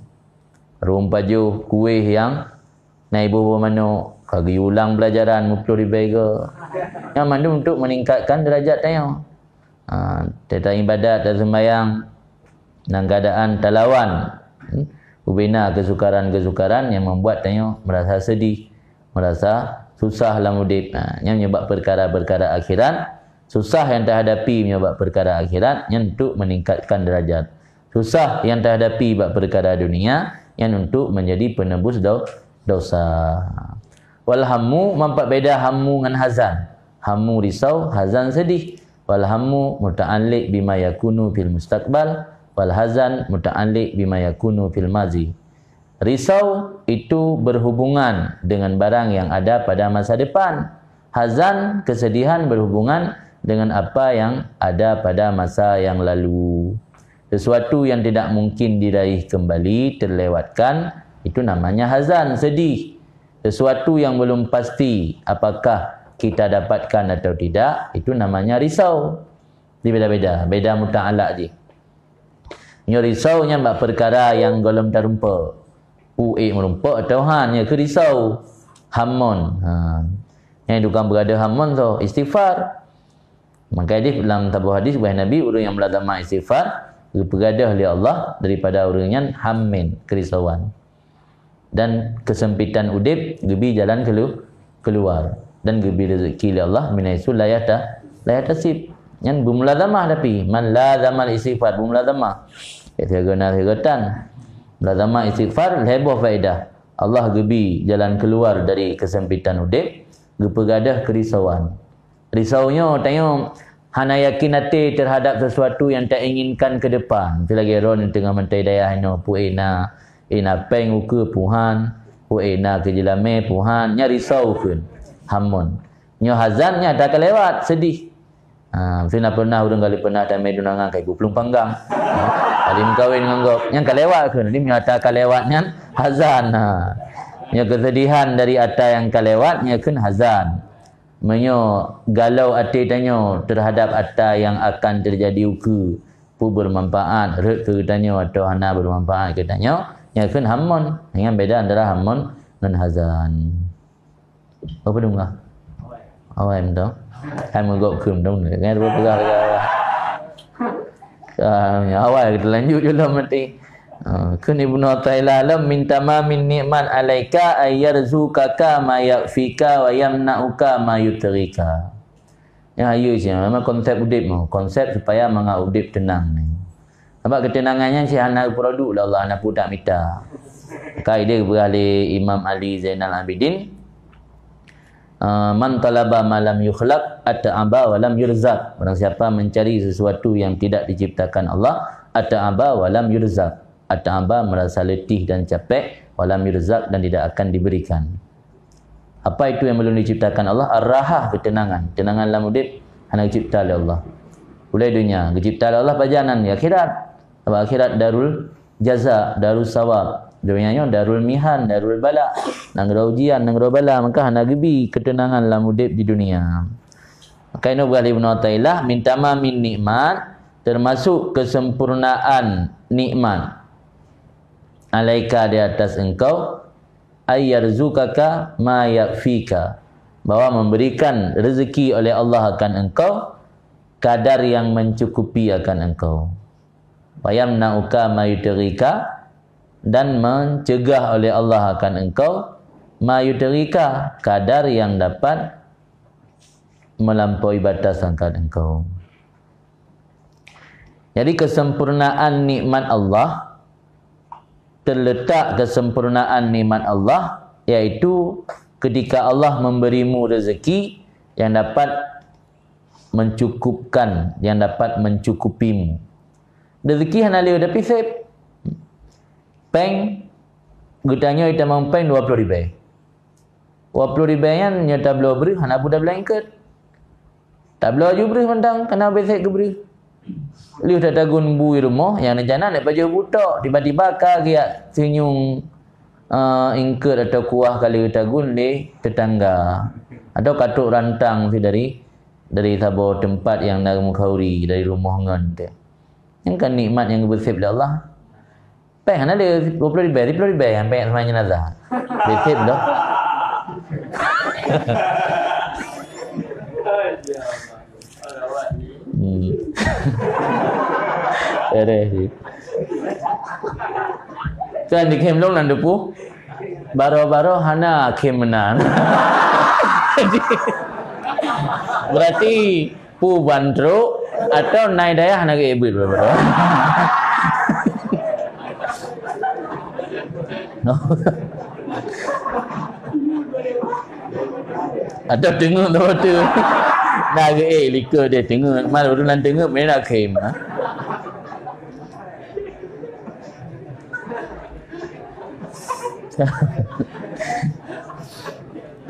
rhueng pajoh, kueh nyang na iboh-boh manok, ka geuulang pelajaran meuploh ribèe go. Nyan mandum untuk meningkatkan derajat tanyoe. Ha, teutab ibadat dan sembahyang, dalam keadaan talawan, hmm, ubena kesukaran-kesukaran yang membuat tanyoe merasa sedih, merasa susah lam udép. Ha, nyan meunyoe bak peukara-peukara akhirat, susah yang tahadapi meunyoe bak peukara akhirat, nyan untuk meningkatkan derajat. Susah yang tahadapi bak peukara dunia, nyan untuk menjadi penebus do-, dosa. Wal hammu, nampak beda hammu ngon hazan. Hammu risau, hazan sedih. Wal hammu muta'alliq bima yakunu fil mustaqbal, wal hazan muta'alliq bima yakunu fil mazi. Risau itu berhubungan dengan barang yang ada pada masa depan. Hazan, kesedihan, berhubungan dengan apa yang ada pada masa yang lalu. Sesuatu yang tidak mungkin diraih kembali, terlewatkan, itu namanya hazan, sedih. Sesuatu yang belum pasti apakah kita dapatkan atau tidak, itu namanya risau. Jadi beda-beda, beda muta'alliq jih. Nyoe risau nyan bak peukara nyang gohlom tarumpok. Uék meurumpok atau han, nyoe keuh risau. Hamon. Ha. Nyan tukang peugadôh hamon soe? Istighfar. Maka di dalam saboh hadis, wahai Nabi, ureuëng nyang mulazamah istighfar, geupeugadôh lé Allah daripada ureuëng nyan hamén, keurisauan. Dan keusempitan udeb geubi jalan kelu-, keluar. Dan geubi rezeki lé Allah min haitsu la yahta-, la yahtasib. Nyan beumulazamah tapi, man lazamal istighfar, beumulazamah. Ya, siaga na siaga tan. Mulazamah istighfar, lhèe boh faedah. Allah geubi jalan keluar dari keusempitan udeb, geupeugadôh keurisauan. Risau nyoe, tanyoe hana yakin até terhadap sesuatu yang tainginkan ke depan. Seulagèe droeneuh teungoh mantong dayah inoe, peue na, na péng ukeue peue han, peue na keu jeulamé peue han, nyan risau kheun. Hamon. Nyoe hazan, nyan ata ka lewat, sedih. Ha, meusti na pernah ureuëng kali pernah tamé tunangan ka ibu plueng panggang. Ha, kali meukawen ngon gob, nyan ka lewat kheun. Jadi nyoe ata ka lewat nyan hazan. Ha. Nyoe kesedihan dari ata nyang ka lewat, nyan kheun hazan. Meunyoe galau até tanyoe terhadap ata nyang akan teujadi ukeue, peue bermanfaat rhot keu tanyoe atawa hana bermanfaat keu tanyoe, nyan kheun hamon. Nyan beda antara hamon ngon hazan. Apa dengar? Awai mantong. Hai meugok kheun dong. Nyan dua peugah lagèe awai. Ah, awai kita lanjut je lah mati. Ah, kheun Ibnu Athaillah, "Lam min tamamin ni'mat alaika ay yarzukaka ma yakfika wa yamna'uka ma yutrika." Nyan hayeue cit, memang konsep udeb nyoe, konsep supaya mangat udeb teunang ni. Sabab keuteunangan nyan cit hana geuproduek lé Allah, hana peue mita. Ka idéh geupeugah lé Imam Ali Zainal Abidin, ah, "Man talaba ma lam yukhlaq at'aba wa lam yurzaq." Barang siapa mencari sesuatu yang tidak diciptakan Allah, at'aba wa lam yurzaq. At'aba merasa letih dan capek, wa lam yurzaq dan tidak akan diberikan. Apa itu yang belum diciptakan Allah? Ar-rahah, ketenangan. Ketenangan lam udeb hana geucipta lé Allah. Ulai dunia, geucipta lé Allah pajan nan di akhirat. Sabab akhirat darul jaza, darul sawab. Dunia nyoe darul mihan, darul bala. Nanggroe ujian, nanggroe bala, maka hana geubi ketenangan lam udeb di dunia. Maka inoe peugah lé Ibnu Athaillah, "Min tamamin nikmat", termasuk kesempurnaan nikmat, "alaika", di atas engkau, "ay yarzukaka ma yakfika", bahwa memberikan rezeki oleh Allah akan engkau kadar yang mencukupi akan engkau. "Wa yamna'uka ma yutrika", dan mencegah oleh Allah akan engkau, "ma yutrika", kadar yang dapat melampaui batas akan engkau. Jadi, kesempurnaan nikmat Allah, terletak kesempurnaan nikmat Allah, yaitu ketika Allah memberimu rezeki yang dapat mencukupkan, yang dapat mencukupimu. Rezeki hana lé, tapi sép. Péng, geutanyoe itamong péng dua ploh ribèe. Dua ploh ribèe nyan nyoe tabloe breuh, hana peue tabloe eungkôt. Tabloe ju breuh mantong, kana beusék keu breuh. Lheueh tatagun bu i rumoh, nyang rencana nak pajoh bu tok, tiba-tiba ka geujak seunyueng, eh, eungkôt atau kuah ka lheueh tagun lé tetangga. Atau ka trok rantang pi dari, dari saboh teumpat nyang na meukauri, dari rumoh ngon teuh. Nyan kan nikmat nyang geubeusék lé Allah. Péng hana lé, dua ploh ribèe, dua ploh ribèe nyang péng seumbahyang jenazah. Beusék dah. Hmm. Beres je. Kan di kem long nan depu. Baroe-baroe hana kem meunan. Berarti Pu ban trok atau nai dayah na geuék beuet baroe-baroe. Atau teungeut tu, tu. Na geuék likot dia teungeut. Mal ureueng nan teungeut meunan khém, ha.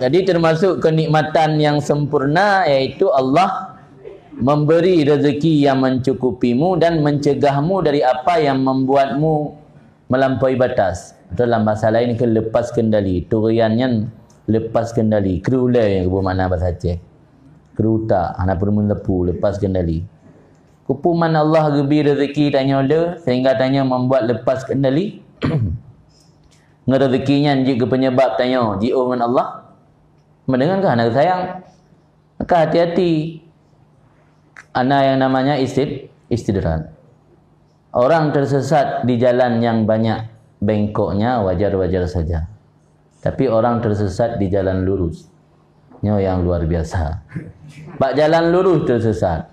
Jadi, termasuk kenikmatan yang sempurna, yaitu Allah memberi rezeki yang mencukupimu dan mencegahmu dari apa yang membuatmu melampaui batas. Atau dalam bahasa lain ke lepas kendali. Turian nyan lepas kendali. Krue ulèe nyang geupeue makna bahasa Aceh. Krue utak, hana peurumun lepu, lepas kendali. Keupeue man Allah geubi rezeki tanyoe le, sehingga tanyoe membuat lepas kendali? Ngon rezeki nyan jeuet keu penyebab tanyoe jiôh ngon Allah? Mendengar kan hana sayang. Maka hati-hati. Ana yang namanya istid-, istidraj. Orang tersesat di jalan yang banyak bengkoknya wajar-wajar saja. Tapi orang tersesat di jalan lurus, nyoe yang luar biasa. Bak jalan lurus tersesat.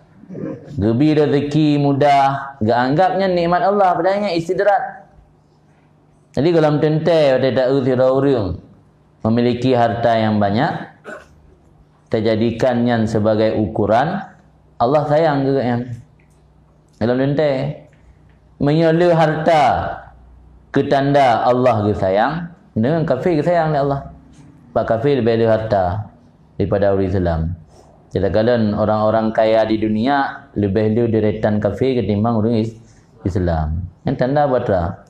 Geubi rezeki mudah, geuanggap nyan nikmat Allah, padahal nyan istidraj. Jadi, gohlom teuntée watée taeu sidroe ureuëng memiliki harta yang banyak, tajadikan nyan sebagai ukuran Allah sayang keu gobnyan. Gohlom teuntée. Meunyoe le harta keu tanda Allah geusayang, deungon kafé geusayang lé Allah. Bak kafé leubeh le harta daripada ureuëng Islam. Jadi, kadang orang-orang kaya di dunia leubeh le deretan kafé ketimbang ureuëng Is-, Islam. Nyan tanda bahwa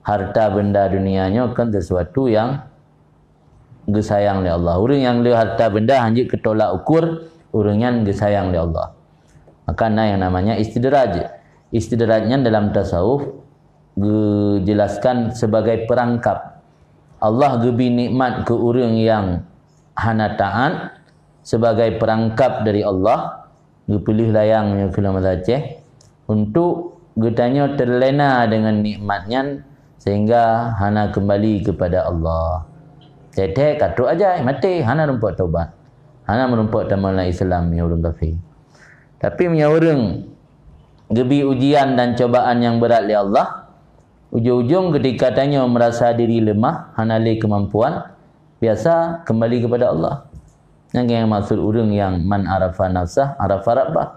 harta benda dunia nyoe kon sesuatu yang geusayang lé Allah. Ureuëng nyang le harta benda hanjeuet keu tolak ukur, ureuëng nyan geusayang lé Allah. Maka na yang namanya istidraj. Istidraj nyan dalam tasawuf geujelaskan sebagai perangkap. Allah geubi nikmat keu ureuëng nyang hana taát sebagai perangkap dari Allah, geupeuleueh layang nyoe keu lôn bahasa Aceh, untuk geutanyoe teulena deungon nikmat nyan sehingga hana keumbali keupada Allah. Thèe-thèe ka trok ajai, maté, hana meurumpok taubat. Hana meurumpok tamong lam Islam nyoe ureuëng kafé. Tapi meunyoe ureuëng geubi ujian dan cobaan nyang beurat lé Allah, ujong-ujong ketika tanyoe meurasa diri leumah, hana lé keumampuan, biasa keumbali keupada Allah. Nyang, nyang maksud ureuëng nyang man arafa nafsah, arafa rabbah.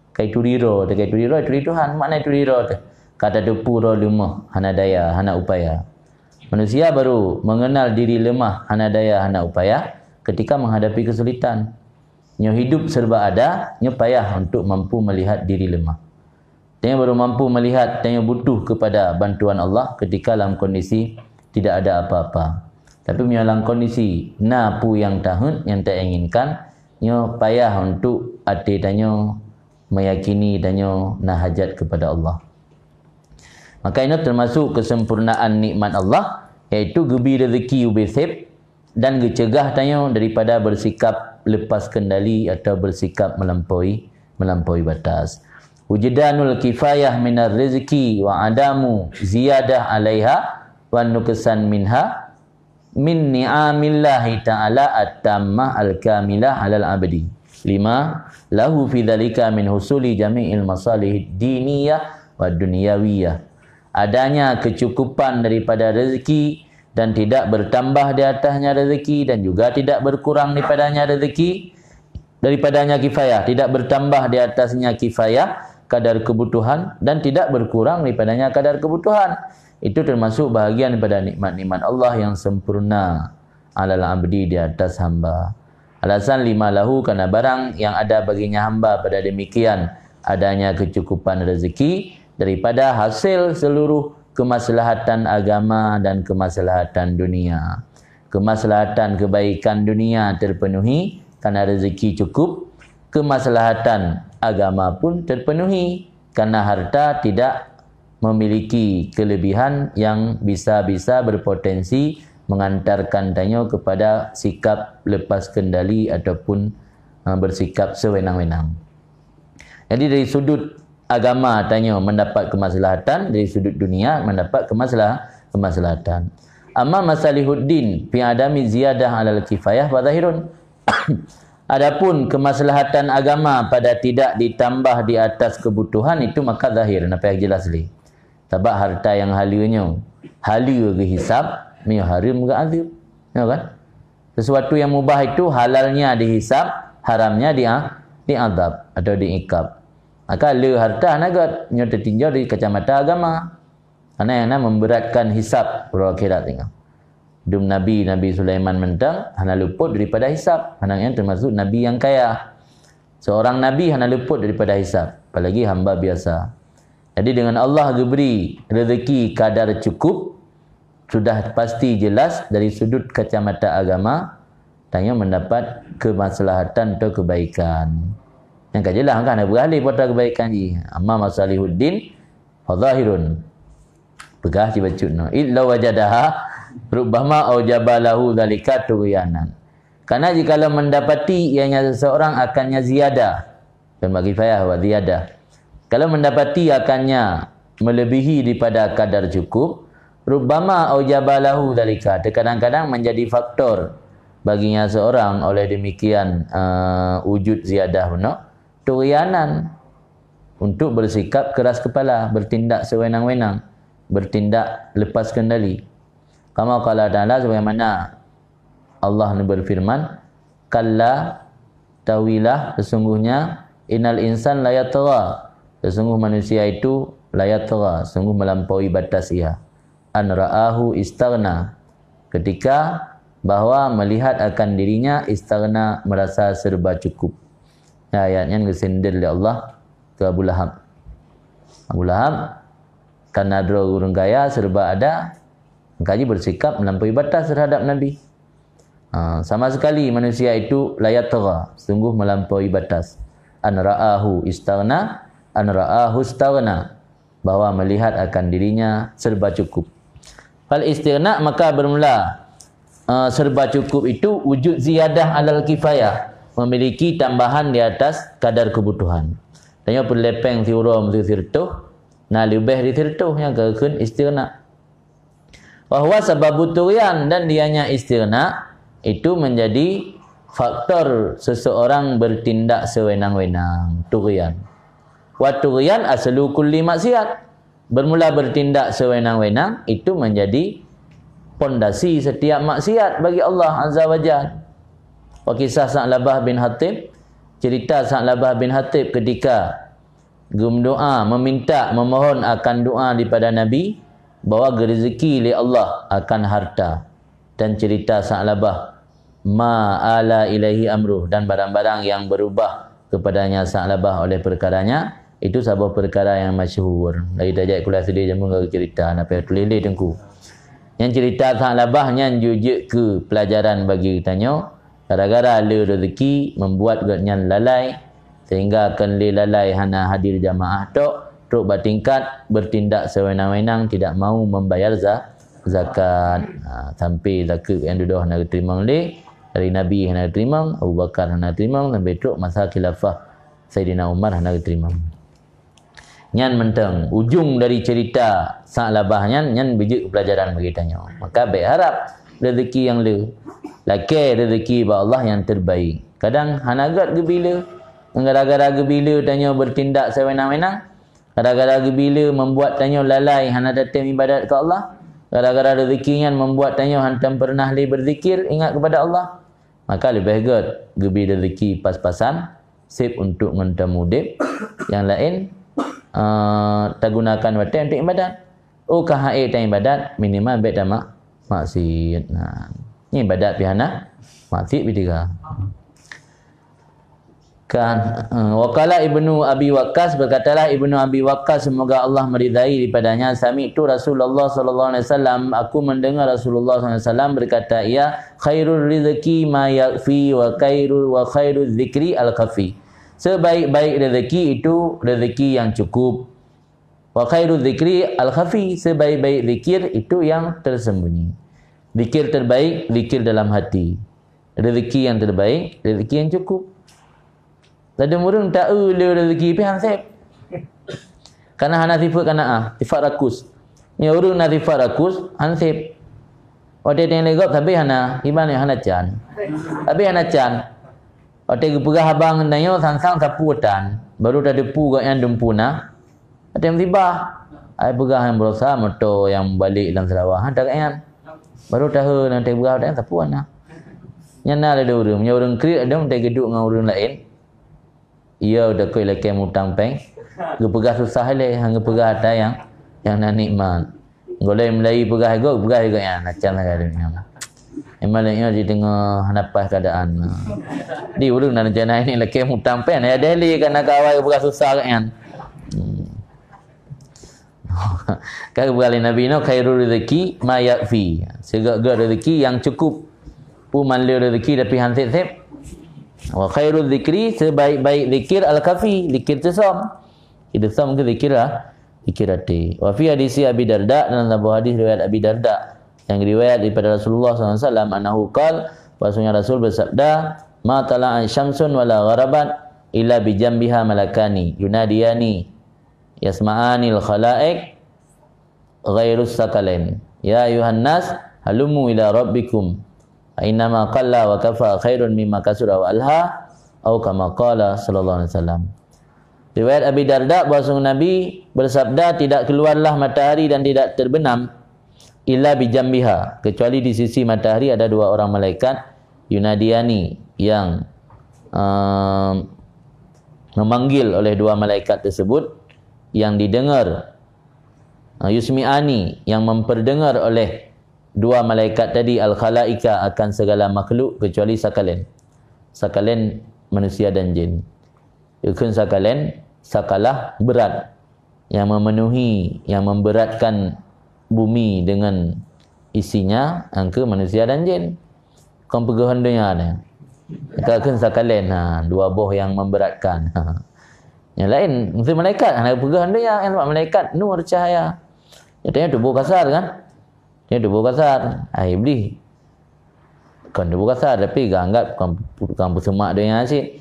Ka ituri droe teuh, ka ituri droe, ituri Tuhan. Makna ituri droe teuh, ka tateupeue droe leumah, hana daya, hana upaya. Manusia baru mengenal diri lemah, hana daya, hana upaya ketika menghadapi kesulitan. Nyoe hidup serba ada, nyoe payah untuk mampu melihat diri lemah. Tanyoe baru mampu melihat tanyoe butuh kepada bantuan Allah ketika lam kondisi tidak ada apa-apa. Tapi meunyoe lam kondisi na peue nyang taheuet, nyang tainginkan, nyoe payah untuk até tanyoe meyakini tanyoe na hajat kepada Allah. Maka inoe termasuk kesempurnaan nikmat Allah, yaitu geubi rezeki ubé sép dan geucegah tanyoe daripada bersikap lepas kendali atau bersikap melampaui, melampaui batas. Wujdanul kifayah minar rizki wa adamu ziyadah alaiha wa nuqsan minha min ni'amillahi ta'ala at-tammah al-kamilah 'alal 'abdi. Lima, lahu fi dzalika min husuli jami'il masalih diniyah wa dunyawiyah. Adanya kecukupan daripada rezeki dan tidak bertambah di atasnya rezeki dan juga tidak berkurang daripadanya rezeki, daripadanya kifayah, tidak bertambah di atasnya kifayah, kadar kebutuhan, dan tidak berkurang daripadanya kadar kebutuhan. Itu termasuk bahagian daripada nikmat-nikmat Allah yang sempurna 'alal 'abdi, di atas hamba. Alasan lima lahu, karena barang yang ada baginya hamba pada demikian adanya kecukupan rezeki daripada hasil seluruh kemaslahatan agama dan kemaslahatan dunia. Kemaslahatan kebaikan dunia terpenuhi karena rezeki cukup, kemaslahatan agama pun terpenuhi karena harta tidak memiliki kelebihan yang bisa-bisa berpotensi mengantarkan tanyoe kepada sikap lepas kendali ataupun, eh, bersikap sewenang-wenang. Jadi, dari sudut agama tanyoe mendapat kemaslahatan, dari sudut dunia mendapat kemaslah-, kemaslahatan. Amma masalihuddin fi adami ziyadah 'alal kifayah fa zahirun. Adapun kemaslahatan agama pada tidak ditambah di atas kebutuhan, itu maka zahir, na payah jelas lé. Sabab harta nyang haleue nyoe, haleue geuhisab, meunyoe hareuem geuazeueb. Ya kan? Sesuatu yang mubah itu halalnya dihisab, haramnya dia, diazab atau diikab. Maka le harta hana göt, nyoe teutinjau dari kacamata agama. Karena nyang na memberatkan hisab uroe akhirat tinggal. Dum nabi, Nabi Sulaiman mantong hana luput daripada hisab. Karena nyan termasuk nabi yang kaya. Seorang nabi hana luput daripada hisab, apalagi hamba biasa. Jadi, dengan Allah geubri rezeki kadar cukup, sudah pasti jelas dari sudut kacamata agama, tanyoe mendapat kemaslahatan atau kebaikan. Nyang ka jelas kan, hana beuralih pada kebaikan jih. Amma masalihuddin fa zahirun. Peugah cit bacut nyoe. Id law wajadaha rubbama aujaba lahu dzalika tughyanan. Karena jikalau mendapati ianya seseorang akannya ziyadah, dan bagi payah wa ziyadah. Kalau mendapati akannya melebihi daripada kadar cukup, rubbama aujaba lahu dzalika, terkadang-kadang menjadi faktor baginya seorang oleh demikian, eh, wujud ziyadah bunoe, tughyanan, untuk bersikap keras kepala, bertindak sewenang-wenang, bertindak lepas kendali. Kama qala ta'ala, sebagaimana Allah ni berfirman, "Kalla, tawilah, sesungguhnya, innal insan layatgha, sesungguh manusia itu layatgha, sungguh melampaui batas ia. An ra'ahu istaghna, ketika bahwa melihat akan dirinya istaghna, merasa serba cukup." Nah, ayat nyan geuseunder lé Allah keu Abu Lahab. Abu Lahab, karena droe ureuëng kaya, serba ada, maka jih bersikap melampaui batas terhadap Nabi. Ha, sama sekali manusia itu layatgha, sungguh melampaui batas. An ra'ahu istaghna, an ra'ahu istaghna, bahwa melihat akan dirinya serba cukup. Fal istighna, maka bermula, eh, serba cukup itu wujud ziyadah alal kifayah, memiliki tambahan di atas kadar kebutuhan. Tanyoe peulepeng siuroe meusti sireutôh, na leubeh di sireutôh nyang geukheun istighna. Wa huwa sababu tughyan, dan dianya istighna itu menjadi faktor seseorang bertindak sewenang-wenang, tughyan. Wa tughyan aslu kulli maksiat. Bermula bertindak sewenang-wenang itu menjadi pondasi setiap maksiat bagi Allah Azza wa Jalla. Wa kisah Sa'labah bin Hatib, cerita Sa'labah bin Hatib ketika geumeudoa, meminta, memohon akan doa daripada Nabi, bahwa geurezeki lé Allah akan harta. Dan cerita Sa'labah, ma ala ilaihi amruh, dan barang-barang yang berubah kepadanya Sa'labah oleh perkaranya, itu saboh perkara yang masyhur. Lagi tajak kuliah sedih jameun gak cerita, na payah tuléh lé teungku. Nyan cerita Sa'labah nyan jujeuet keu pelajaran bagi geutanyoe. Gara-gara le rezeki membuat gobnyan lalai, sehingga kon lé lalai hana hadir jamaah tok, trok bak tingkat bertindak sewenang-wenang, tidak mau membayar za-, zakat. Ha, sampai zakat nyang dudoe hana geuteurimong lé, dari Nabi hana geuteurimong, Abu Bakar hana geuteurimong, sampai trok masa khilafah Saidina Umar hana geuteurimong. Nyan mantong ujong dari cerita Sa'labah nyan, nyan beujeuet pelajaran bagi tanyoe. Maka bék harab rezeki nyang le. Lakée rezeki bak Allah nyang terbaik. Kadang hana gét geubi le. Gara-gara geubi le tanyoe bertindak sewenang-wenang. Gara-gara geubi le membuat tanyoe lalai hana tatem ibadat keu Allah. Gara-gara rezeki nyan membuat tanyoe hantom pernah lé berzikir, ingat kepada Allah. Maka leubeh gét geubi rezeki pas-pasan, seb untuk ngon tameudeb, nyang laén, eh, tagunakan watée untuk ibadat. Oh ka hana tan ibadat, minimal bék tamak maksiet. Nah, nyan ibadat pih hana, maksiet pih teuga. Kan, eh, wa qala Ibnu Abi Waqqas, berkatalah Ibnu Abi Waqqas, semoga Allah meridai daripadanya, sami'tu Rasulullah sallallahu alaihi wasallam, aku mendengar Rasulullah sallallahu alaihi wasallam berkata, ia, khairur rizqi ma yakfi wa khairu, wa khairu dzikri al-khafi. Sebaik-baik rezeki itu rezeki yang cukup. Wa khairu dzikri al-khafi, sebaik-baik zikir itu yang tersembunyi. Zikir terbaik, zikir dalam hati. Rezeki yang terbaik, rezeki yang cukup. Ladum ureuëng ta-eu le rezeki pih han seb. Karena hana sifat qanaah, sifat rakus. Nyoe ureuëng na sifat rakus, han seb. Watée teuingat lé gob, sabe hana, iman hana can. Sabe hana can. Watée geupeugah haba ngon tanyoe, sang-sang sapeue tan. Baru tateupeue gobnyan dumpeue na. Watée musibah, ai peugah nyang beurasa moto nyang balek lam Sarawak, ha, taingat. Baru tahu nyang tapeugah watée sapeue na. Nyan na lé ureuëng, meunyoe ureuëng kriet, ada watée geuduek ngon ureuëng laén. Iya, udah koi lakée mutang péng. Geupeugah susah lé, han geupeugah ata nyang, nyang na nikmat. Golai mulai peugah ego, peugah ego nyan, macam lagée nyan. Memang lé nyoe di teungoh hana pas keadaan. Di ureuëng na rencana ini lakée mutang péng, ya deh li kana kawai peugah susah nyan. Hmm. Ka geupeugah lé Nabi nyoe, khairul rizqi ma yakfi. Segala-gala rezeki yang cukup. Peue man le rezeki tapi han seb-seb. Wa khairul zikri, sebaik-baik zikir al-khafi, zikir teusöm. Zikir teusöm ke zikir lah, zikir até. Wa fi hadisi Abi Darda, dalam saboh hadis riwayat Abi Darda yang riwayat daripada Rasulullah sallallahu alaihi wasallam, annahu qal, Bahwasanya Rasul bersabda, "Ma tala'at syamsun wala gharabat illa bi jambiha malakani yunadiyani yasma'anil khalaiq ghairus sakalain. Ya ayuhan nas, halumu ila rabbikum. Fa innama qalla wa kafa khairun mimma kasura wa alha." Au kama qala sallallahu alaihi wasallam. Riwayat Abi Darda, bahwasanya Nabi bersabda, "Tidak keluarlah matahari dan tidak terbenam illa bi jambiha, kecuali di sisi matahari ada dua orang malaikat yunadiyani yang, ehm, memanggil oleh dua malaikat tersebut yang didengar, eh, yusmi'ani yang memperdengar oleh dua malaikat tadi al-khalaika akan segala makhluk kecuali sakalain." Sakalain manusia dan jin. Ikheun sakalain, sakalah berat yang memenuhi, yang memberatkan bumi dengan isinya, angka manusia dan jin. Kon peugöhon donya nyan. Ka kheun sakalain, ha, dua boh yang memberatkan. Ha. Yang lain, mesti malaikat, hana peugöhon donya, yang sebab malaikat nur cahaya. Nyatanya tuboh kasar kan? Dia tuboh kasar. Ah, Iblis. Kon tuboh kasar, tapi geuanggap tukang, tukang peusemak donya cit.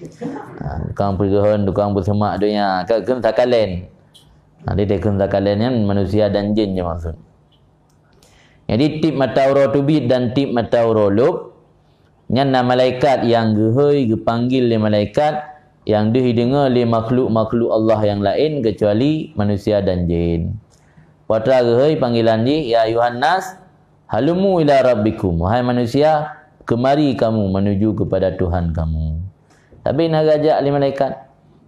Ha, tukang peugöhon, tukang peusemak donya. Ka kheun sakalain. Ha, dia kheun sakalain nyan manusia dan jin je maksud. Jadi, tieb mata uroe teubiet dan tieb mata uroe lôb, nyan na malaikat nyang geuhôi geupanggil lé malaikat nyang deuh jideungoe lé makhluk-makhluk Allah nyang laén keucuali manusia dan jin. Peue atra geuhôi panggilan jih, "Ya ayuhan nas, halumu ila rabbikum." Wahai manusia, kemari kamu menuju kepada Tuhan kamu. Tapi na geujak lé malaikat.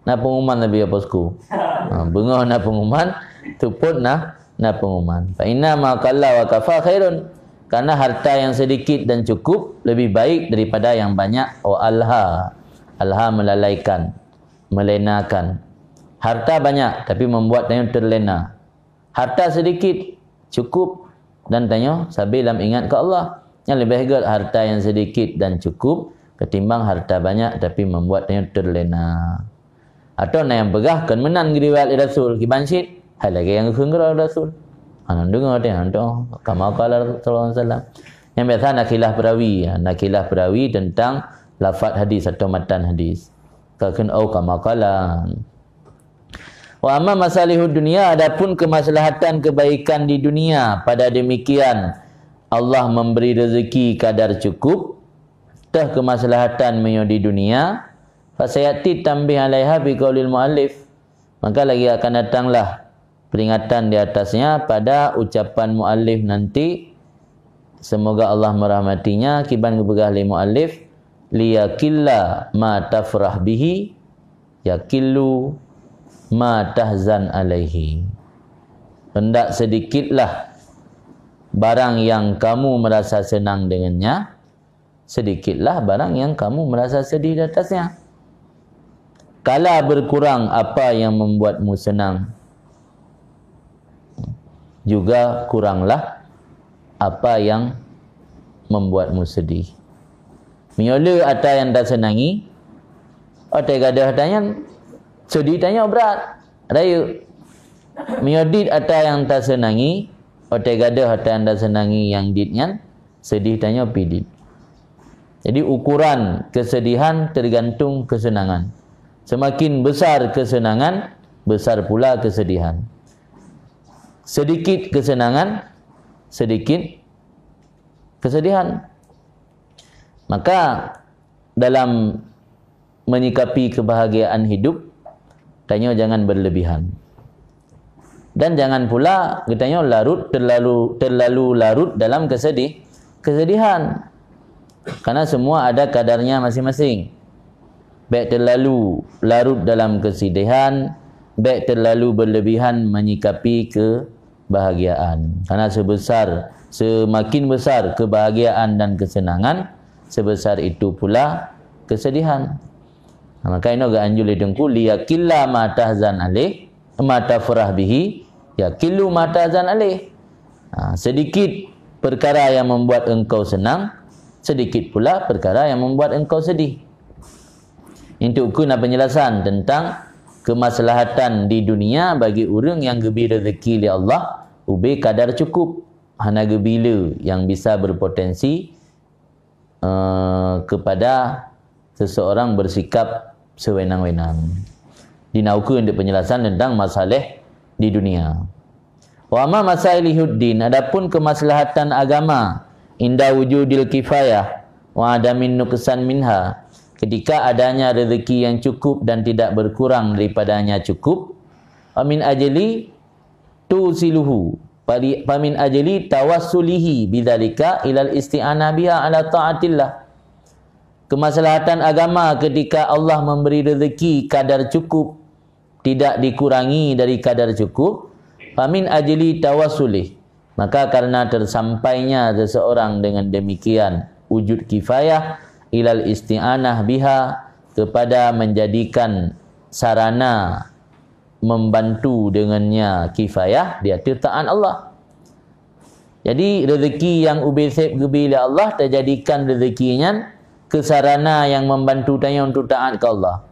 Na pengumuman Nabi apa suku? Ha, beungoh na pengumuman, teupot na, na pengumuman. "Fa inna ma qalla wa kafa khairun." Karena harta yang sedikit dan cukup lebih baik daripada yang banyak, wa alha. Alha melalaikan, melenakan. Harta banyak tapi membuat tanyoe terlena. Harta sedikit, cukup, dan tanyoe sabe lam ingat keu Allah. Nyan leubeh gét harta nyang sedikit dan cukup ketimbang harta banyak tapi membuat tanyoe terlena. Atau na nyang peugah kon meunan geuriwayat lé Rasul, kiban cit, hai lagée nyang geukheun keudroe Rasul. Hana deungoe teuh, hana teuh. Kama qala Rasulullah sallallahu alaihi wasallam. Nyang biasa na khilaf perawi, na khilaf perawi tentang lafaz hadis atau matan hadis. Ka kheun, "Oh, kama qala." Wa amma masalihud dunya, adapun kemaslahatan kebaikan di dunia, pada demikian Allah memberi rezeki kadar cukup, teuh kemaslahatan meunyoe di dunia, fasayati tanbih alaiha biqaulil muallif, maka lagi akan datanglah peringatan di atasnya pada ucapan muallif nanti, semoga Allah merahmatinya, kiban geupeugah lé muallif, "Liyaqilla ma tafrah bihi, yaqillu ma tahzan alaihi." Hendak sedikitlah barang yang kamu merasa senang dengannya, sedikitlah barang yang kamu merasa sedih di atasnya. Kala berkurang apa yang membuatmu senang, juga kuranglah apa yang membuatmu sedih. Meunyoe le ata nyang taseunangi, watée gadôh ata nyan sedih tanyoe brat, rayeuk. Meunyoe dit ata nyang taseunangi, watée gadôh ata nyang taseunangi nyang dit nyan, sedih tanyoe pih dit. Jadi, ukuran kesedihan tergantung kesenangan. Semakin besar kesenangan, besar pula kesedihan. Sedikit kesenangan, sedikit kesedihan. Maka, dalam menyikapi kebahagiaan hidup, tanyoe jangan berlebihan. Dan jangan pula geutanyoe larut terlalu, terlalu larut dalam kesedih, kesedihan. Karena semua ada kadarnya masing-masing. Bék terlalu larut dalam kesedihan, bék terlalu berlebihan menyikapi ke bahagiaan. Karena sebesar, semakin besar kebahagiaan dan kesenangan, sebesar itu pula kesedihan. Nah, maka inoe geuanjur lé Teungku, "Liyaqilla ma tahzan alaih, ma tafrah bihi, yaqillu ma tahzan alaih." Ha, sedikit perkara yang membuat engkau senang, sedikit pula perkara yang membuat engkau sedih. Untuk ku na penjelasan tentang kemaslahatan di dunia bagi ureuëng nyang geubi rezeki lé Allah ubé kadar cukup, hana geubi le nyang bisa berpotensi eh, kepada seseorang bersikap sewenang-wenang. Di na ukeue untuk penjelasan tentang masalah di dunia. Wa amma masalihuddin, adapun kemaslahatan agama, inda wujudil kifayah wa adamin nuqsan minha, ketika adanya rezeki yang cukup dan tidak berkurang daripadanya cukup, wa min ajli tusiluhu, pali-, fa min ajli tawassulihi bidzalika ilal isti'anah biha ala taatillah. Kemaslahatan agama ketika Allah memberi rezeki kadar cukup, tidak dikurangi dari kadar cukup, fa min ajli tawassulih, maka karena tersampainya seseorang dengan demikian wujud kifayah ilal isti'anah biha, kepada menjadikan sarana membantu dengannya kifayah di ateueh taat Allah. Jadi, rezeki nyang ubé seb geubri lé Allah tajadikan rezeki nyan keu sarana nyang membantu tanyoe untuk taat keu Allah.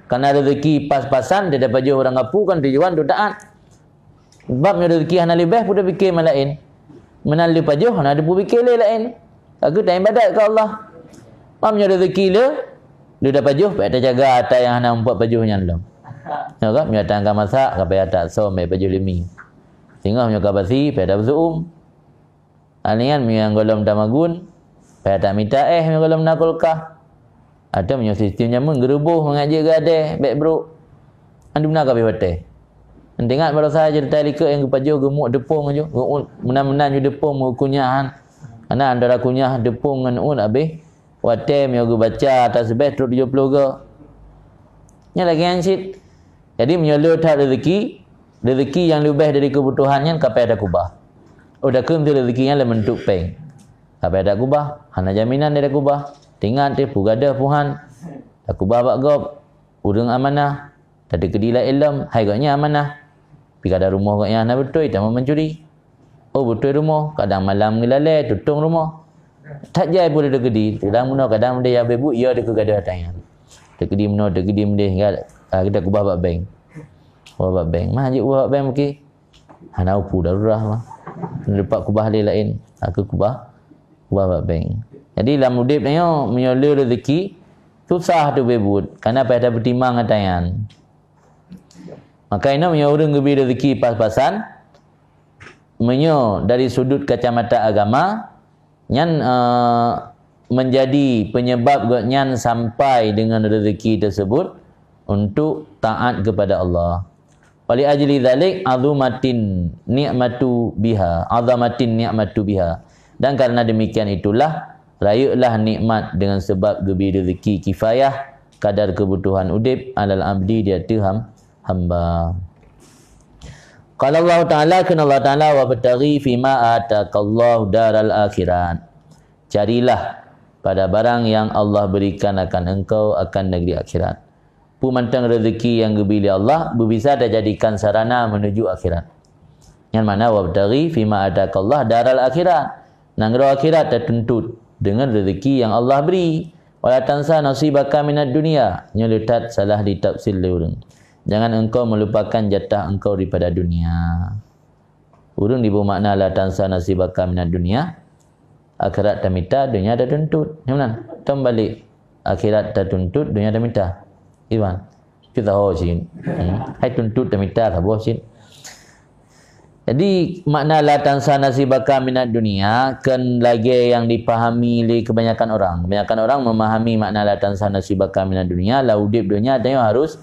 Karena rezeki pas-pasan, teudapat jih ureuëng kapu kan tujuan untuk taat. Sebab nyoe rezeki hana leubeh pun tapike malaén. Meunan lé pajoh hana teupike lé laén. Ka keuh taibadat keu Allah. Mam nyoe rezeki le, le tapajoh, payah tajaga ata nyang hana mupat pajoh nyan lom. Nyoe kan, meunyoe ata ka masak, ka payah tasom bak pajoh limi. Singoh meunyoe ka basi, payah tabeusuum. Alian meunyoe nyang gohlom tamagun, payah tamita éh meunyoe gohlom na kulkah. Atau meunyoe sistem jameun geuruboh mangat jeuet geuadée, bék brok. Andum na ka abéh watée. Ingat barosa ceurita likot nyang geupajoh geumuek deupông ju. Geuuet meunan-meunan ju deupông meukunyah han. Ana antara kunyah deupông ngon uet abéh. Watée meunyoe geubaca tasbih trok tujoh ploh go. Nyan lagée nyan cit. Jadi meunyoe le that rezeki, rezeki nyang leubeh dari keubutuhan nyan ka payah takubah. Oh, takheun tu rezeki nyan lam bentuk péng. Ka payah takubah, hana jaminan dia takubah. Tingat teuh peue gadôh peue han. Takubah bak gob, ureuëng amanah. Tateukeudi laén lom, hai gobnyan amanah. Pi kadang rumoh gobnyan hana beutôi, tamong mencuri. Oh, beutôi rumoh, kadang malam geulalée, tutong rumoh. That jai pun tateukeudi, kadang meunoe, kadang meudeh, ya beubuet, ya teukeudi gadôh ata nyan. Teukeudi meunoe, teukeudi meudeh, ya, ah, kita kubah bak bank. Kubah bak bank. Mah jeuet kubah bak bank mungkin. Hana upu darurah mah. Leupah kubah lé laén. Aku kubah, kubah bak bank. Jadi lam udeb nyoe, meunyoe le rezeki, susah tu beubuet. Karena payah tapeutimang ata nyan. Maka inoe meunyoe ureuëng geubri rezeki pas-pasan, meunyoe dari sudut kacamata agama, nyan, eh, menjadi penyebab gobnyan sampai dengan rezeki tersebut untuk taat kepada Allah. Wali ajli dzalik azumatin ni'matu biha, azamatin ni'matu biha. Dan karena demikian itulah, rayeuklah nikmat dengan sebab geubri rezeki kifayah kadar kebutuhan udeb alal abdi di ateueh ham-, hamba. Qala Allah Ta'ala, kheun Allah Ta'ala, "Wabtaghi fima atakallahu daral akhirat." Carilah pada barang yang Allah berikan akan engkau akan negeri akhirat. Peue mantong rezeki nyang geubri lé Allah, beubisa tajadikan sarana menuju akhirat. Nyan makna, "Wabtaghi fima atakallah daral akhirat." Nanggroe akhirat tatuntut dengan rezeki nyang Allah bri. "Wala tansa nasibaka minad dunya." Nyoe le that salah ditafsir lé ureuëng. Jangan engkau melupakan jatah engkau daripada dunia. Ureuëng dibri makna, "La tansa nasibaka minad dunya." Akhirat tamita, dunia tatuntut. Nyoe meunan. Tom balik. Akhirat tatuntut, dunia tamita. Iban. Kita ho cit. Hmm. Hai tuntut tamita saboh cit. Jadi, makna "La tansa nasibaka minad dunya" kan lagée nyang dipahami lé kebanyakan orang. Kebanyakan orang memahami makna "La tansa nasibaka minad dunya", lam udeb donya tanyoe harus,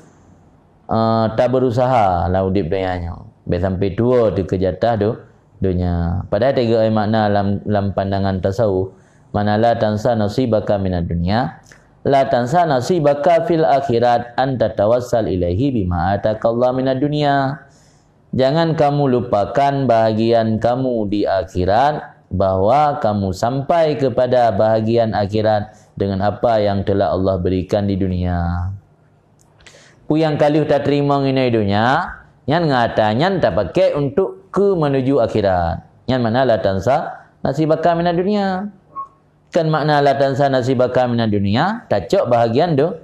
eh, tabeurusaha lam udeb donya nyoe. Bék sampai tuwoe teuh keu jatah do-, donya. Padahai teuga makna lam, lam pandangan tasawuf, makna "La tansa nasibaka minad dunya", "La tansa nasibaka fil akhirat an tatawassal ilaihi bima atakallah minad dunya." Jangan kamu lupakan bahagian kamu di akhirat, bahwa kamu sampai kepada bahagian akhirat dengan apa yang telah Allah berikan di dunia. Peue nyang ka lheueh tateurimong inoe donya, nyan ngon ata nyan tapakék untuk keu menuju akhirat. Nyan makna "La tansa nasibaka minad dunya." Kan makna "La tansa nasibaka minad dunya", tacok bahagian do-,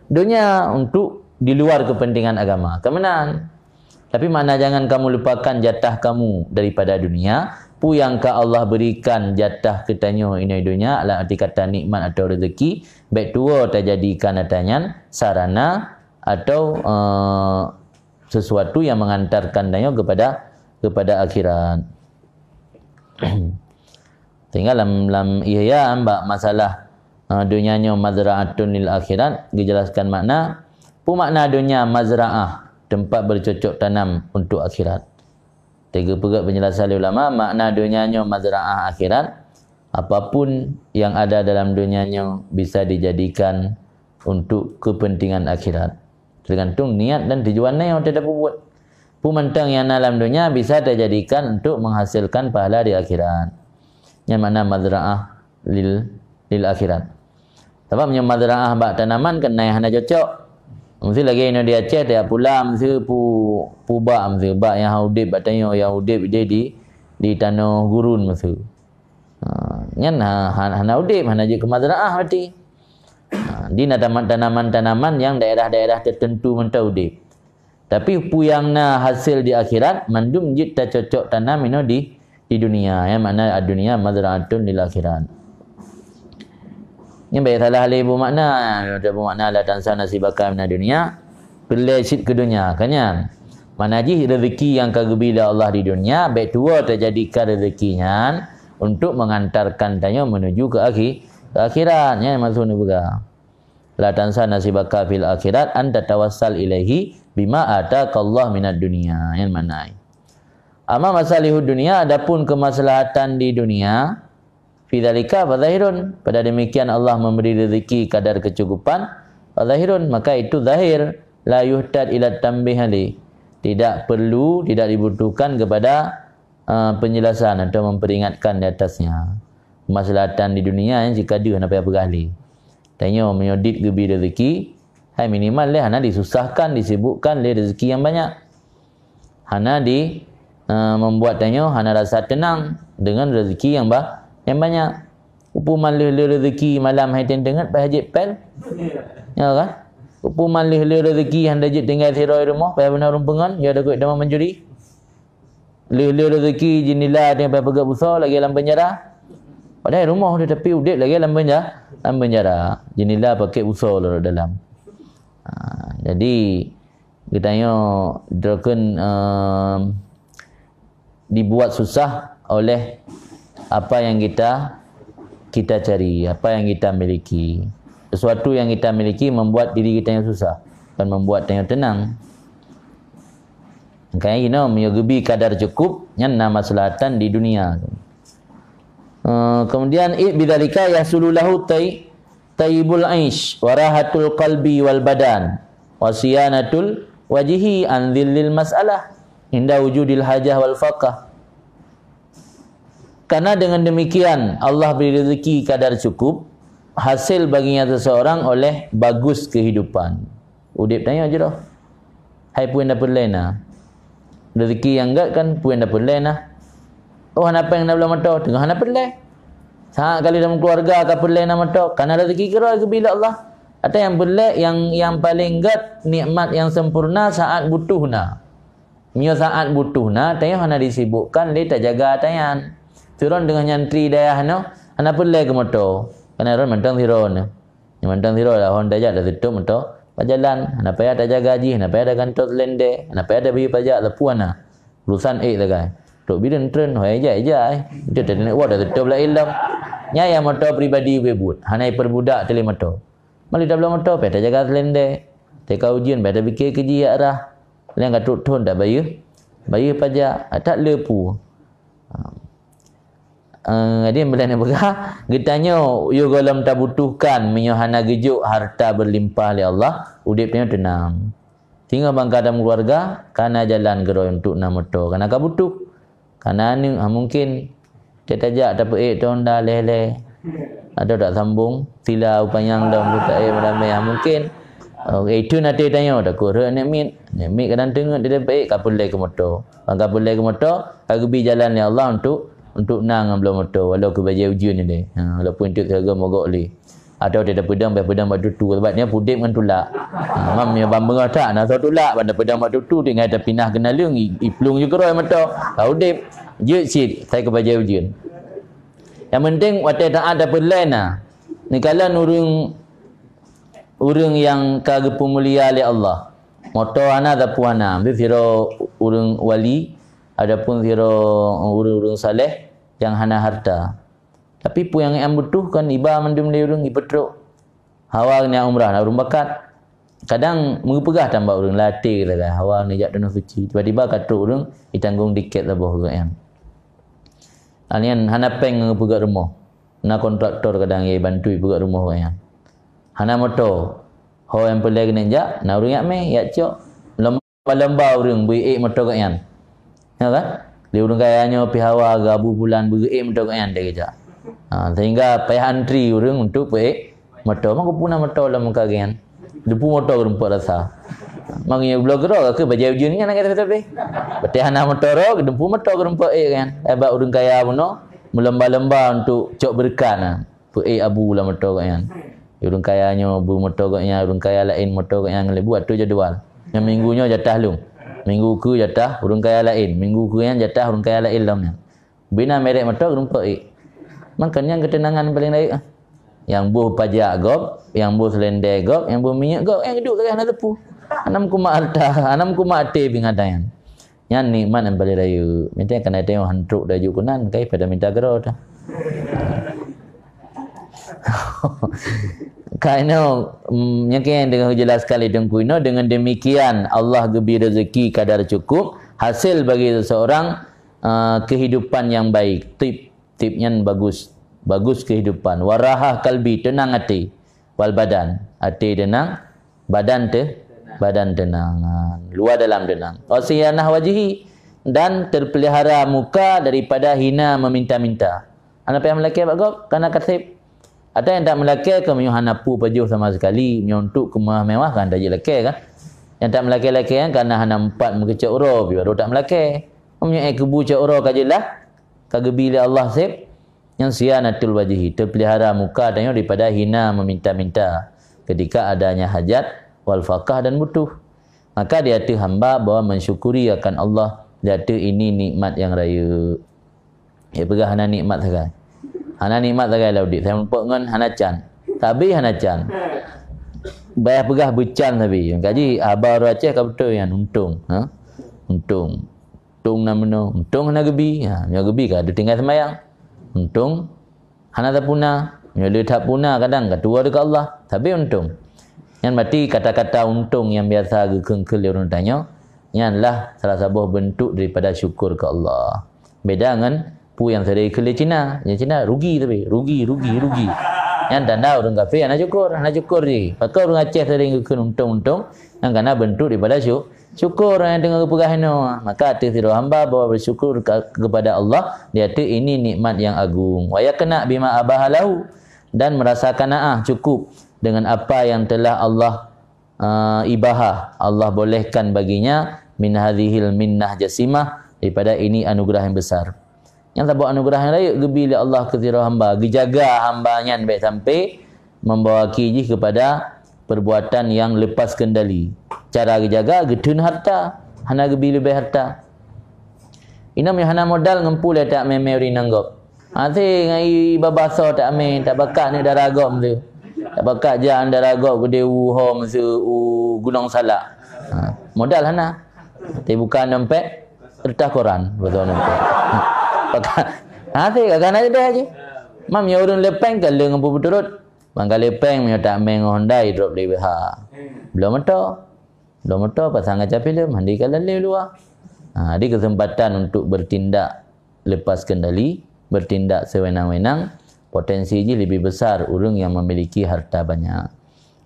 donya untuk di luar kepentingan agama. Kan meunan. Tapi makna, "Jangan kamu lupakan jatah kamu daripada dunia, Peue nyang ka Allah berikan jatah keu tanyoe inoe donya, lam arti kata nikmat atau rezeki, bék tuwoe tajadikan ata nyan sarana atau, eh, sesuatu yang mengantarkan tanyoe kepada, kepada akhirat. Sehingga lam, lam Ihya bak masalah, eh, donya nyoe mazra'atun lil akhirat, dijelaskan makna, peue makna donya mazra'ah, tempat bercocok tanam untuk akhirat. Teupeugah penjelasan lé ulama, makna donya nyoe mazra'ah akhirat, apapun yang ada dalam donya nyoe bisa dijadikan untuk kepentingan akhirat. Tergantung niat dan tujuan nyang teupeubeuet. Peue mantong nyang na lam donya bisa tajadikan untuk menghasilkan pahala di akhirat. Nyan makna mazra'ah lil, lil akhirat. Sabab meunyoe mazra'ah bak tanaman kan na nyang hana cocok. Meusti lagèe inoe di Aceh, tajak pula meusti pu-, pubak meusti, bak nyang udép bak tanyoe, nyang udép di, di, di tanoh gurun meusti. Ha, nyan ha-, ha-, hana udép, hana jeuet keu mazra'ah berarti. Ha, di na taman-, tanaman-tanaman nyang daerah-daerah tertentu mantong udép. Tapi peue nyang na hasil di akhirat, mandum jeuet tacocok tanam inoe di, di dunia. Nyan makna ad-dunya mazra'atun lil akhirat. Nyan bék salah lé bu makna. Ada bu makna la tansa nasibaka minad dunya. Peureulèe cit keu donya, kan nyan. Makna jih rezeki nyang ka geubri lé Allah di dunia, bék tuwoe tajadikan rezeki nyan untuk mengantarkan tanyoe menuju ke akhi-, ke akhirat. Nyan maksud neupeugah. La tansa nasibaka fil akhirat an tatawassal ilaihi bima atakallah minad dunya. Nyan makna. Amma masalihud dunya, adapun kemaslahatan di dunia, fi dzalika fa zahirun. Pada demikian Allah memberi rezeki kadar kecukupan, fa zahirun, maka itu zahir, la yuhtad ila tanbih alaih. Tidak perlu, tidak dibutuhkan kepada, uh, penjelasan atau memperingatkan di atasnya. Kemaslahatan di dunia nyan cit ka deuh, hana payah peugah lé. Tanyoe meunyoe dit geubri rezeki, hai minimal lé hana disusahkan, disibukkan lé rezeki nyang banyak. Hana di, eh, membuat tanyoe hana rasa tenang dengan rezeki nyang ba-, nyang banyak. Upu man lheueh-lheueh rezeki malam hai teuingat payah jép pél. Ya kan? Upu man lheueh-lheueh rezeki hana jeuet tinggai sidroe rumoh, payah beuna ureuëng peungon, ya dakot tamah mencuri. Lheueh-lheueh rezeki jendela teuingat payah peugöt busoe lagèe lam penjara. Padahai rumoh tetapi udép lagèe lam penja-, lam penjara. Jendela pakèk busoe lom dalam. Ha, jadi, geutanyoe droe kheun, em, dibuat susah oleh apa yang kita, kita cari, apa yang kita miliki. Sesuatu yang kita miliki membuat diri geutanyoe susah, bukan membuat tanyoe tenang. Makanya, you know, meunyoe geubri kadar cukup, nyan na maslahatan di dunia. Eh, kemudian, i-, bidzalika yahsulu lahu tay-, tayyibul aish, wa rahatul qalbi wal badan, wa siyanatul wajhi an dzillil mas'alah, inda wujudil hajah wal faqah. Karena dengan demikian, Allah beri rezeki kadar cukup, hasil baginya seseorang oleh bagus kehidupan. Udép tanyoe jroh. Hai peue nyang tapeureulèe na. Rezeki nyang gèt kan peue nyang tapeureulèe na. Oh, hana péng na bloe moto, teungoh hana peureulèe. Saát kali dalam keluarga ka peureulèe na moto, karena rezeki keudroe geubri lé Allah. Ata nyang peureulèe nyang, nyang paleng gèt nikmat nyang sempurna saát butuh na. Meunyoe saát butuh na, tanyoe hana disibukkan lé tajaga ata nyan. Sidroe teungoh nyantri dayah nyoe, hana peureulèe keu moto. Karena droe mantong sidroe nyoe. Nyoe mantong sidroe dah hon tajak dah tutup moto bak jalan. Hana payah tajaga jih, hana payah tagantoe seulendé, hana payah tabayeue pajak, sapeue hana. Urusan ék sagai. Trok bireuen treun, hoi ijak-ijak, eh. Itu tadi nak buat dah tutup lah ilom. Nyan nyang moto pribadi ubé buet. Hana ipeubudak teuh lé moto. Meuli tabloe moto, payah tajaga seulendé. Teuka ujeuen, payah tapike keu jih jak rhah. Lheueh ka trok thon tabayeue, bayeue pajak, that le peue. Ha. Eh, jadi, meulai neupeugah, geutanyoe yôh gohlom tabutuhkan meunyoe hana geujok harta berlimpah lé Allah, udép tanyoe teunang. Singoh bangka dalam keuluwarga, kana jalan keudroe untuk na moto, kana ka butuh. Kana aneuëk, ha, mungkin. Tajak tapeuék teu honda lhèe-lhèe. Atawa tasambong sila u panyang lom, taék meuramé, ha, mungkin. Oh, itu nanti tanyoe, takot rhot aneuk miet. Aneuk miet kadang teungeut dia tapeuék, ka peureulèe keu moto. Bang ka peureulèe keu moto, ka geubri jalan lé Allah untuk, untuk na ngon bloe moto, walau keu bajèe ujeuen ilèe. Ha, walaupun teuk siaga mogok lé. Atawa dia tapeudong, dia peudong bak tutu, sabab nyan udép ngon tulak. Ha, mam nyoe ban beungoh that, na soe tulak, ban tapeudong bak tutu, tinggai tapinah keu naleueng, i-, iplueng ju keudroe moto. Ka udép. Jeuet cit, sai keu bajèe ujeuen. Nyang penting watèe taat tapeureulèe na. Neukalon ureueng, ureueng nyang ka geupeumulia lé Allah. Moto hana, sapeue hana. Ambil sidroe ureueng wali, adapun sidroe ureueng-ureueng saleh nyang hana harta. Tapi peue nyang gobnyan butuh kan iba mandum lé ureueng ipeutrok. Hawa neujak umrah na ureueng bakat. Kadang meupeugah tan bak ureueng, lam até geuh sagai, hawa neujak Tanoh Suci. Tiba-tiba ka trok ureueng itanggong tiket saboh keu gobnyan. Nyan hana péng ngon peugöt rumoh. Na kontraktor kadang nyang bantu peugöt rumoh keu gobnyan. Hana moto. Ho nyang peureulèe keuneuk jak, na ureueng jak mè, jak cok. Lom lomba ureueng beu ék moto gobnyan. Ya kan? Lé ureueng kaya nyoe pih hawa geuh Abu Fulan beu ék moto gobnyan, dia kejak. Ha, sehingga payah antri ureueng untuk peuék moto. Maka puna moto lom muka gobnyan. Dumpeue moto geurumpok rasa. Maka nyoe bloe keudroe ka bajèe ujeuen nyan lagèe sabe-sabe. Berarti hana moto ro, dumpeue moto geurumpok ék gobnyan. Sabab ureueng kaya bunoe meulomba-lomba untuk cok beureukat na. Peuék abu lam moto gobnyan. Ureueng kaya nyoe beu moto gobnyan, ureueng kaya laén moto gobnyan, ngon lé buet tu jadwal. Nyang minggu nyoe jatah lôn. Minggu keu jatah ureueng kaya laén, minggu keu nyan jatah ureueng kaya laén lom nyan. Bina merek moto geurumpok ék. Maka nyan keuteunangan paléng rayeuk. Nyang boh pajak gob, nyang boh seulendé gob, nyang boh minyeuk gob, nyang duek lagèe hana teupeu. Hana meukumat harta, hana meukumat até binatang nyan. Nyan nikmat nyang paléng rayeuk. Meuntang kana teuh hantrok daju keunan, kai pada minta keudroe teuh. Kainoe, mm, nyang keuh nyang deungon jeulaih sekali Teungku inoe, dengan demikian Allah geubri rezeki kadar cukup, hasil bagi seseorang, uh, kehidupan yang baik. Tib, tib nyan bagus. Bagus kehidupan. Warahah kalbi, tenang até. Wal badan, até teunang, badan teu-, badan teunang, luwa dalam teunang. Wa siyanah wajhi, dan terpelihara muka daripada hina meminta-minta. Hana payah meulakèe bak gob, kana kaseb. Ata nyang tak meulakèe keu meunyoe hana peue pajoh sama sekali, meunyoe untuk keumah mewah kan tajak lakèe kan. Nyang tak meulakèe-lakèe kan kana hana meupat meukeucok uroe, baru tak meulakèe. Meunyoe ék kubu cok uroe ka jeulaih, ka geubi lé Allah seb, Nyan siyanatul wajhi, teupelihara muka tanyoe daripada hina meminta-minta ketika adanya hajat, wal faqah, dan butuh. Maka di ateueh hamba bahwa mensyukuri akan Allah, di ateueh ini nikmat yang rayeuk. Ya peugah hana nikmat sagai. Hana nikmat sagai lam udép. Saya meupok ngon hana can. Tabi hana can. Bayah peugah beucan tabi. Kaji haba ureueng Aceh ka beutôi nyan, untông. Ha? Untông. Untông na meunoe, untông hana geubi. Ha, nyoe geubi ka tinggai seumayang. Untông hana tapuna. Nyoe le that puna kadang ka tuwoe deungon Allah. Tapi untông. Nyan berarti kata-kata untông nyang biasa geukheun-kheun lé ureueng tanyoe, nyan lah salah saboh beuntuk daripada syukur keu Allah. Beda ngon peue nyang sering geukheun lé Cina. Nyang Cina rugi tapi, rugi, rugi, rugi. Nyan tanda ureueng kafé hana syukur, hana syukur jih. Pakon ureueng Aceh sering geukheun untông-untông, Nyan kana beuntuk daripada syu-, syukur nyang teungoh geupeugah inoe. Maka ateueh sidroe hamba bahwa bersyukur ke-, kepada Allah, di ateueh ini nikmat yang agung. Wa yaqna bima abaha lahu, dan merasa qanaah, cukup dengan apa yang telah Allah, eh, ibahah, Allah bolehkan baginya, min hadzihil minnah jasimah, daripada ini anugerah yang besar. Nyan saboh anugerah nyang rayeuk geubi lé Allah keu sidroe hamba, geujaga hamba nyan bèk sampai membawa ki jih kepada perbuatan yang lepas kendali. Cara geujaga, geutheun harta, hana geubi leubeh harta. Inong nyang hana modal ngon peue lé tak mé-mé ureueng inong gob. Até ngon i babah soe tak mé, tak bakat neuk dara gob tu. Tak bakat jak dara gob keudéh u ho meusu u Gunong Salak. Ha, modal hana. Tapi buka dompet, kertas koran, beutôi dompet. Pakai. Ha, si, kakak nak jadi aja. Mam, ya ureueng lepeng ka leueng peuturot. Bang ka lepeng, meunyoe tak meng Honda, drop di B H. Belum motor. Belum motor, pasang kaca filem, handi ka lalu luar. Ha, jadi kesempatan untuk bertindak lepas kendali, bertindak sewenang-wenang, potensi jih lebih besar ureueng yang memiliki harta banyak.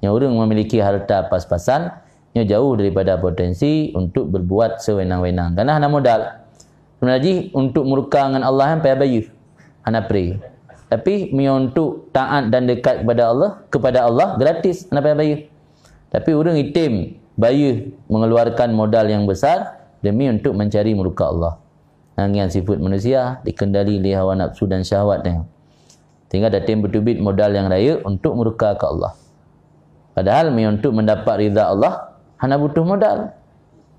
Nyang ureueng memiliki harta pas-pasan, nyoe jauh daripada potensi untuk berbuat sewenang-wenang. Karena hana modal. Sebenarnya jih untuk murka ngon Allah kan payah bayeue. Hana free. Tapi meunyoe untuk taat dan dekat kepada Allah, kepada Allah gratis, hana payah bayeue. Tapi ureueng item bayeue mengeluarkan modal yang besar demi untuk mencari murka Allah. Nyan sifat manusia dikendali lé hawa nafsu dan syahwat nyan. Sehingga tatem beuteubiet modal nyang rayeuk untuk murka keu Allah. Padahal meunyoe untuk mendapat ridha Allah, hana butuh modal.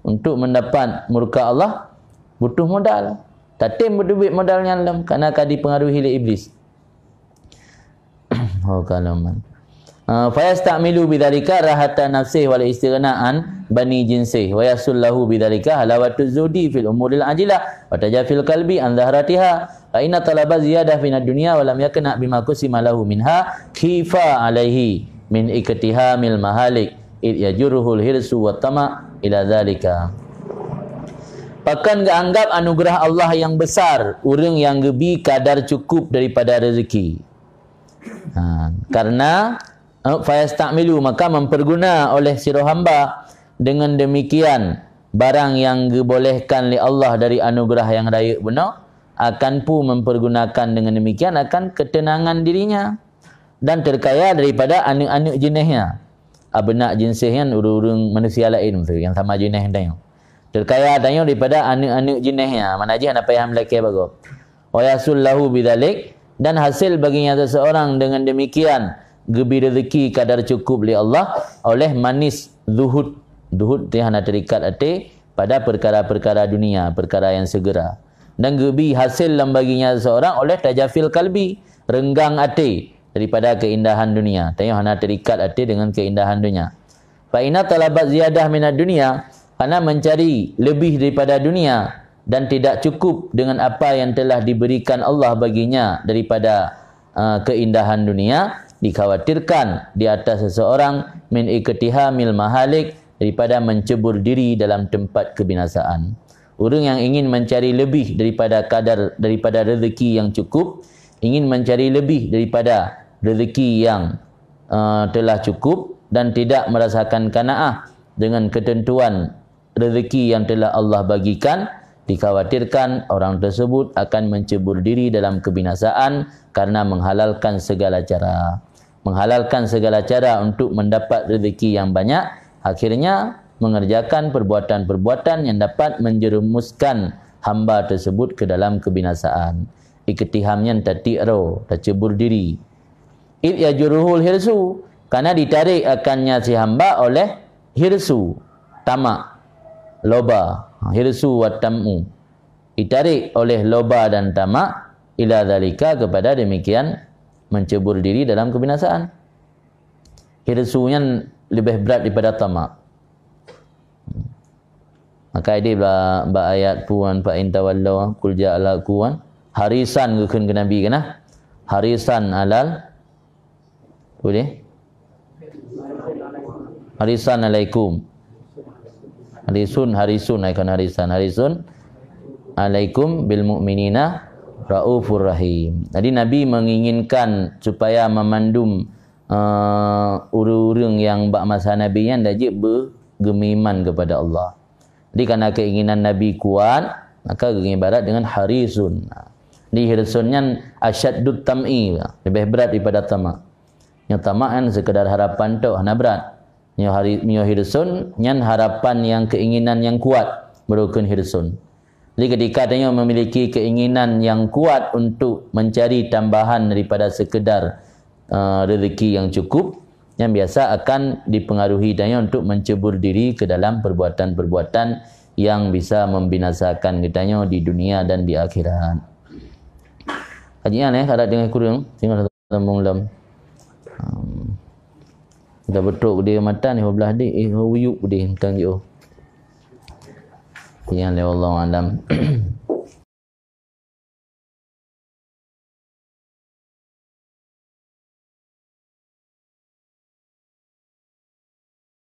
Untuk mendapat murka Allah, butuh modal. Tatem beuteubiet modal nyan lom, karena ka dipengaruhi lé iblis. Oh, kalau man. Ah, fayasta'milu bidzalika rahata nafsihi wal istighna an bani jinsihi, wa yahsul lahu bidzalika halawatuz zuhdi fil umuril ajilah, wa tajafil qalbi an zahratiha, fa inna talaba ziyadah minad dunya wa lam yaqna bima qusima lahu minha khifa alaihi min iktihamil mahalik, id yajurruhul hirsu wa tama ila dzalika. Pakon geuanggap anugerah Allah nyang besar ureuëng nyang geubi kadar cukup daripada rezeki. Ha, karena, eh, fayasta'milu, maka memperguna oleh sidroe hamba dengan demikian barang yang geubolehkan lé Allah dari anugerah yang rayeuk bunoe, akan pu mempergunakan dengan demikian akan ketenangan dirinya. Dan terkaya daripada aneuëk-aneuëk jeunihnya. Abeunak jinsih nyan ureuëng-ureuëng manusia laén tu, nyang sama jeunih tanyoe. Terkaya tanyoe daripada aneuëk-aneuëk jeunihnya, mana jih hana payah meulakée bagoe. Wa yahsul lahu bidzalik, dan hasil baginya seseorang dengan demikian geubi rezeki kadar cukup lé Allah oleh manis zuhud. Zuhud tu hana terikat até pada perkara-perkara dunia, perkara yang segera. Dan geubi hasil lam baginya seseorang oleh tajafil kalbi, renggang até daripada keindahan dunia. Tanyoe hana terikat até dengan keindahan dunia. Fa inna talabat ziyadah minad dunya, karena mencari lebih daripada dunia dan tidak cukup dengan apa yang telah diberikan Allah baginya daripada, uh, keindahan dunia, dikhawatirkan di atas seseorang min iktihamil mahalik, daripada mencebur diri dalam tempat kebinasaan. Ureuëng yang ingin mencari lebih daripada kadar, daripada rezeki yang cukup, ingin mencari lebih daripada rezeki yang, uh, telah cukup dan tidak merasakan kanaah dengan ketentuan rezeki yang telah Allah bagikan, dikhawatirkan orang tersebut akan mencebur diri dalam kebinasaan karena menghalalkan segala cara. Menghalalkan segala cara untuk mendapat rezeki yang banyak, akhirnya mengerjakan perbuatan-perbuatan yang dapat menjerumuskan hamba tersebut ke dalam kebinasaan. Iktiham nyan tatiek droe, tacebur diri. Id yajurruhul hirsu, karena ditarik akannya si hamba oleh hirsu, tamak, loba, hirsu wa tam'u. Ditarik oleh loba dan tamak, ila dzalika, kepada demikian mencebur diri dalam kebinasaan. Hirsu nyan lebih berat daripada tamak. Maka di ba, ba ayat puan fa in tawallau qul ja'al haqqu wan harisan geukheun keu Nabi keunan. Harisan alal, boleh? Harisan alaikum. Harisun, harisun, ikon harisan. Harisun alaikum bil mu'minina raufur rahim. Jadi Nabi menginginkan supaya memandum, eh, ureuëng-ureuëng nyang bak masa Nabi nyan dak jeuet beu geumeuiman kepada Allah. Jadi karena keinginan Nabi kuat, maka geuibarat dengan harisun. Di hirsun nyan asyaddut tam'i, lebih berat daripada tamak. Nyoe tamak kan sekedar harapan tok, hana berat. Nyoe hari, nyoe hirsun nyan harapan yang keinginan yang kuat, merupakan hirsun. Jadi ketika tanyoe memiliki keinginan yang kuat untuk mencari tambahan daripada sekedar, eh, rezeki yang cukup, yang biasa akan dipengaruhi tanyoe untuk mencebur diri ke dalam perbuatan-perbuatan yang bisa membinasakan geutanyoe di dunia dan di akhirat. Kajian, eh, karat dengan kurang, tinggal sambung lom. Hmm. Dah betrok di mata ni, belah di, eh, uyuk di tang jauh. Yang lewat Allah alam.